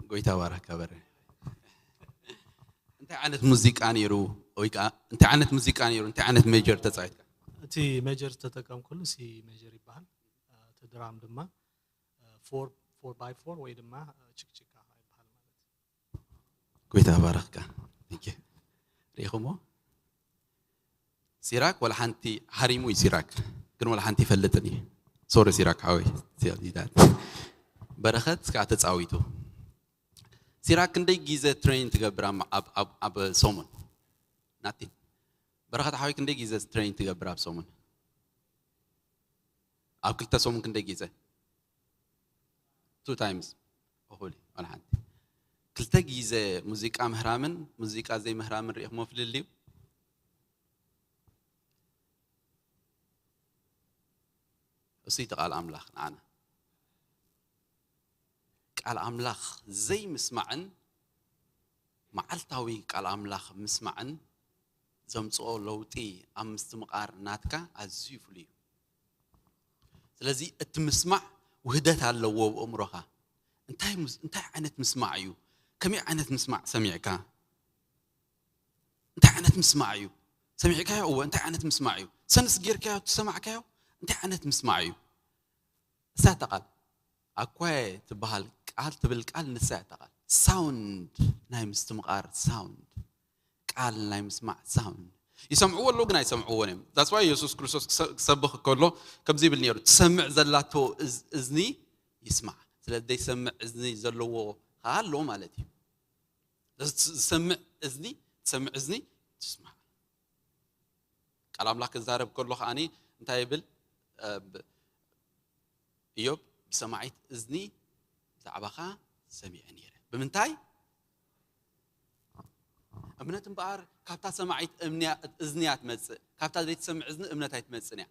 ጎይታ ባረካ በረ። እንታይ ዓይነት ሙዚቃ ነይሩ? ወይ ከዓ እንታይ ዓይነት ሙዚቃ ነይሩ? እንታይ ዓይነት ሜጀር ተፃዊትካ? እቲ ሜጀር ዝተጠቀምኩሉ ሲ ሜጀር ይበሃል። እቲ ድራም ድማ ፎር ባይ ፎር ወይ ድማ ችክችካ ይበሃል ማለት እዩ። ጎይታ ባረክካ። ሪኢኹሞ? ሲራክ ወላ ሓንቲ ሓሪሙ እዩ። ሲራክ ግን ወላ ሓንቲ ይፈልጥን እዩ። ሶሪ ሲራክ ሓወይ። በረኸት ከዓ ተፃዊቱ። ሲራክ ክንደይ ግዜ ትሬን ትገብር ኣብ ሰሙን? ናቲ በረኸት ሓወይ ክንደይ ግዜ ትሬን ትገብር ኣብ ሰሙን? ኣብ ክልተ ሰሙን ክንደይ ግዜ? ቱ ታይምስ። እኹል እዩ። ወላ ሓንቲ ክልተ ግዜ ሙዚቃ ምህራምን ሙዚቃ ዘይምህራምን ርኢኹሞ ፍልልዩ? እሱ እቲ ቃል ኣምላኽ ንዓና ቃል ኣምላኽ ዘይምስማዕን መዓልታዊ ቃል ኣምላኽ ምስማዕን ዘምፅኦ ለውጢ ኣብ ምስትምቓር ናትካ ኣዝዩ ፍሉይ እዩ። ስለዚ እቲ ምስማዕ ውህደት ኣለዎ ኣብ ኣእምሮኻ። እንታይ ምስ- እንታይ ዓይነት ምስማዕ እዩ? ከመይ ዓይነት ምስማዕ ሰሚዕካ? እንታይ ዓይነት ምስማዕ እዩ ሰሚዕካዮ? እወ እንታይ ዓይነት ምስማዕ እዩ? ሰንስ ጌርካዮ ትሰማዕካዮ? እንታይ ዓይነት ምስማዕ እዩ? እሳ እታ ቃል ኣኳየ ትበሃል ቃል ትብል ቃል ንሳ እያ እታ ቃል ሳውንድ ናይ ምስትምቓር ሳውንድ ቃል ናይ ምስማዕ ሳውንድ ይሰምዕዎ ኣለዉ ግን ኣይሰምዕዎን እዮም። That's why የሱስ ክርስቶስ ክሰ- ክሰብኽ ከሎ ከምዚ ይብል ነይሩ፣ ትሰምዕ ዘላቶ እዝ- እዝኒ ይስማዕ። ስለ ዘይሰምዕ እዝኒ ዘለዎ ከዓ ኣሎ ማለት እዩ። ዝሰምዕ እዝኒ ትሰምዕ እዝኒ ትስማዕ። ቃል ኣምላኽ ክዛረብ ከሎ ከዓኒ እንታይ ይብል? እዮብ ብሰማዒት እዝኒ ብዛዕባኻ ሰሚዐ ነይረ። ብምንታይ? እምነት እምበኣር ካብታ ሰማዒት እዝኒ እያ ትመፅእ፣ ካብታ ዘይትሰምዕ እዝኒ እምነት ኣይትመፅን እያ።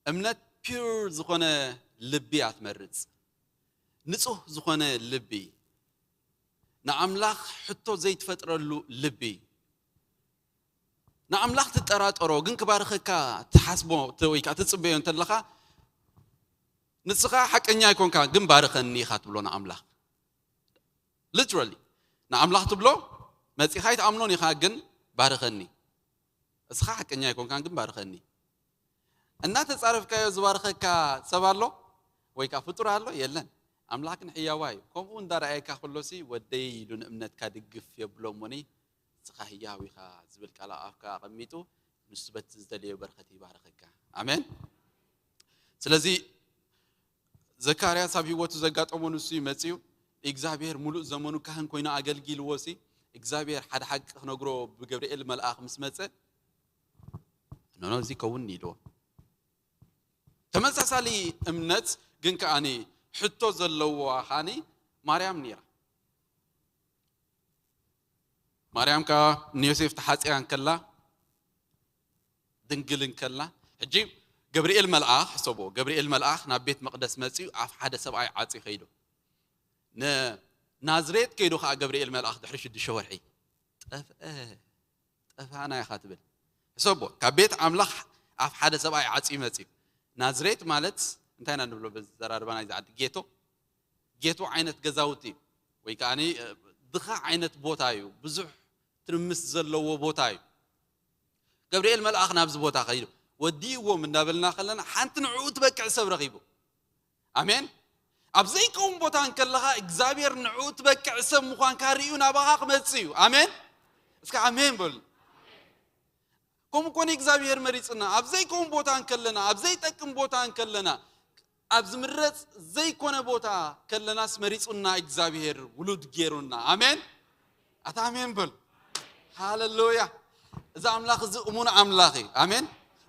እምነት ፒር ዝኾነ ልቢ እያ ትመርፅ። ንፁህ ዝኾነ ልቢ፣ ንኣምላኽ ሕቶ ዘይትፈጥረሉ ልቢ፣ ንኣምላኽ ትጠራጠሮ ግን ክባርኸካ ትሓስቦ ወይ ከዓ ትፅበዮ እንተለኻ ንስኻ ሓቀኛ ኣይኮንካ ግን ባርኸኒ ኢኻ ትብሎ ንኣምላኽ። Literally ንኣምላኽ ትብሎ መፂኻ ኣይትኣምኖን ኢኻ ግን ባርኸኒ። እስኻ ሓቀኛ ኣይኮንካን ግን ባርኸኒ። እናተፃረፍካዮ ዝባርኸካ ሰብ ኣሎ ወይ ከዓ ፍጡር ኣሎ? የለን። ኣምላኽ ግን ሕያዋ እዩ። ከምኡ እንዳረኣየካ ከሎሲ ወደይ ኢሉ ንእምነትካ ድግፍ የብሎ እሞኒ እስኻ ህያው ኢኻ ዝብል ቃል ኣብ ኣፍካ ኣቐሚጡ ንሱ በቲ ዝደለዮ በረኸት ይባርኸካ። ኣሜን። ስለዚ ዘካርያስ ኣብ ህይወቱ ዘጋጠሞ ንሱ እዩ መፅዩ። እግዚኣብሔር ሙሉእ ዘመኑ ካህን ኮይኑ ኣገልጊልዎ ሲ እግዚኣብሔር ሓደ ሓቂ ክነግሮ ብገብርኤል መልኣኽ ምስ መፀ ኖኖ እዚ ከውን ኢልዎ። ተመሳሳሊ እምነት ግን ከኣኒ ሕቶ ዘለዋ ከኣኒ ማርያም ነይራ። ማርያም ከኣ ንዮሴፍ ተሓጽያ እንከላ፣ ድንግል እንከላ፣ ሕጂ ገብርኤል መልኣኽ፣ ሕሰቦ፣ ገብርኤል መልኣኽ ናብ ቤት መቕደስ መጺኡ ኣፍ ሓደ ሰብኣይ ዓጽዩ ከይዱ። ንናዝሬት ከይዱ ከኣ ገብርኤል መልኣኽ ድሕሪ ሽዱሽተ ወርሒ ጠፍአ። ጠፋና ኢኻ ትብል። ሕሰቦ፣ ካብ ቤት ኣምላኽ ኣፍ ሓደ ሰብኣይ ዓጽዩ መጺኡ። ናዝሬት ማለት እንታይ ኢና ንብሎ በዚ ዘራርባ ናይዚ ዓዲ? ጌቶ። ጌቶ ዓይነት ገዛውቲ ወይ ከኣ ድኻ ዓይነት ቦታ እዩ። ብዙሕ ትርምስ ዘለዎ ቦታ እዩ። ገብርኤል መልኣኽ ናብዚ ቦታ ከይዱ ወዲእዎም እንዳበልና ከለና ሓንቲ ንዕኡ ትበቅዕ ሰብ ረኺቡ። ኣሜን። ኣብ ዘይከውን ቦታ እንከለኻ እግዚኣብሔር ንዕኡ ትበቅዕ ሰብ ምዃንካ ርእዩ ናባኻ ክመጽእ እዩ። ኣሜን። እስከ ኣሜን በሉ። ከምኡ ኮነ እግዚኣብሔር መሪጽና። ኣብ ዘይከውን ቦታ እንከለና፣ ኣብ ዘይጠቅም ቦታ እንከለና፣ ኣብ ዝምረጽ ዘይኮነ ቦታ ከለናስ መሪጹና እግዚኣብሔር ውሉድ ገይሩና። ኣሜን። ኣታ ኣሜን በል። ሃሌሉያ። እዚ ኣምላኽ እዚ እሙን ኣምላኽ እዩ። ኣሜን።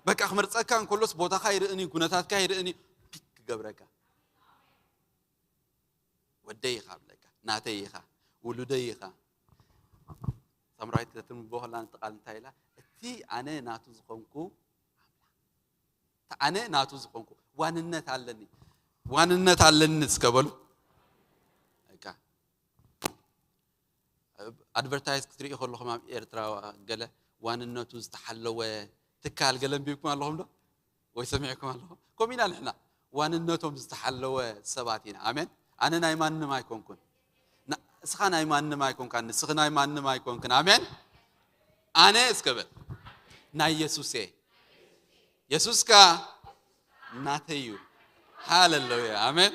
በቃ ክመርጸካ እንከሎስ ቦታኻ ይርእን እዩ፣ ኩነታትካ ይርእን እዩ፣ ፒክ ክገብረካ። ወደይ ኢኻ ብለካ፣ ናተይ ኢኻ፣ ውሉደይ ኢኻ። ሳምራዊት ከተንብቦ ከላ ነቲ ቃል እንታይ ኢላ? እቲ ኣነ ናቱ ዝኾንኩ ኣምላኽ፣ እቲ ኣነ ናቱ ዝኾንኩ ዋንነት ኣለኒ፣ ዋንነት ኣለኒ እስከ በሉ። በቃ ኣድቨርታይዝ ክትርኢ ከለኹም ኣብ ኤርትራ ገለ ዋንነቱ ዝተሓለወ ትካል ገለ ኣንቢብኩም ኣለኹም ዶ? ወይ ሰሚዕኩም ኣለኹም? ከምኡ ኢና ንሕና ዋንነቶም ዝተሓለወ ሰባት ኢና። ኣሜን። ኣነ ናይ ማንም ኣይኮንኩን። ና- እስኻ ናይ ማንም ኣይኮንካን፣ ንስኺ ናይ ማንም ኣይኮንክን። ኣሜን። ኣነ እስከ በል ናይ የሱስ እየ። የሱስ ከኣ ናተይ እዩ። ሃሌሉያ። ኣሜን።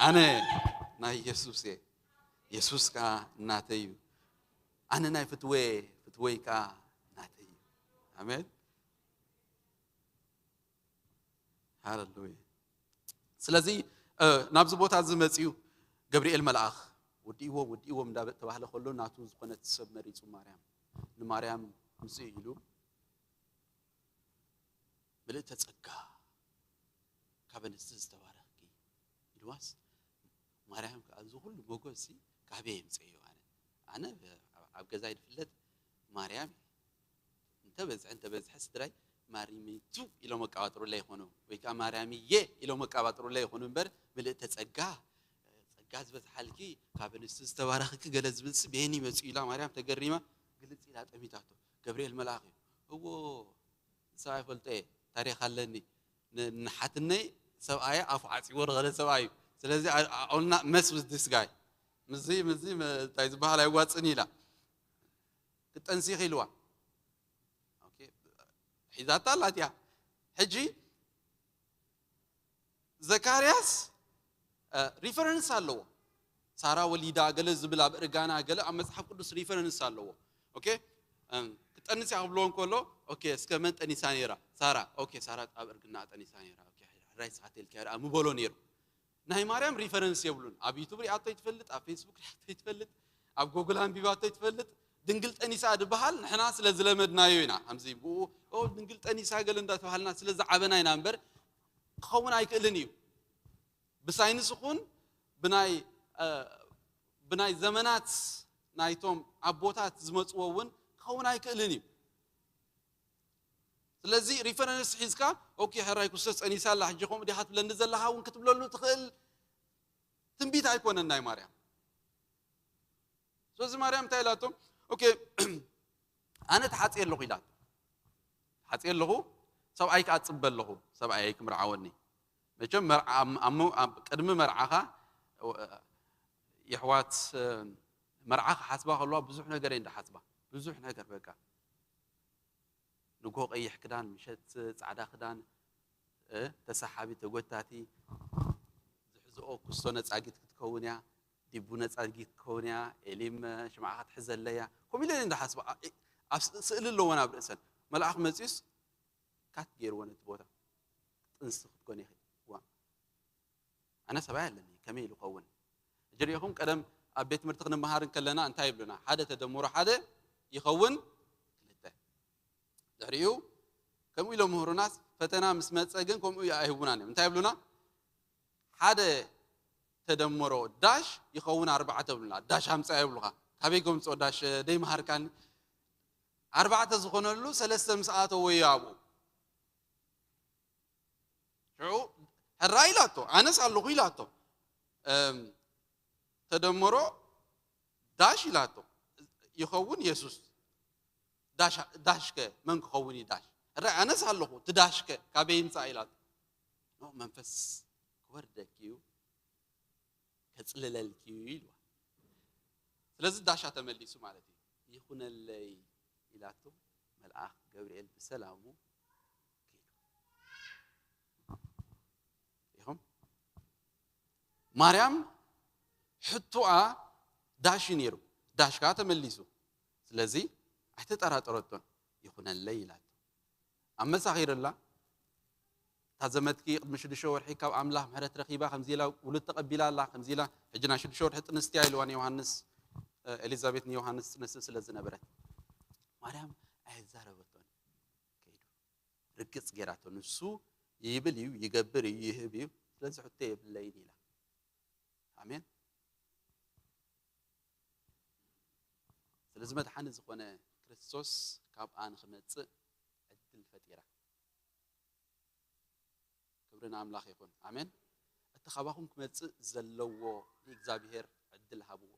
ኣነ ናይ የሱስ እየ። የሱስ ከኣ ናተይ እዩ። ኣነ ናይ ፍትወ፣ ፍትወይ ከኣ ናተይ እዩ። ኣሜን። ሃሌሉያ። ስለዚ እ፣ ናብዚ ቦታ እዚ መጺኡ ገብርኤል መልኣኽ ወዲእዎም ወዲእዎም እንዳተባህለ ከሎ ናቱ ዝኾነት ሰብ መሪጹ ማርያም፣ ንማርያም ምስኡ ኢሉ ምልእተ ጸጋ ካብ ኣንስቲ ዝተባረኽኪ ኢልዋስ ማርያም ከኣ እዚ ኩሉ ሞገስ እዚ ካበይ የምጽእዮ? ኣነ ኣነ ኣብ ገዛይ ዝፍለጥ ማርያም እንተበዝሐ እንተበዝሐ ስድራይ ማሪሚቱ ኢሎም ኣቃባጥሩለይ ይኾኑ ወይ ከዓ ማርያምዬ ኢሎም ኣቃባጥሩለይ ይኾኑ እምበር ምልእተ ጸጋ ጸጋ ዝበዝሓልኪ ካብ ኣንስቲ ዝተባረኽኪ ገለ ዝብል ሲ በየን ይመጽእ ኢላ ማርያም ተገሪማ ግልጽ ኢላ ጠሚታቶ። ገብርኤል መልኣኽ እዩ እዎ ንሰብኣይ ፈልጦ እየ ታሪኽ ኣለኒ ንሓትነይ ሰብኣየ ኣፉ ዓፂዎ ዝኸደ ሰብኣይ እዩ ስለዚ ኦልና መስ ምስ ዲስ ጋይ ምዚ ምዚ እንታይ ዝበሃል ኣይዋፅን ኢላ ክትጠንሲኽ ኢልዋ ሒዛታ ኣላት እያ ሕጂ ዘካርያስ ሪፈረንስ ኣለዎ ሳራ ወሊዳ ገለ ዝብል ኣብ እርጋና ገለ ኣብ መፅሓፍ ቅዱስ ሪፈረንስ ኣለዎ ኦኬ ክጠንስ እያ ክብልዎ እንከሎ ኦኬ እስከ መን ጠኒሳ ነይራ ሳራ ኦኬ ሳራ ኣብ እርግና ጠኒሳ ነይራ ሕራይ ሰዓት ኢልካ ኣ ምበሎ ነይሩ ናይ ማርያም ሪፈረንስ የብሉን ኣብ ዩቱብ ሪኣቶ ይትፈልጥ ኣብ ፌስቡክ ሪኣቶ ይትፈልጥ ኣብ ጎግል ኣንቢባቶ ይትፈልጥ ድንግል ጠኒሳ ድበሃል ንሕና ስለ ዝለመድናዮ ኢና ከምዚ ብኡ ድንግል ጠኒሳ ገለ እንዳተባሃልና ስለ ዝዓበና ኢና እምበር ክኸውን ኣይክእልን እዩ ብሳይንስ ኹን ብናይ ብናይ ዘመናት ናይቶም ኣቦታት ዝመፅዎ እውን ክኸውን ኣይክእልን እዩ ስለዚ ሪፈረንስ ሒዝካ ኦኬ ሕራይ ኩሰስ ፀኒሳ ኣላ ሕጂ ከምኡ ዲኻ ትብለኒ ዘለኻ እውን ክትብለሉ ትኽእል ትንቢት ኣይኮነን ናይ ማርያም ስለዚ ማርያም እንታይ ኢላቶም ኦኬ ኣነ ተሓፅየ ኣለኹ ኢላቶ ተሓፅየ ኣለኹ ሰብኣይ ከዓ ፅበ ኣለኹ ሰብኣይ ክምርዓወኒ መቸም ቅድሚ መርዓኻ የሕዋት መርዓ ክሓስባ ከለዋ ብዙሕ ነገር እየ እንዳሓስባ ብዙሕ ነገር በቃ ንጎ ቀይሕ ክዳን ምሸት ፃዕዳ ክዳን ተሳሓቢ ተጎታቲ ዝሕዝኦ ኩስቶ ነፃጊት ክትከውን እያ ዲቡ ነፃጊት ክትከውን እያ ኤሊም ሽምዓ ክትሕዘለ እያ ከምኡ ኢለ እንዳሓስባ ኣብ ስእሊ ኣለዎን ኣብ ርእሰን መልኣኽ መፂኡስ ካት ገይርዎ ነቲ ቦታ ጥንሲ ክትኮን ኢኺ ዋ ኣነ ሰብኣይ ኣለኒ ከመይ ኢሉ ኸውን ሕጂ ሪኢኹም ቀደም ኣብ ቤት ትምህርቲ ክንመሃር እንከለና እንታይ ይብሉና ሓደ ተደምሮ ሓደ ይኸውን ክልተ ድሕሪኡ ከምኡ ኢሎም ምህሩናስ ፈተና ምስ መፀ ግን ከምኡ ኣይህቡናን እዮም። እንታይ ይብሉና? ሓደ ተደመሮ ዳሽ ይኸውን ኣርባዕተ ይብሉና። ዳሽ ኣምፃ ይብሉኻ። ካበይ ከምፅኦ ዳሽ ደይመሃርካኒ? ኣርባዕተ ዝኾነሉ ሰለስተ ምስ ኣተዎ እዩ ኣብኡ። ሽዑ ሕራይ ኢላቶ፣ ኣነስ ኣለኹ ኢላቶ። እም፣ ተደመሮ ዳሽ ኢላቶ። ይኸውን የሱስ። ዳሽ፣ ዳሽከ መን ክኸውን እዩ ዳሽ? ሕራይ ኣነስ ኣለኹ፣ እቲ ዳሽከ ካበይ ይምጻእ ኢላቶ። ኖ፣ መንፈስ ክወርደኪ እዩ፣ ከጽልለልኪ እዩ ኢልዋ። ስለዚ ዳሻ ተመሊሱ ማለት እዩ። ይኹነለይ ኢላቶ፣ መልኣኽ ገብርኤል ብሰላሙ ኪዱ። ኢኹም? ማርያም ሕቶኣ ዳሽ እዩ ነይሩ። ዳሽ ከኣ ተመሊሱ። ስለዚ ኣይተጠራጠረቶን። ይኹነለይ ኢላቶ። ኣመሳኺርላ፣ እታ ዘመድኪ ቅድሚ ሽዱሽተ ወርሒ ካብ ኣምላኽ ምሕረት ረኺባ፣ ከምዚ ኢላ ውሉድ ተቐቢላ ኣላ፣ ከምዚ ኢላ፣ ሕጂ ናይ ሽዱሽተ ወርሒ ጥንስቲ እያ ኢልዋ ንዮሃንስ፣ እ፣ ኤሊዛቤት ንዮሃንስ ጥንስቲ ስለ ዝነበረት። ማርያም ኣይዛረበቶን። ከይዱ ርግጽ ጌራቶ። ንሱ ይብል እዩ፣ ይገብር እዩ፣ ይህብ እዩ። ስለዚ ሕቶ የብለይን ኢላ። ኣሜን። ስለዚ መድሓኒ ዝኾነ ክርስቶስ ካብኣ ንኽመጽእ ዕድል ፈጢራ። ክብሪ ንኣምላኽ ይኹን። ኣሜን። እቲ ካባኹም ክመጽእ ዘለዎ ንእግዚኣብሔር ዕድል ሃብዎ።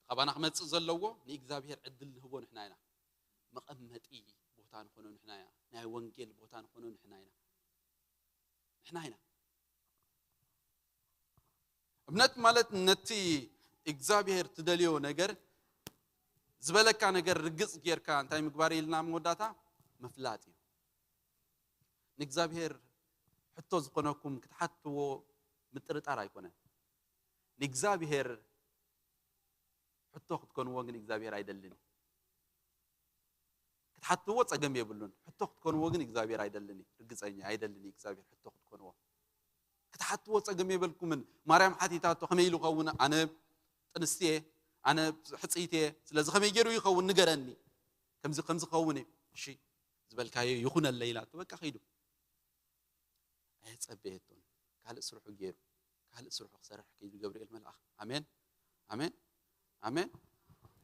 ካባና ክመጽእ ዘለዎ ንእግዚኣብሔር ዕድል ንህቦ ንሕና ኢና። መቐመጢ ቦታ ንኾኖ ንሕና ኢና። ናይ ወንጌል ቦታ ንኾኖ ንሕና ኢና። ንሕና ኢና። እምነት ማለት ነቲ እግዚኣብሔር ትደልዮ ነገር ዝበለካ ነገር ርግጽ ጌርካ እንታይ ምግባር ኢልና መወዳእታ ምፍላጥ እዩ። ንእግዚኣብሔር ሕቶ ዝኾነኩም ክትሓትዎ ምጥርጣር ኣይኮነን። ንእግዚኣብሔር ሕቶ ክትኮንዎ ግን እግዚኣብሔር ኣይደልን እዩ። ክትሓትዎ ጸገም የብሉን። ሕቶ ክትኮንዎ ግን እግዚኣብሔር ኣይደልን እዩ። ርግጸኛ ኣይደልን እዩ እግዚኣብሔር ሕቶ ክትኮንዎ። ክትሓትዎ ጸገም የበልኩምን። ማርያም ሓቲታቶ ከመይ ኢሉ ኸውን? ኣነ ጥንስቲ እየ፣ ኣነ ሕጽይቲ እየ። ስለዚ ከመይ ገይሩ ይኸውን ንገረኒ። ከምዚ ከምዚ ክኸውን እዩ። እሺ ዝበልካዮ ይኹነለይ ኢላቶ በቃ ከይዱ። ኣየጸበየቶን። ካልእ ስርሑ ገይሩ፣ ካልእ ስርሑ ክሰርሕ ከይዱ ገብርኤል መልኣኽ። ኣሜን፣ ኣሜን፣ ኣሜን።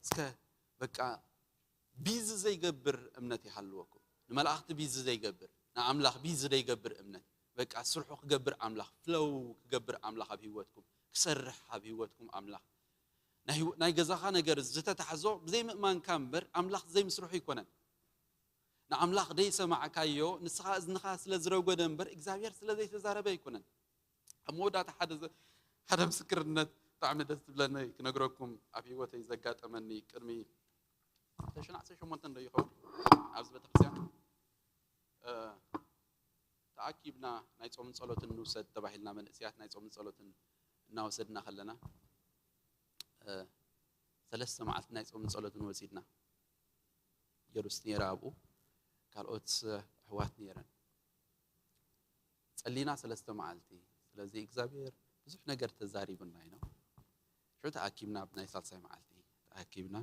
እስከ በቃ ቢዚ ዘይገብር እምነት ይሃልወኩም። ንመላእኽቲ ቢዚ ዘይገብር፣ ንኣምላኽ ቢዚ ዘይገብር እምነት። በቃ ስርሑ ክገብር ኣምላኽ፣ ፍሎው ክገብር ኣምላኽ ኣብ ህይወትኩም፣ ክሰርሕ ኣብ ህይወትኩም ኣምላኽ። ናይ ህይወ-፣ ናይ ገዛኻ ነገር ዝተታሕዞ ብዘይ ምእማንካ እምበር ኣምላኽ ዘይምስርሑ ኣይኮነን። ንኣምላኽ ደይሰማዕካዮ፣ ንስኻ እዝንኻ ስለ ዝረጎደ እምበር እግዚኣብሔር ስለ ዘይተዛረበ ኣይኮነን። ኣብ መወዳእታ ሓደ ዘ-፣ ሓደ ምስክርነት ብጣዕሚ ደስ ዝብለኒ ክነግረኩም ኣብ ህይወተይ ዘጋጠመኒ ቅድሚ ክልተ ሽሕን ዓሰርተ ሸሞንተን ዶ ይኸውን ኣብዚ ቤተክርስትያን፣ እ፣ ተኣኪብና ናይ ጾምን ጸሎትን ንውሰድ ተባሂልና መንእስያት ናይ ጾምን ጸሎትን እናወሰድና ከለና፣ እ፣ ሰለስተ መዓልቲ ናይ ጾምን ጸሎትን ወሲድና። የሩስ ነይረ ኣብኡ፣ ካልኦት ኣሕዋት ነይረን። ጸሊና ሰለስተ መዓልቲ። ስለዚ እግዚኣብሔር ብዙሕ ነገር ተዛሪቡና ኢና። ሽዑ ተኣኪብና፣ ኣብ ናይ ሳልሳይ መዓልቲ ተኣኪብና፣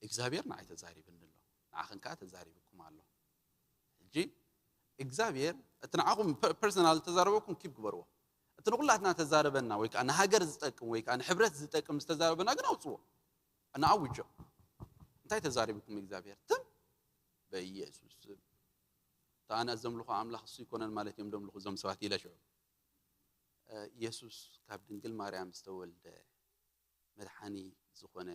እግዚኣብሔር ንዓይ ተዛሪብኒ ኣሎ፣ ንዓኽን ከኣ ተዛሪብኩም ኣሎ። ሕጂ እግዚኣብሔር እቲ ንዓኹም ፐ-፣ ፐርሰናል ተዛረበኩም ኪፕ ግበርዎ። እቲ ንኹላትና ተዛረበና ወይ ከኣ ንሃገር ዝጠቅም ወይ ከኣ ንሕብረት ዝጠቅም ዝተዛረበና ግን ኣውጽዎ። ንኣውጆ። እንታይ ተዛሪብኩም እግዚኣብሔር? ትም በኢየሱስ ስም። እታ ኣነ ዘምልኾ ኣምላኽ እሱ ኣይኮነን ማለት እዮም ዘምልኹ እዞም ሰባት ኢለ ሽዑ። እ፣ ኢየሱስ ካብ ድንግል ማርያም ዝተወልደ መድሓኒ ዝኾነ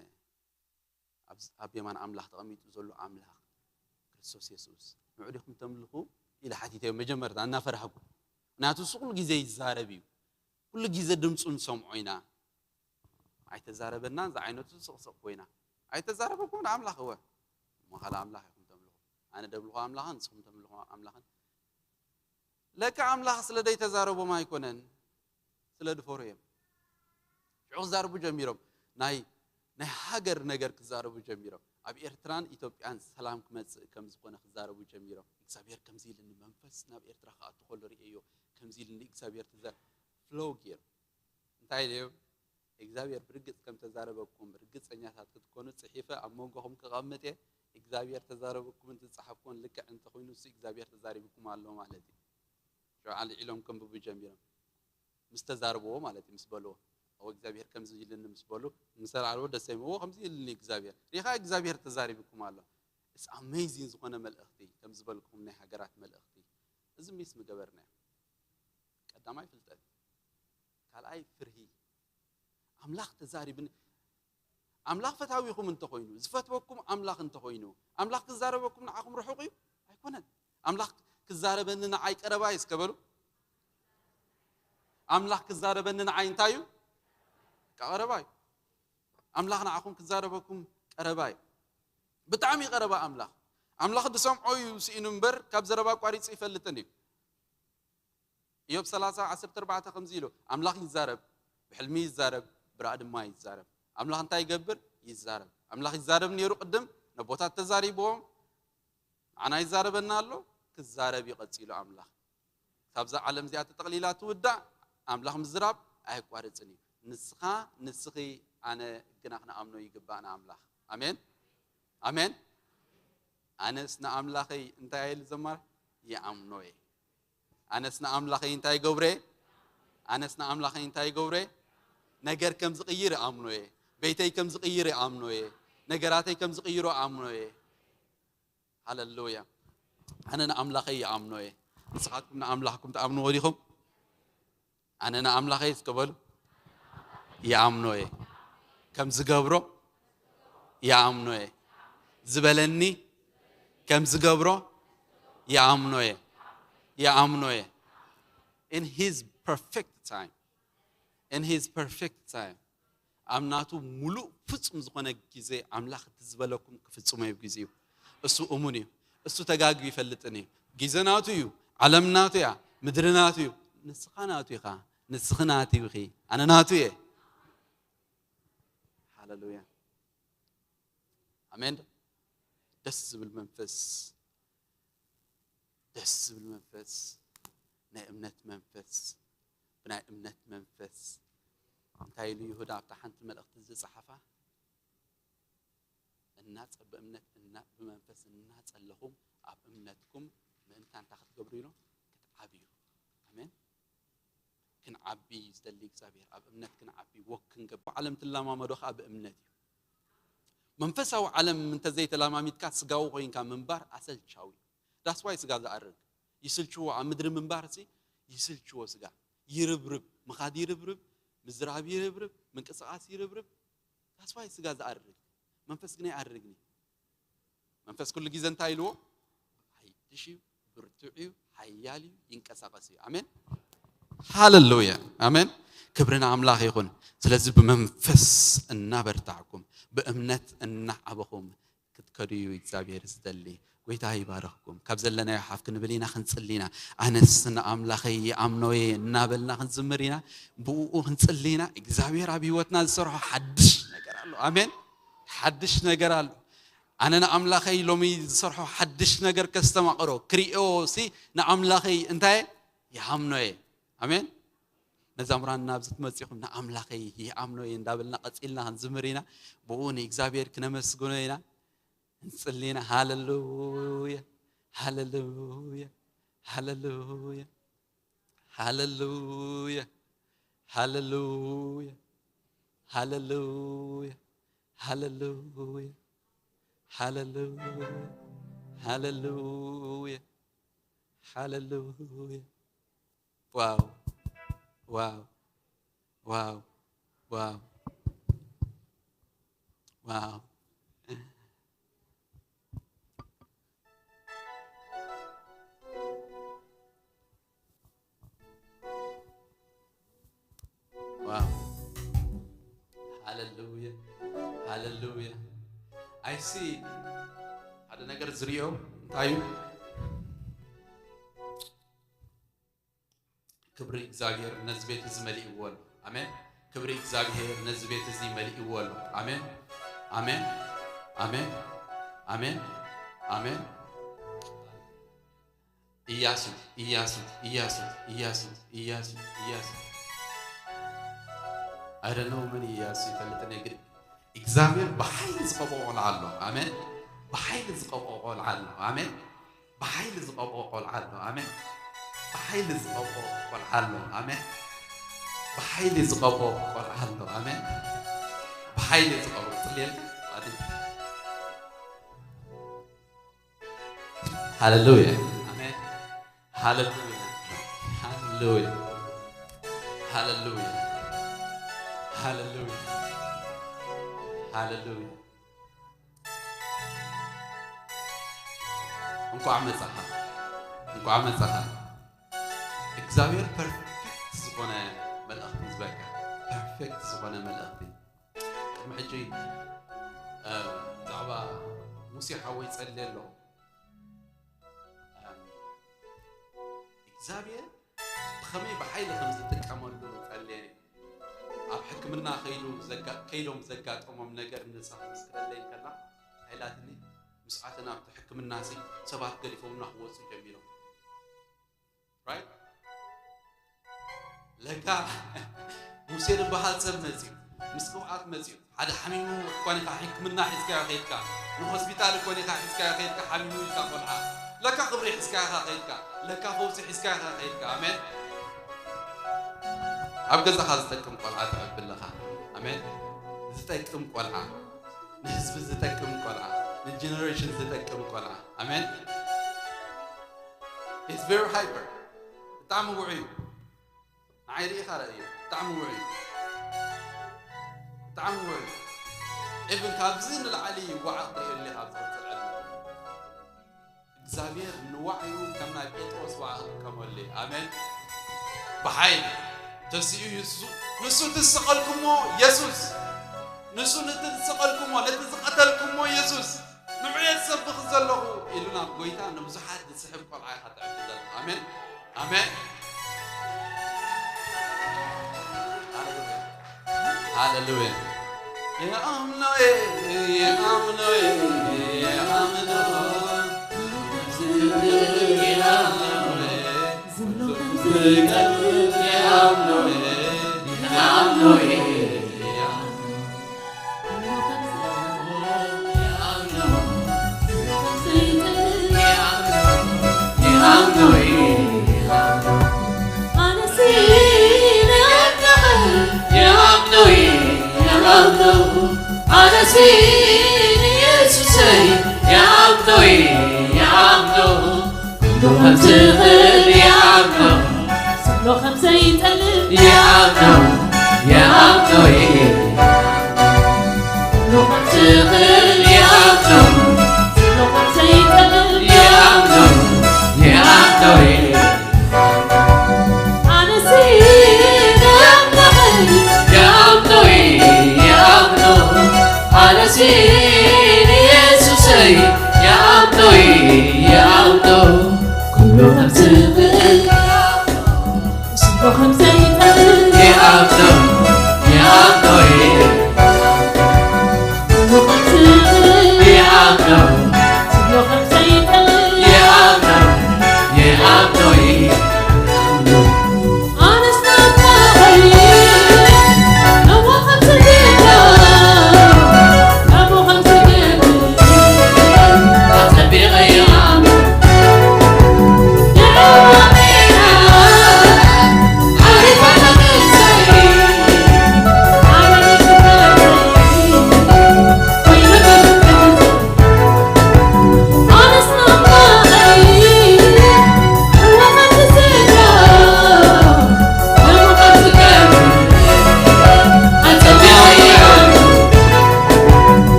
ኣብ፣ ኣብ የማን ኣምላኽ ተቐሚጡ ዘሎ ኣምላኽ ክርስቶስ የሱስ ንዑ ዲኹም ተምልኹ? ኢለ ሓቲተዮ መጀመርታ እናፈራህኩ። ምክንያቱ እሱ ኩሉ ግዜ ይዛረብ እዩ። ኩሉ ግዜ ድምፁ ንሰምዖ ኢና። ኣይተዛረበናን ዝዓይነቱ ስቕስቕ ኮይና። ኣይተዛረበኩም ንኣምላኽ እወ። እሞ ካልእ ኣምላኽ ኢኹም ተምልኹ። ኣነ ደምልኹ ኣምላኽን ንስኹም ተምልኹ ኣምላኽን። ለካ ኣምላኽ ስለ ደይተዛረቦም ኣይኮነን፣ ስለ ድፈሩ እዮም። ሽዑ ክዛረቡ ጀሚሮም። ናይ፣ ናይ ሃገር ነገር ክዛረቡ ጀሚሮም። ኣብ ኤርትራን ኢትዮጵያን ሰላም ክመጽእ ከም ዝኾነ ክዛረቡ ጀሚሮም። እግዚኣብሔር ከምዚ ኢልኒ፣ መንፈስ ናብ ኤርትራ ክኣቱ ከሎ ርእየዮ፣ ከምዚ ኢልኒ እግዚኣብሔር ትዘር-፣ ፍሎው ገይሩ። እንታይ ድዮም? እግዚኣብሔር ብርግጽ ከም ተዛረበኩም ርግጸኛታት ክትኮኑ ጽሒፈ ኣብ መንጎኹም ክቐምጥ እየ። እግዚኣብሔር ተዛረበኩም እንተዝጸሓፍኩዎን ልክዕ እንተኾይኑ፣ እሱ እግዚኣብሔር ተዛሪብኩም ኣሎ ማለት እዩ። ሽዑ ኣልዒሎም ከንብቡ ጀሚሮም። ምስ ተዛርብዎ ማለት እዩ፣ ምስ በልዎ፣ "እዎ እግዚኣብሔር ከምዚ ኢልኒ" ምስ በሉ፣ ምስ ኣልዓልዎ ደስ ኣይምዎ፣ "ከምዚ ኢልኒ እግዚኣብሔር፣ ሪኻ እግዚኣብሔር ተዛሪብኩም ኣሎ።" It's amazing ዝኾነ መልእኽቲ፣ ከም ዝበልኩም ናይ ሃገራት መልእኽቲ። እዚ ሚስ ምገበርናዮ። ቀዳማይ ፍልጠት፣ ካልኣይ ፍርሂ። ኣምላኽ ተዛሪብን ኣምላኽ ፈታዊኹም እንተኾይኑ፣ ዝፈትወኩም ኣምላኽ እንተኾይኑ፣ ኣምላኽ ክዛረበኩም ንዓኹም ርሑቕ እዩ? ኣይኮነን። ኣምላኽ ክዛረበኒ ንዓይ ቀረባ እዩ እስከ በሉ። ኣምላኽ ክዛረበኒ ንዓይ እንታይ እዩ? ቀረባ እዩ። ኣምላኽ ንዓኹም ክዛረበኩም ቀረባ እዩ። ብጣዕሚ ቀረባ ኣምላኽ። ኣምላኽ ዝሰምዖ እዩ ስኢኑ እምበር ካብ ዘረባ ኣቋሪጹ ይፈልጥን እዩ። ኢዮብ ሰላሳ ዓሰርተ ኣርባዕተ ከምዚ ኢሉ፣ ኣምላኽ ይዛረብ፣ ብሕልሚ ይዛረብ፣ ብራእ ድማ ይዛረብ። ኣምላኽ እንታይ ይገብር? ይዛረብ። ኣምላኽ ይዛረብ ነይሩ ቅድም፣ ነቦታት ተዛሪብዎም፣ ንዓና ይዛረበና ኣሎ፣ ክዛረብ እዩ ቀጺሉ ኣምላኽ። ካብዛ ዓለም እዚኣ ተጠቕሊላ ትውዳእ፣ ኣምላኽ ምዝራብ ኣየቋርጽን እዩ። ንስኻ፣ ንስኺ፣ ኣነ ግና ክንኣምኖ ይግባእና ኣምላኽ። ኣሜን፣ ኣሜን። ኣነስ ንኣምላኸይ እንታይ ኢለ ዝዘምር? ይኣምኖ እየ። ኣነስ ንኣምላኸይ እንታይ ይገብሮ እየ? ኣነስ ንኣምላኸይ እንታይ ይገብሮ እየ? ነገር ከም ዝቕይር እኣምኖ እየ። ቤተይ ከም ዝቕይር እኣምኖ እየ። ነገራተይ ከም ዝቕይሮ እኣምኖ እየ። ሃለሉያ። ኣነ ንኣምላኸይ ይኣምኖ እየ። ንስኻትኩም ንኣምላኽኩም ትኣምንዎ ዲኹም? ኣነ ንኣምላኸይ እስከ በሉ። ይኣምኖ እየ። ከም ዝገብሮ ይኣምኖ እየ። ዝበለኒ ከም ዝገብሮ ይኣምኖ እየ። ይኣምኖ እየ። In his perfect time. In his perfect time. ኣብ ናቱ ሙሉእ ፍጹም ዝኾነ ግዜ ኣምላኽ እቲ ዝበለኩም ክፍጽሞ እዩ ግዜኡ። እሱ እሙን እዩ። እሱ ተጋግዩ ይፈልጥን እዩ። ግዜ ናቱ እዩ። ዓለም ናቱ እያ። ምድሪ ናቱ እዩ። ንስኻ ናቱ ኢኻ። ንስኺ ናቱ ኢኺ። ኣነ ናቱ እየ። ሃለሉያ። ኣሜን። ደስ ዝብል መንፈስ፣ ደስ ዝብል መንፈስ፣ ናይ እምነት መንፈስ፣ ብናይ እምነት መንፈስ። እንታይ ኢሉ ይሁዳ ኣብታ ሓንቲ መልእኽቲ ዝጸሓፋ? እናጸ-፣ ብእምነት እና-፣ ብመንፈስ እናጸለኹም ኣብ እምነትኩም ምእንታን እንታይ ክትገብሩ ኢሉ? ክትዓብዩ። ኣሜን። ክንዓቢ እዩ ዝደሊ እግዚኣብሔር። ኣብ እምነት ክንዓቢ፣ ወክ ክንገብር። ዓለም ትለማመዶ ከኣ ብእምነት እዩ። መንፈሳዊ ዓለም እንተዘይተለማሚድካ ስጋዊ ኮይንካ ምንባር ኣሰልቻዊ እዩ። That's why ስጋ ዝኣርግ። ይስልችዎ፣ ኣብ ምድሪ ምንባር ሲ ይስልችዎ ስጋ። ይርብርብ፣ ምኻድ ይርብርብ፣ ምዝራብ ይርብርብ፣ ምንቅስቓስ ይርብርብ። That's why ስጋ ዝኣርግ። መንፈስ ግን ኣይኣርግን እዩ። መንፈስ ኩሉ ግዜ እንታይ ኢልዎ? ሓይሽ እዩ፣ ብርቱዕ እዩ፣ ሓያል እዩ፣ ይንቀሳቐስ እዩ። ኣሜን። ሃለሉያ። ኣሜን። ክብሪ ንኣምላኽ ይኹን። ስለዚ ብመንፈስ እናበርታዕኩም፣ ብእምነት እናዓበኹም ክትከዱ እዩ እግዚኣብሔር ዝደሊ። ጎይታ ይባርኽኩም። ካብ ዘለናዮ ሓፍ ክንብል ኢና፣ ክንጽሊ ኢና። ኣነስ ንኣምላኸይ ይኣምኖ እየ እናበልና ክንዝምር ኢና። ብእኡ ክንጽሊ ኢና። እግዚኣብሔር ኣብ ህይወትና ዝሰርሖ ሓድሽ ነገር ኣሎ። ኣሜን። ሓድሽ ነገር ኣሎ። ኣነ ንኣምላኸይ ሎሚ ዝሰርሖ ሓድሽ ነገር ከስተማቕሮ፣ ክርእዮ ሲ ንኣምላኸይ እንታይ ይሃምኖ እየ። ኣሜን። መዛሙራን ናብዚ ትመጺኹም ንኣምላኸይ ይኣምኖ እየ እንዳበልና ቀጺልና ክንዝምር ኢና። ብኡ ንእግዚኣብሔር ክነመስግኖ ኢና። ንጽሊ ኢና። ሃሌሉያ፣ ሃሌሉያ፣ ሃሌሉያ፣ ሃሌሉያ፣ ሃሌሉያ፣ ሃሌሉያ፣ ሃሌሉያ፣ ሃሌሉያ፣ ሃሌሉያ፣ ሃሌሉያ። ዋው፣ ዋው፣ ዋው፣ ዋው፣ ዋው። ዋው። ሃሌሉያ፣ ሃሌሉያ። I see ሓደ ነገር ዝርእዮ እንታይ እዩ? ክብሪ እግዚኣብሔር ነዚ ቤት እዚ መሊእዎ ኣሎ። ኣሜን። ክብሪ እግዚኣብሔር ነዚ ቤት እዚ መሊእዎ ኣሎ። ኣሜን፣ ኣሜን፣ ኣሜን፣ ኣሜን፣ ኣሜን። ኢያሱ፣ ኢያሱ፣ ኢያሱ፣ ኢያሱ፣ ኢያሱ፣ ኢያሱ። I don't know መን ኢያሱ ይፈልጥ እኔ ግን እግዚኣብሔር ብሓይሊ ዝቐብኦ ቆልዓ ኣሎ። ኣሜን። ብሓይሊ ዝቐብኦ ቆልዓ ኣሎ። ኣሜን። ብሓይሊ ዝቐብኦ ቆልዓ ኣሎ። ኣሜን። ብሓይሊ ዝቐብኦ ቆልዓ ኣሎ። ኣሜን። ብሓይሊ ዝቐብኦ ቆልዓ ኣሎ። ኣሜን። ብሓይሊ ዝቐብኦ ጽልየልካ። ሃሌሉያ። ኣሜን። ሃሌሉያ። ሃሌሉያ። ሃሌሉያ። ሃሌሉያ። ሃሌሉያ። እንኳዕ መጻኻ። እንኳዕ መጻኻ። እግዚኣብሔር ፐርፌክት ዝኾነ መልእኽቲ ዝበካ። ፐርፌክት ዝኾነ መልእኽቲ። ቅድሚ ሕጂ፣ እ፣ ብዛዕባ ሙሴ ሓወይ ጸልየ ኣለኹ። እግዚኣብሔር ብኸመይ ብሓይሊ ከም ዝጥቀመሉ ጸልየ። ኣብ ሕክምና ከይዱ ዘጋ-፣ ከይዶም ዘጋጠሞም ነገር ንሳ ክምስክረለይ እንከላ ሓይላትኒ። ምስኣተን ኣብቲ ሕክምና ሲ ሰባት ገዲፎምና ክወፁ ጀሚሮም። ራይት? ለካ ሙሴ ዝበሃል ሰብ መፅዩ፣ ምስ ቅብኣት መፅዩ። ሓደ ሓሚሙ እኳን ኢኻ ሕክምና ሒዝካዮ ከይድካ፣ ንሆስፒታል እኳን ኢኻ ሒዝካዮ ከይድካ፣ ሓሚሙ ኢልካ ቆልዓ። ለካ ክብሪ ሒዝካ ኢኻ ከይድካ፣ ለካ ፈውሲ ሒዝካ ኢኻ ከይድካ። ኣሜን። ኣብ ገዛኻ ዝጠቅም ቆልዓ ተዕቢ ኣለኻ። ኣሜን። ዝጠቅም ቆልዓ፣ ንህዝቢ ዝጠቅም ቆልዓ፣ ንጀነሬሽን ዝጠቅም ቆልዓ። ኣሜን። He's very hyper። ብጣዕሚ ውዑይ እዩ። ንዓይ ርኢኻ ርኣዮ። ብጣዕሚ ውዑይ እዩ። ብጣዕሚ ውዑይ እዩ። ኢቭን ካብዚ ንላዕሊ ዋዕቕ ትርእየሉ ኢኻ ኣብ ዝቕጽል ዕድመ። እግዚኣብሔር ንዋዕዩ ከም ናይ ጴጥሮስ ዋዕቕ ክጥቀመሉ እዩ። ኣሜን። ብሓይሊ ተሲኡ ንሱ፣ ንሱ እቲ ዝሰቐልኩሞ የሱስ፣ ንሱ ነቲ ዝሰቐልኩሞ፣ ነቲ ዝቐተልኩሞ የሱስ፣ ንዑ እየ ዝሰብኽ ዘለኹ ኢሉ ናብ ጎይታ ንብዙሓት ዝስሕብ ቆልዓ ኢኻ ተዕቢ ዘለኻ። ኣሜን። ኣሜን። ሃሌሉያ። ሃሌሉያ። የኣምኖ እየ፣ የኣምኖ እየ፣ የኣምኖ። ኣነሲ ንየሱሰይ ይኣምኖ፣ ይኣምኖ። ኩሉ ከም ዝኽእል ይኣምኖ። ዘሎ ከም ዘይጠልም ይኣምኖ፣ ይኣምኖ። ኩሉ ከም ዝኽእል ይኣምኖ። ዘሎ ከም ዘይጠልም ይኣምኖ፣ ይኣምኖ። ኣነሲ ንኣምላኸይ ይኣምኖ፣ ይኣምኖ። ኣነሲ ንየሱሰይ ይኣምኖ፣ ይኣምኖ። ኩሉ ከም ዝኽእል፣ ስሙ ከም ዘይጠልም ይኣምኖ፣ ይኣምኖ። ኩሉ ከም ዝኽእል ይኣምኖ፣ ስሙ ከም ዘይጠልም ይኣምኖ፣ ይኣምኖ። ኣነስ ናባኸይ እወ ከም ዝግበር፣ እወ ከም ዝግበር ኣጸቢቐ ይኣምን።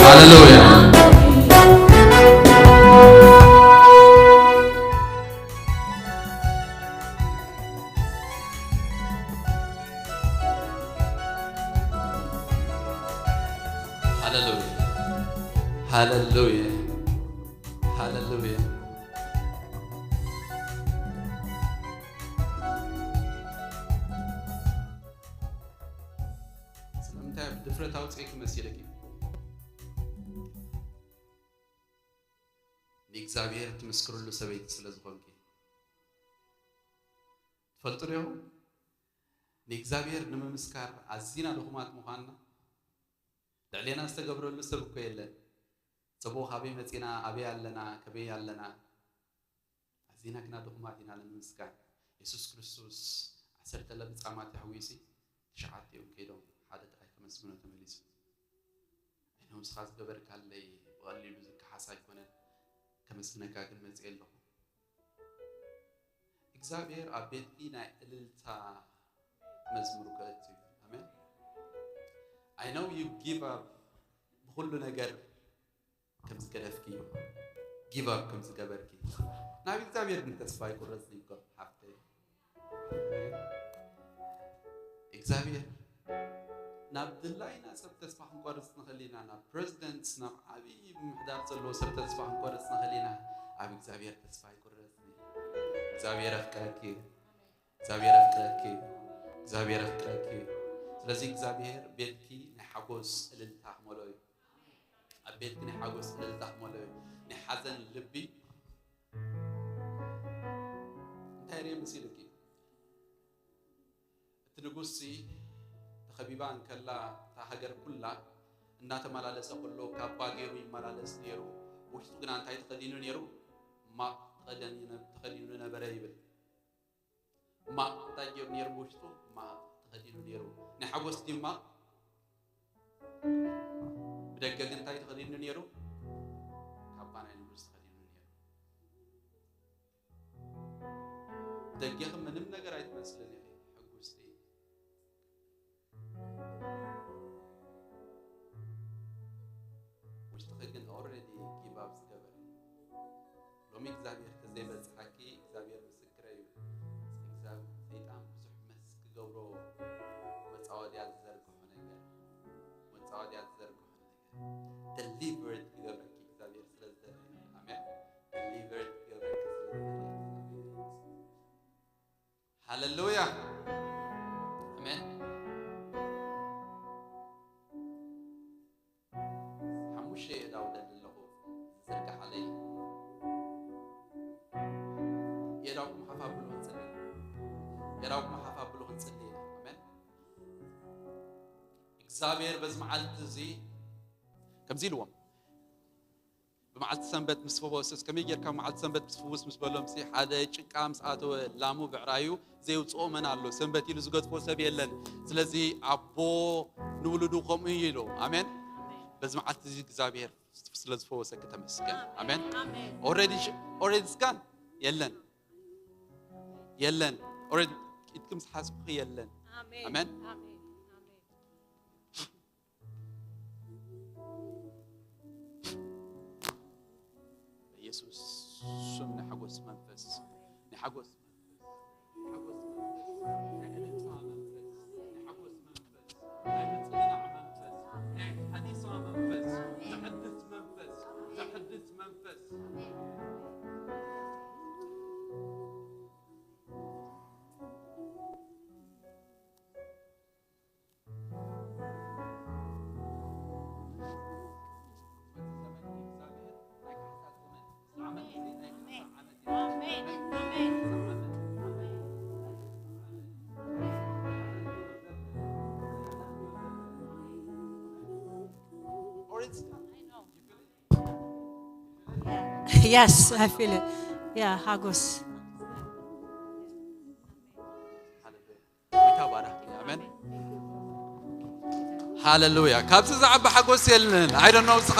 ሃሌሉያ። ሃሌሉያ። ሃሌሉያ። ሃሌሉያ። ስለምንታይ ብድፍረት ኣውፅኤኪ መሲለኪ? ንእግዚኣብሔር ትምስክርሉ ሰበይቲ ስለ ዝኾንኪ። ትፈልጡ ዶ? ንእግዚኣብሔር ንምምስካር ኣዚና ድኹማት ምዃንና ልዕሌና ዝተገብረሉ ሰብ እኮ የለን። ጽቡቕ፣ ካበይ መጺና፣ ኣበይ ኣለና፣ ከመይ ኣለና? ኣዚና ግና ድኹማት ኢና ንምምስካር። የሱስ ክርስቶስ ዓሰርተ ለምጻማት የሕዊሲ፣ ትሽዓቲኦም ከይዶም፣ ሓደ ጥራይ ከመስግኖ ተመሊሱ። ኣይኖ፣ ንስኻ ዝገበርካለይ ብቐሊሉ ዝከሓስ ኣይኮነን፣ ከመስግነካ ግን መጺኤ ኣለኹ። እግዚኣብሔር ኣብ ቤትኪ ናይ እልልታ መዝሙር ከእቱ እዩ። ኣሜን። I know you give up ብኹሉ ነገር ከም ዝገደፍኪ፣ give up ከም ዝገበርኪ። ናብ እግዚኣብሔር ግን ተስፋ ኣይቁረጽን እኮ ሓፍተይ። እግዚኣብሔር ናብ ድላይና ሰብ ተስፋ ክንቆርጽ ንኽእል ኢና። ናብ ፕረዚደንት፣ ናብ ዓብዪ ምምሕዳር ዘለዎ ሰብ ተስፋ ክንቆርጽ ንኽእል ኢና። ኣብ እግዚኣብሔር ተስፋ ኣይቁረጽን እዩ። እግዚኣብሔር ኣፍቅረኪ እዩ። እግዚኣብሔር ኣፍቅረኪ እዩ። እግዚኣብሔር ኣፍቅረኪ እዩ። ስለዚ እግዚኣብሔር ቤትኪ ናይ ሓጎስ እልልታ ክመልኦ እዩ። ኣብ ቤትኪ ናይ ሓጎስ እልልታ ክመልኦ እዩ። ናይ ሓዘን ልቢ እንታይ ርየ መሲልኪ? እቲ ንጉስሲ ተኸቢባ እንከላ፣ እታ ሃገር ኩላ እናተመላለሰ ከሎ፣ ካባ ገይሩ ይመላለስ ነይሩ። ውሽጡ ግና እንታይ ተኸዲኑ ነይሩ? ማቕ ተኸደን-፣ ተኸዲኑ ነበረ ይብል። ማቕ እንታይ ገይሩ ነይሩ? ውሽጡ ማቕ ተኸዲኑ ነይሩ። ናይ ሓጎስ ድዩ ማቕ? ብደገ ግን እንታይ ተኸዲኑ ነይሩ? ካባ ናይ ንጉስ ተኸዲኑ ነይሩ። ደጌኺ ምንም ነገር ኣይትመስልን ኢኺ፣ ሕጉስቲ። ውሽጥኺ ግን ኦልሬዲ ጊቭ ኣፕ ዝገበረ። ሎሚ እግዚኣብሔር ተዘይበጽሓኪ፣ እግዚኣብሔር ምስክረይ እዩ። እግዚኣብ-፣ ሰይጣን ብዙሕ መስ ክገብሮ መጻወድያ ዝዘርግሖ ነገር፣ መጻወድያ ዝዘርግሖ ነገር። ደሊቨርድ ክገብረኪ እግዚኣብሔር ስለ ዝደለየ። ኣሜን። ደሊቨርድ ክገብረኪ ስለ ዝደለየ። ሃሌሉያ። ኣሜን። ሓሙሽተ የእዳው ደሊ ኣለኹ፣ ዝዘርግሓለይ። የእዳውኩም ሓፍ ኣብሉ ክንጽሊ። የእዳውኩም ሓፍ ኣብሉ ክንጽሊ ኢና። ኣሜን። እግዚኣብሔር በዚ መዓልቲ እዚ ከምዚ ኢልዎም፣ ብመዓልቲ ሰንበት ምስ ፈወሰስ፣ ከመይ ጌርካ ብመዓልቲ ሰንበት ምስ ፍውስ ምስ በሎም፣ ሲ ሓደ ጭቃ ምስ ኣተወ ላሙ ብዕራዩ ዘየውፅኦ መን ኣሎ? ሰንበት ኢሉ ዝገድፎ ሰብ የለን። ስለዚ ኣቦ ንውሉዱ ከምኡ እዩ ኢሉ። ኣሜን። በዚ መዓልቲ እዚ እግዚኣብሔር ስለ ዝፈወሰኪ ተመስገን። ኣሜን። ኣሜን። ኦልሬዲ ሽ-፣ ኦልሬዲ ስጋን የለን። የለን። ኦልሬዲ ኢድኪ ምስ ሓዝኩኺ የለን። ኣሜን። ኣሜን። ኣሜን። ኣሜን። በኢየሱስ ስም ናይ ሓጎስ መንፈስ፣ ናይ ሓጎስ መንፈስ፣ ናይ ሓጎስ መንፈስ፣ ናይ ዕልልታ መንፈስ፣ ናይ ሓጎስ መንፈስ፣ ናይ ምጽንናዕ መንፈስ፣ ናይ ሓዲሳ መንፈስ፣ ዘሐድስ መንፈስ፣ ዘሐድስ መንፈስ። Yes, I feel it. Yeah, ሓጎስ። ጎይታ ባረክ። ኣሜን። ሃሌሉያ። ካብዚ ዝዓቢ ሓጎስ የለን። I don't know፣ እስኻ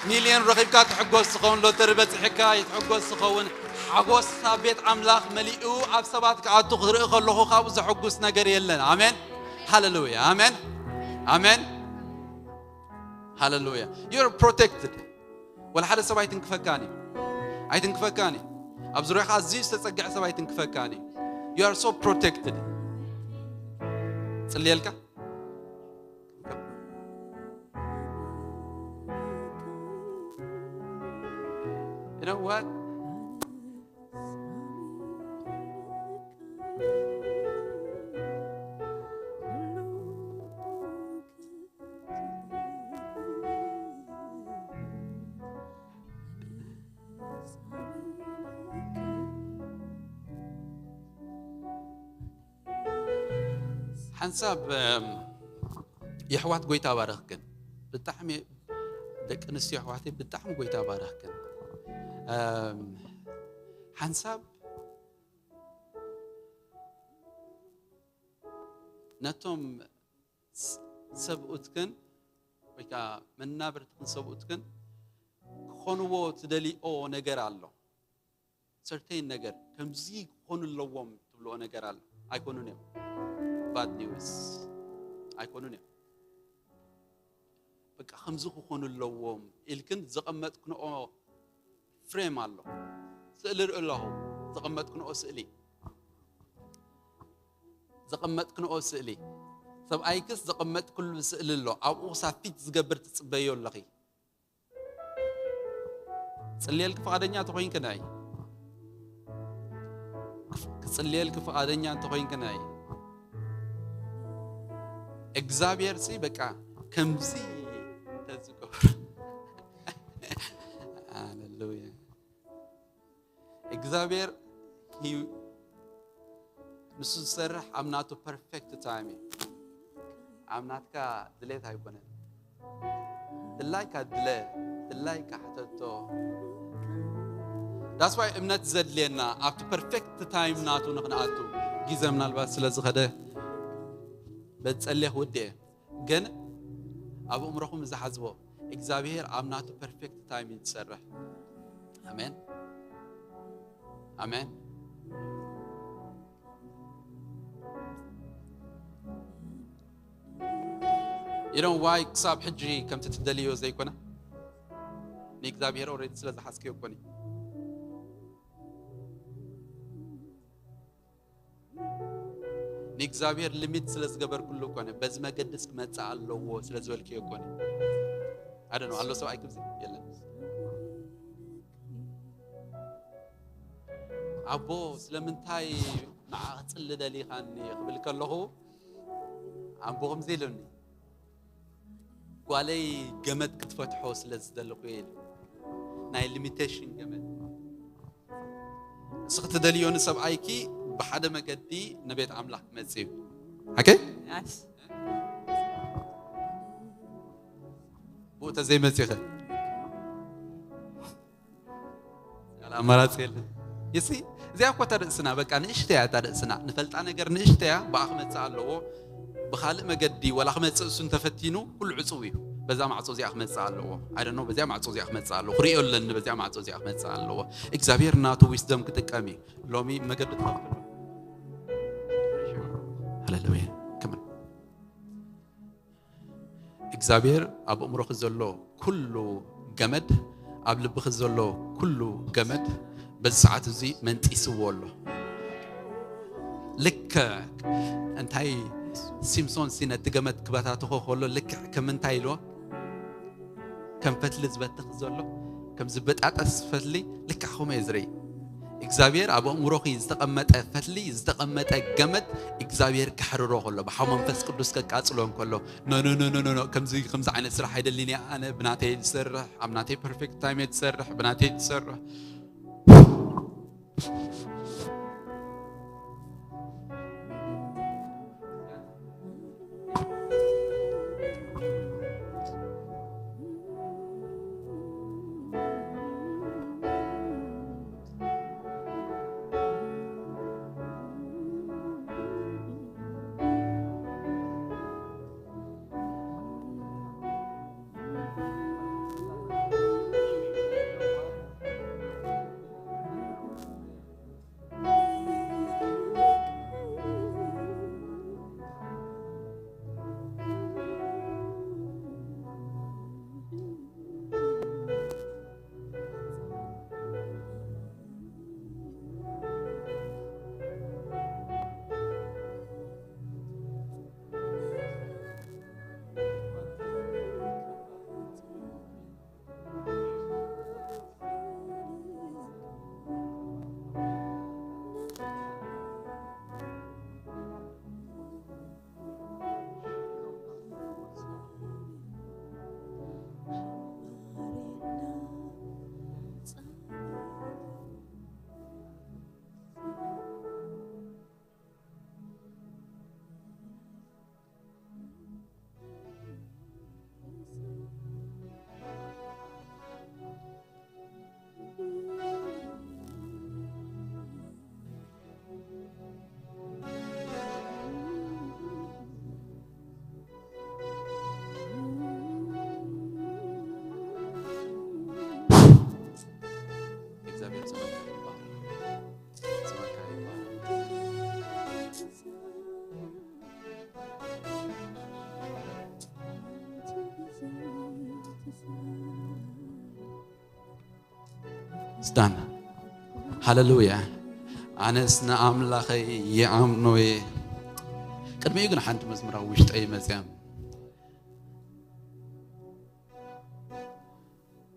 ሚልዮን ረኺብካ ትሕጎስ ትኸውን፣ ሎተሪ በፂሕካ ይትሕጎስ ትኸውን። ሓጎስ ኣብ ቤት ኣምላኽ መሊኡ ኣብ ሰባት ክኣቱ ክትርኢ ከለኹ ካብኡ ዘሐጉስ ነገር የለን። ኣሜን ሃሌሉያ፣ ኣሜን፣ ኣሜን ሃሌሉያ። You're protected። ወላ ሓደ ሰብ ኣይትንክፈካን እዩ፣ ኣይትንክፈካን እዩ። ኣብ ዙርያኻ ኣዝዩ ዝተጸግዐ ሰብ ኣይትንክፈካን እዩ። You are so protected። ጽልየልካ። You know what? ሓንሳብ የሕዋት ጎይታ ባረኽክን። ብጣዕሚ ደቂ ኣንስትዮ ኣሕዋተይ ብጣዕሚ ጎይታ ባረኽክን። ሓንሳብ ነቶም ሰብኡትክን ወይ ከዓ መናብርትክን ሰብኡትክን ክኾንዎ ትደልኦ ነገር ኣሎ። ሰርተይን ነገር ከምዚ ክኾኑ ኣለዎም ትብልኦ ነገር ኣሎ። ኣይኮኑን እዮም። ባድ ኒውስ። ኣይኮኑን እዮም። በቃ ከምዚ ክኾኑ ኣለዎም ኢልክን ዘቐመጥክንኦ ፍሬም ኣሎ። ስእሊ ርኢ ኣለኹ። ዘቐመጥክንኦ ስእሊ፣ ዘቐመጥክንኦ ስእሊ፣ ሰብኣይክስ ዘቐመጥክሉ ስእሊ ኣሎ። ኣብኡ ክሳብ ፊት ዝገብር ትጽበዮ ኣለኺ። ጽልየልኪ ፍቓደኛ እንተኾይንኪ ንዒ። ክጽልየልኪ ፍቓደኛ እንተኾይንኪ ንዒ። እግዚኣብሔር ሲ በቃ ከምዚ ተዝገብር። ሃሌሉያ። እግዚኣብሔር ንሱ ዝሰርሕ ኣብ ናቱ ፐርፌክት ታይም እዩ። ኣብ ናትካ ድሌት ኣይኮነን። ድላይካ ድለ፣ ድላይካ ሕተቶ። ዳስዋይ እምነት ዘድልየና ኣብቲ ፐርፌክት ታይም ናቱ ንክንኣቱ። ግዜ ምናልባት ስለ ዝኸደ በጸሌ ክውድእ እየ። ግን ኣብ እምሮኹም ዝሓዝቦ እግዚኣብሔር ኣብ ናቱ ፐርፌክት ታይም እዩ ዝሰርሕ። ኣሜን፣ ኣሜን። You know why ክሳብ ሕጂ ከምቲ ትደልዮ ዘይኮነ? ንእግዚኣብሔር ኦልሬዲ ስለ ዝሓዝክዮ እኮ እዩ። ንእግዚኣብሔር ሊሚት ስለ ዝገበርኩሉ እኮ ነው። በዚ መገድስ ክመጽእ ኣለዎ ስለ ዝበልክዮ እኮ ነው። ኣደ ነው ኣሎ ሰብኣይ ክብዚ የለን። ኣቦ ስለምንታይ ንዓ ክጽሊ ደሊኻኒ ክብል ከለኹ ኣቦ ከምዚ ኢሉኒ፣ ጓለይ ገመድ ክትፈትሖ ስለ ዝደለኹ ኢሉ። ናይ ሊሚቴሽን ገመድ። እስኺ ትደልዮ ንሰብኣይኪ ብሓደ መገዲ ንቤት ኣምላኽ ክመጽእ እዩ። ሓቀይ? ብኡ ተዘይመጺኸ? ካልእ ኣማራጺ የለን። ይሲ እዚኣ እኮ እታ ርእስና በቃ ንእሽተያ እታ ርእስና ንፈልጣ ነገር ንእሽተያ ብኣ ክመጽእ ኣለዎ። ብኻልእ መገዲ ወላ ክመጽእ እሱ እንተፈቲኑ ኩሉ ዕጹው እዩ። በዛ ማዕጾ እዚኣ ክመጽእ ኣለዎ። ኣይ ዶንት ኖ በዚኣ ማዕጾ እዚኣ ክመጽእ ኣለዎ። ክርእዮ ኣለኒ በዚኣ ማዕጾ እዚኣ ክመጽእ ኣለዎ። እግዚኣብሔር ናቱ ዊስደም ክጥቀም እዩ። ሎሚ መገዲ ትኸፍት። ሃሌሉያ። ከመን እግዚኣብሔር ኣብ ኣእምሮኺ ዘሎ ኩሉ ገመድ፣ ኣብ ልብኺ ዘሎ ኩሉ ገመድ በዚ ሰዓት እዚ መንጢስዎ ኣሎ። ልክዕ እንታይ ሲምሶን ሲ ነቲ ገመድ ክበታትኾ ከሎ ልክዕ ከም እንታይ ኢልዎ? ከም ፈትሊ ዝበትኽ ዘሎ፣ ከም ዝበጣጠስ ፈትሊ ልክዕ ከምኡ እየ ዝርኢ። እግዚኣብሔር ኣብ ኣእምሮኺ ዝተቐመጠ ፈትሊ፣ ዝተቐመጠ ገመድ እግዚኣብሔር ከሕርሮ ከሎ፣ ብሓው መንፈስ ቅዱስ ከቃጽሎ እንከሎ፣ ኖ፣ ኖ፣ ኖ፣ ኖ፣ ኖ፣ ኖ፣ ከምዚ፣ ከምዚ ዓይነት ስራሕ ኣይደልን እየ ኣነ፣ ብናተይ ዝሰርሕ፣ ኣብ ናተይ ፐርፌክት ታይም እየ ዝሰርሕ፣ ብናተይ ዝሰርሕ። ስዳን። ሃሌሉያ። ኣነስ ንኣምላኸይ ይኣምኖ እየ። ቅድሚኡ ግን ሓንቲ መዝሙር ኣብ ውሽጠይ መፅያ።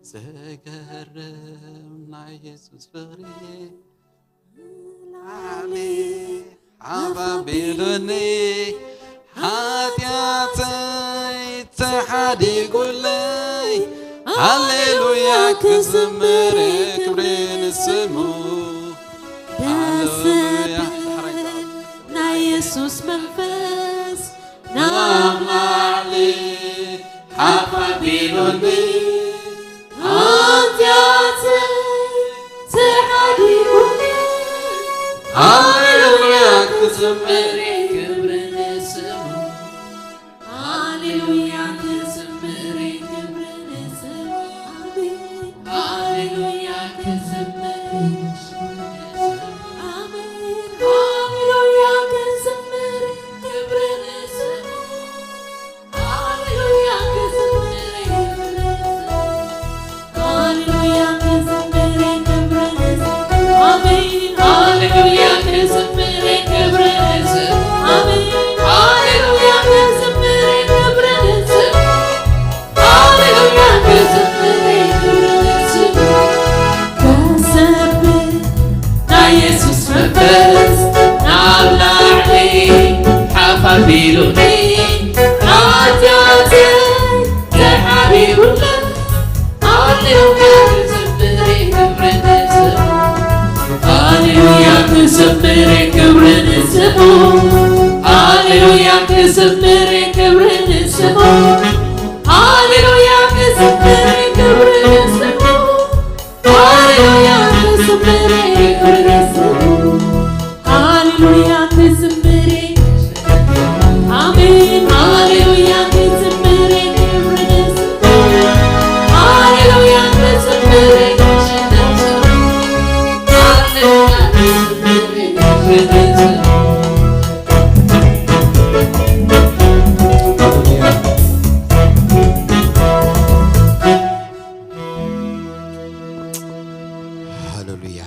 ዘገርም ናይ የሱስ ፍቕሪ ላዕሊ ሓፍ ኣቢሉኒ፣ ሓጢኣተይ ተሓዲጉለይ። ሃሌሉያ ክዝምር ክብሪ ንስሙ። ደስ ሃሌሉያ። ዘብል ናይ የሱስ መንፈስ ናብ ላዕሊ ሓፍ ኣቢሉኒ፣ ሓጢኣተይ ተሓዲጉኒ። ሃሌሉያ ክዝምር ክብሪ ንስሙ። ሃሌሉያ ክዝምር ክብሪ ንስሙ። ኣሜን። ሃሌሉያ ክዝምር ክብሪ ንስሙ። ኣሜን። ሃሌሉያ ክዝምር ክብሪ ንስሙ። ሃሌሉያ ክዝምር ክብሪ ንስሙ። ሃሌሉያ ክዝምር ክብሪ ንስሙ። ኣሜን። ሃሌሉያ ክዝምር ክብሪ ንስሙ። ኣሜን። ሃሌሉያ ክዝምር ክብሪ ንስሙ። ሃሌሉያ ክዝምር ክብሪ ንስሙ። ከሰብህ ናይ የሱስ መንፈስ ናብ ላዕሊ ሓፍ ኣቢሉኒ፣ ሓጢኣተይ ተሓቢኡለይ። ሃሌሉያ ክዝምር ክብሪ ንስሙ። ሃሌሉያ ክዝምር ክብሪ ንስሙ። ሃሌሉያ ክዝምር ክብሪ ንስሙ። ሃሌሉያ ክዝምር ክብሪ ንስሙ። ሃሌሉያ ክዝምር ክብሪ ንስሙ። ሃሌሉያ ክዝምር። ኣሜን። ሃሌሉያ ክዝምር ክብሪ ንስሙ። ሃሌሉያ ክዝምር ክብሪ ንስሙ። ሃሌሉያ ክዝምር ክብሪ ንስሙ። ሃሌሉያ።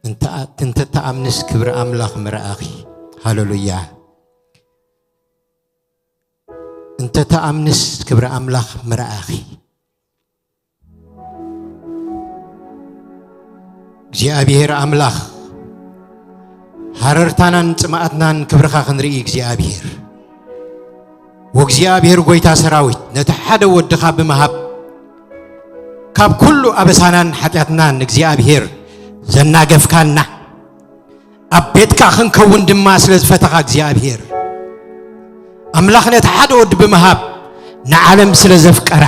እንተ-፣ እንተተኣምንስ ክብሪ ኣምላኽ ምረኣኺ። ሃሌሉያ። እንተተኣምንስ ክብሪ ኣምላኽ ምረኣኺ። እግዚኣብሔር ኣምላኽ፣ ሃረርታናን ጽምኣትናን ክብርኻ ክንርኢ እግዚኣብሔር። ወእግዚኣብሔር ጐይታ ሰራዊት፣ ነቲ ሓደ ወድኻ ብምሃብ፣ ካብ ኩሉ ኣበሳናን ሓጢኣትናን እግዚኣብሔር ዘናገፍካና፣ ኣብ ቤትካ ክንከውን ድማ ስለ ዝፈተኻ እግዚኣብሔር ኣምላኽ፣ ነቲ ሓደ ወዲ ብምሃብ ንዓለም ስለ ዘፍቀራ፣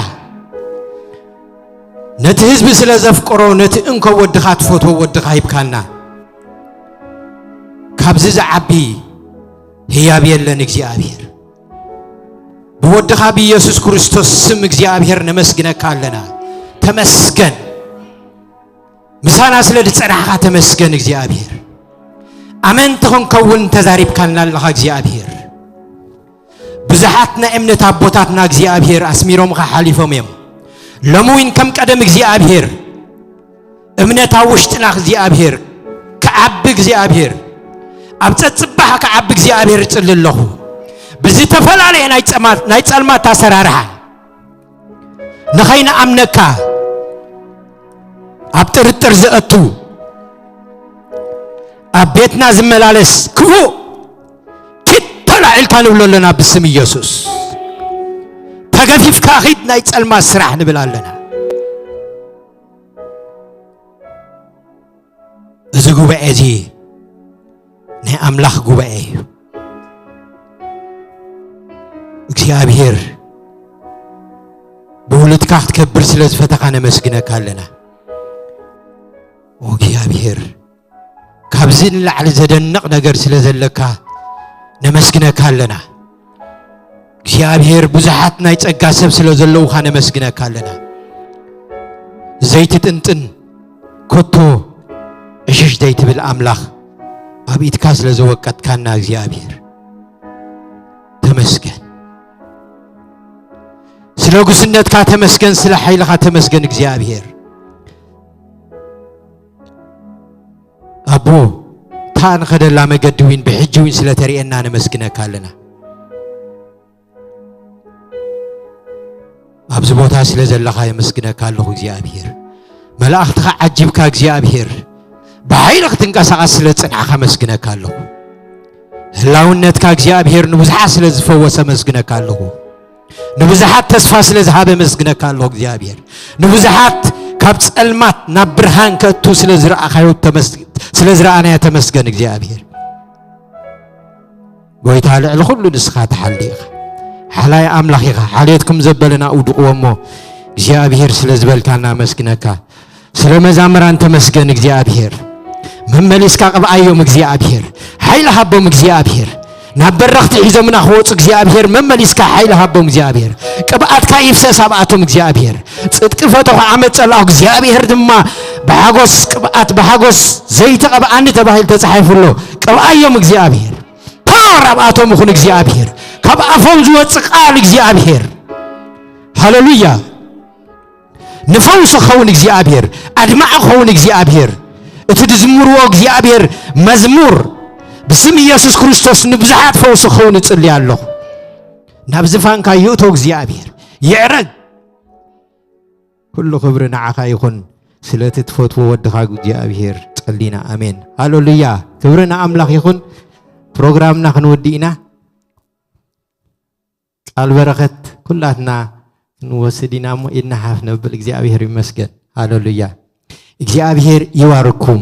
ነቲ ህዝቢ ስለ ዘፍቀሮ፣ ነቲ እንኮ ወድኻ ትፈትዎ ወድኻ ሂብካና። ካብዚ ዝዓቢ ህያብ የለን እግዚኣብሔር። ብወድኻ ብኢየሱስ ክርስቶስ ስም እግዚኣብሔር ነመስግነካ ኣለና። ተመስገን። ምሳና ስለ ዝጸናሕካ ተመስገን እግዚኣብሔር። ኣመንቲ ክንከውን ተዛሪብካልና ኣለኻ እግዚኣብሔር። ብዙሓት ናይ እምነት ኣቦታትና እግዚኣብሔር ኣስሚሮምኻ ሓሊፎም እዮም። ሎሚ እውን ከም ቀደም እግዚኣብሔር እምነት ኣብ ውሽጥና እግዚኣብሔር ክዓቢ እግዚኣብሔር ኣብ ጸጽባሕ ክዓቢ እግዚኣብሔር እጽሊ ኣለኹ። ብዝተፈላለየ ናይ ጸማ-፣ ናይ ጸልማት ኣሰራርሓ ንኸይንኣምነካ ኣብ ጥርጥር ዘእቱ ኣብ ቤትና ዝመላለስ ክፉእ ኪድ ተላዒልካ ንብሎ ኣለና ብስም ኢየሱስ። ተገፊፍካ ኺድ ናይ ጸልማት ስራሕ ንብል ኣለና። እዚ ጉባኤ እዚ ናይ ኣምላኽ ጉባኤ እዩ። እግዚኣብሔር ብውሉድካ ክትከብር ስለ ዝፈተኻ ነመስግነካ ኣለና። ኦ እግዚኣብሔር፣ ካብዚ ንላዕሊ ዘደንቕ ነገር ስለ ዘለካ ነመስግነካ ኣለና። እግዚኣብሔር፣ ብዙሓት ናይ ጸጋ ሰብ ስለ ዘለዉኻ ነመስግነካ ኣለና። ዘይትጥንጥን፣ ኮቶ ዕሽሽ ዘይትብል ኣምላኽ፣ ኣብ ኢድካ ስለ ዘወቀጥካና እግዚኣብሔር ተመስገን። ስለ ጉስነትካ ተመስገን፣ ስለ ሓይልኻ ተመስገን እግዚኣብሔር። ኣቦ፣ እታ ንኸደላ መገዲ እውን ብሕጂ እውን ስለ ተርእየና ነመስግነካ ኣለና። ኣብዚ ቦታ ስለ ዘለኻ የመስግነካ ኣለኹ እግዚኣብሔር። መላእኽትኻ ዓጂብካ እግዚኣብሔር፣ ብሓይሊ ክትንቀሳቐስ ስለ ዝጸናሕካ ኣመስግነካ ኣለኹ። ህላውነትካ እግዚኣብሔር ንብዙሓት ስለ ዝፈወሰ ኣመስግነካ ኣለኹ። ንብዙሓት ተስፋ ስለ ዝሃበ ኣመስግነካ ኣለኹ እግዚኣብሔር። ንብዙሓት ካብ ጸልማት ናብ ብርሃን ከእቱ ስለ ዝረኣኻዮ ተመስ-፣ ስለ ዝረኣናዮ ተመስገን እግዚኣብሔር። ጎይታ ልዕሊ ኩሉ ንስኻ ትሓሊ ኢኻ። ሓላይ ኣምላኽ ኢኻ። ሓልየትኩም ዘበለ ናብኡ ድቕዎ እሞ እግዚኣብሔር ስለ ዝበልካና ኣመስግነካ። ስለ መዛምራን ተመስገን እግዚኣብሔር። መመሊስካ ቅብኣዮም እግዚኣብሔር። ሓይሊ ሃቦም እግዚኣብሔር። ናብ በረኽቲ ሒዞምና ክወፁ እግዚኣብሔር መመሊስካ ሓይሊ ሃቦም እግዚኣብሔር። ቅብኣትካ ይፍሰስ ኣብኣቶም እግዚኣብሔር። ጽድቂ ፈተኹ ዓመት ጸላእኹ እግዚኣብሔር ድማ ብሓጎስ ቅብኣት ብሓጎስ ዘይተቐብኣኒ ተባሂሉ ተጻሒፉ ኣሎ። ቅብኣዮም እግዚኣብሔር። ፓወር ኣብኣቶም ይኹን እግዚኣብሔር። ካብ ኣፎም ዝወጽእ ቃል እግዚኣብሔር። ሃሌሉያ። ንፈውሲ ክኸውን እግዚኣብሔር፣ ኣድማዒ ክኸውን እግዚኣብሔር፣ እቲ ዝዝምርዎ እግዚኣብሔር መዝሙር ብስም ኢየሱስ ክርስቶስ ንብዙሓት ፈውሲ ክኸውን እጽሊ ኣለኹ። ናብ ዝፋንካ ይእቶ እግዚኣብሔር፣ ይዕረግ። ኩሉ ክብሪ ንዓኻ ይኹን፣ ስለቲ ትፈትዎ ወድኻ እግዚኣብሔር ጸሊና። ኣሜን። ሃሌሉያ። ክብሪ ንኣምላኽ ይኹን። ፕሮግራምና ክንወዲ ኢና። ቃል በረኸት ኩላትና ክንወስድ ኢና እሞ ኢድና ሓፍ ነብል። እግዚኣብሔር ይመስገን። ሃሌሉያ። እግዚኣብሔር ይባርኩም።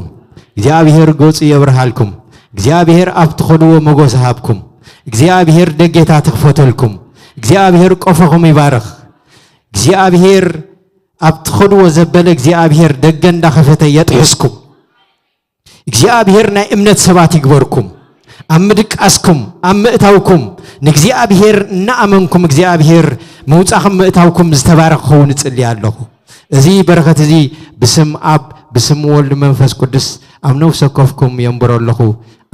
እግዚኣብሔር ገጹ የብርሃልኩም። እግዚኣብሔር ኣብ ትኸድዎ መጎስ ሃብኩም። እግዚኣብሔር ደጌታት ይኽፈተልኩም። እግዚኣብሔር ቆፎኹም ይባርኽ። እግዚኣብሔር ኣብ ትኸድዎ ዘበለ እግዚኣብሔር ደገ እንዳኸፈተ የጥሕስኩም። እግዚኣብሔር ናይ እምነት ሰባት ይግበርኩም። ኣብ ምድቃስኩም፣ ኣብ ምእታውኩም፣ ንእግዚኣብሔር እናኣመንኩም እግዚኣብሔር ምውጻኹም ምእታውኩም ዝተባረኽ ክኸውን እጽሊ ኣለኹ። እዚ በረኸት እዚ ብስም ኣብ፣ ብስም ወልድ መንፈስ ቅዱስ ኣብ ነፍሲ ወከፍኩም የንብሮ ኣለኹ።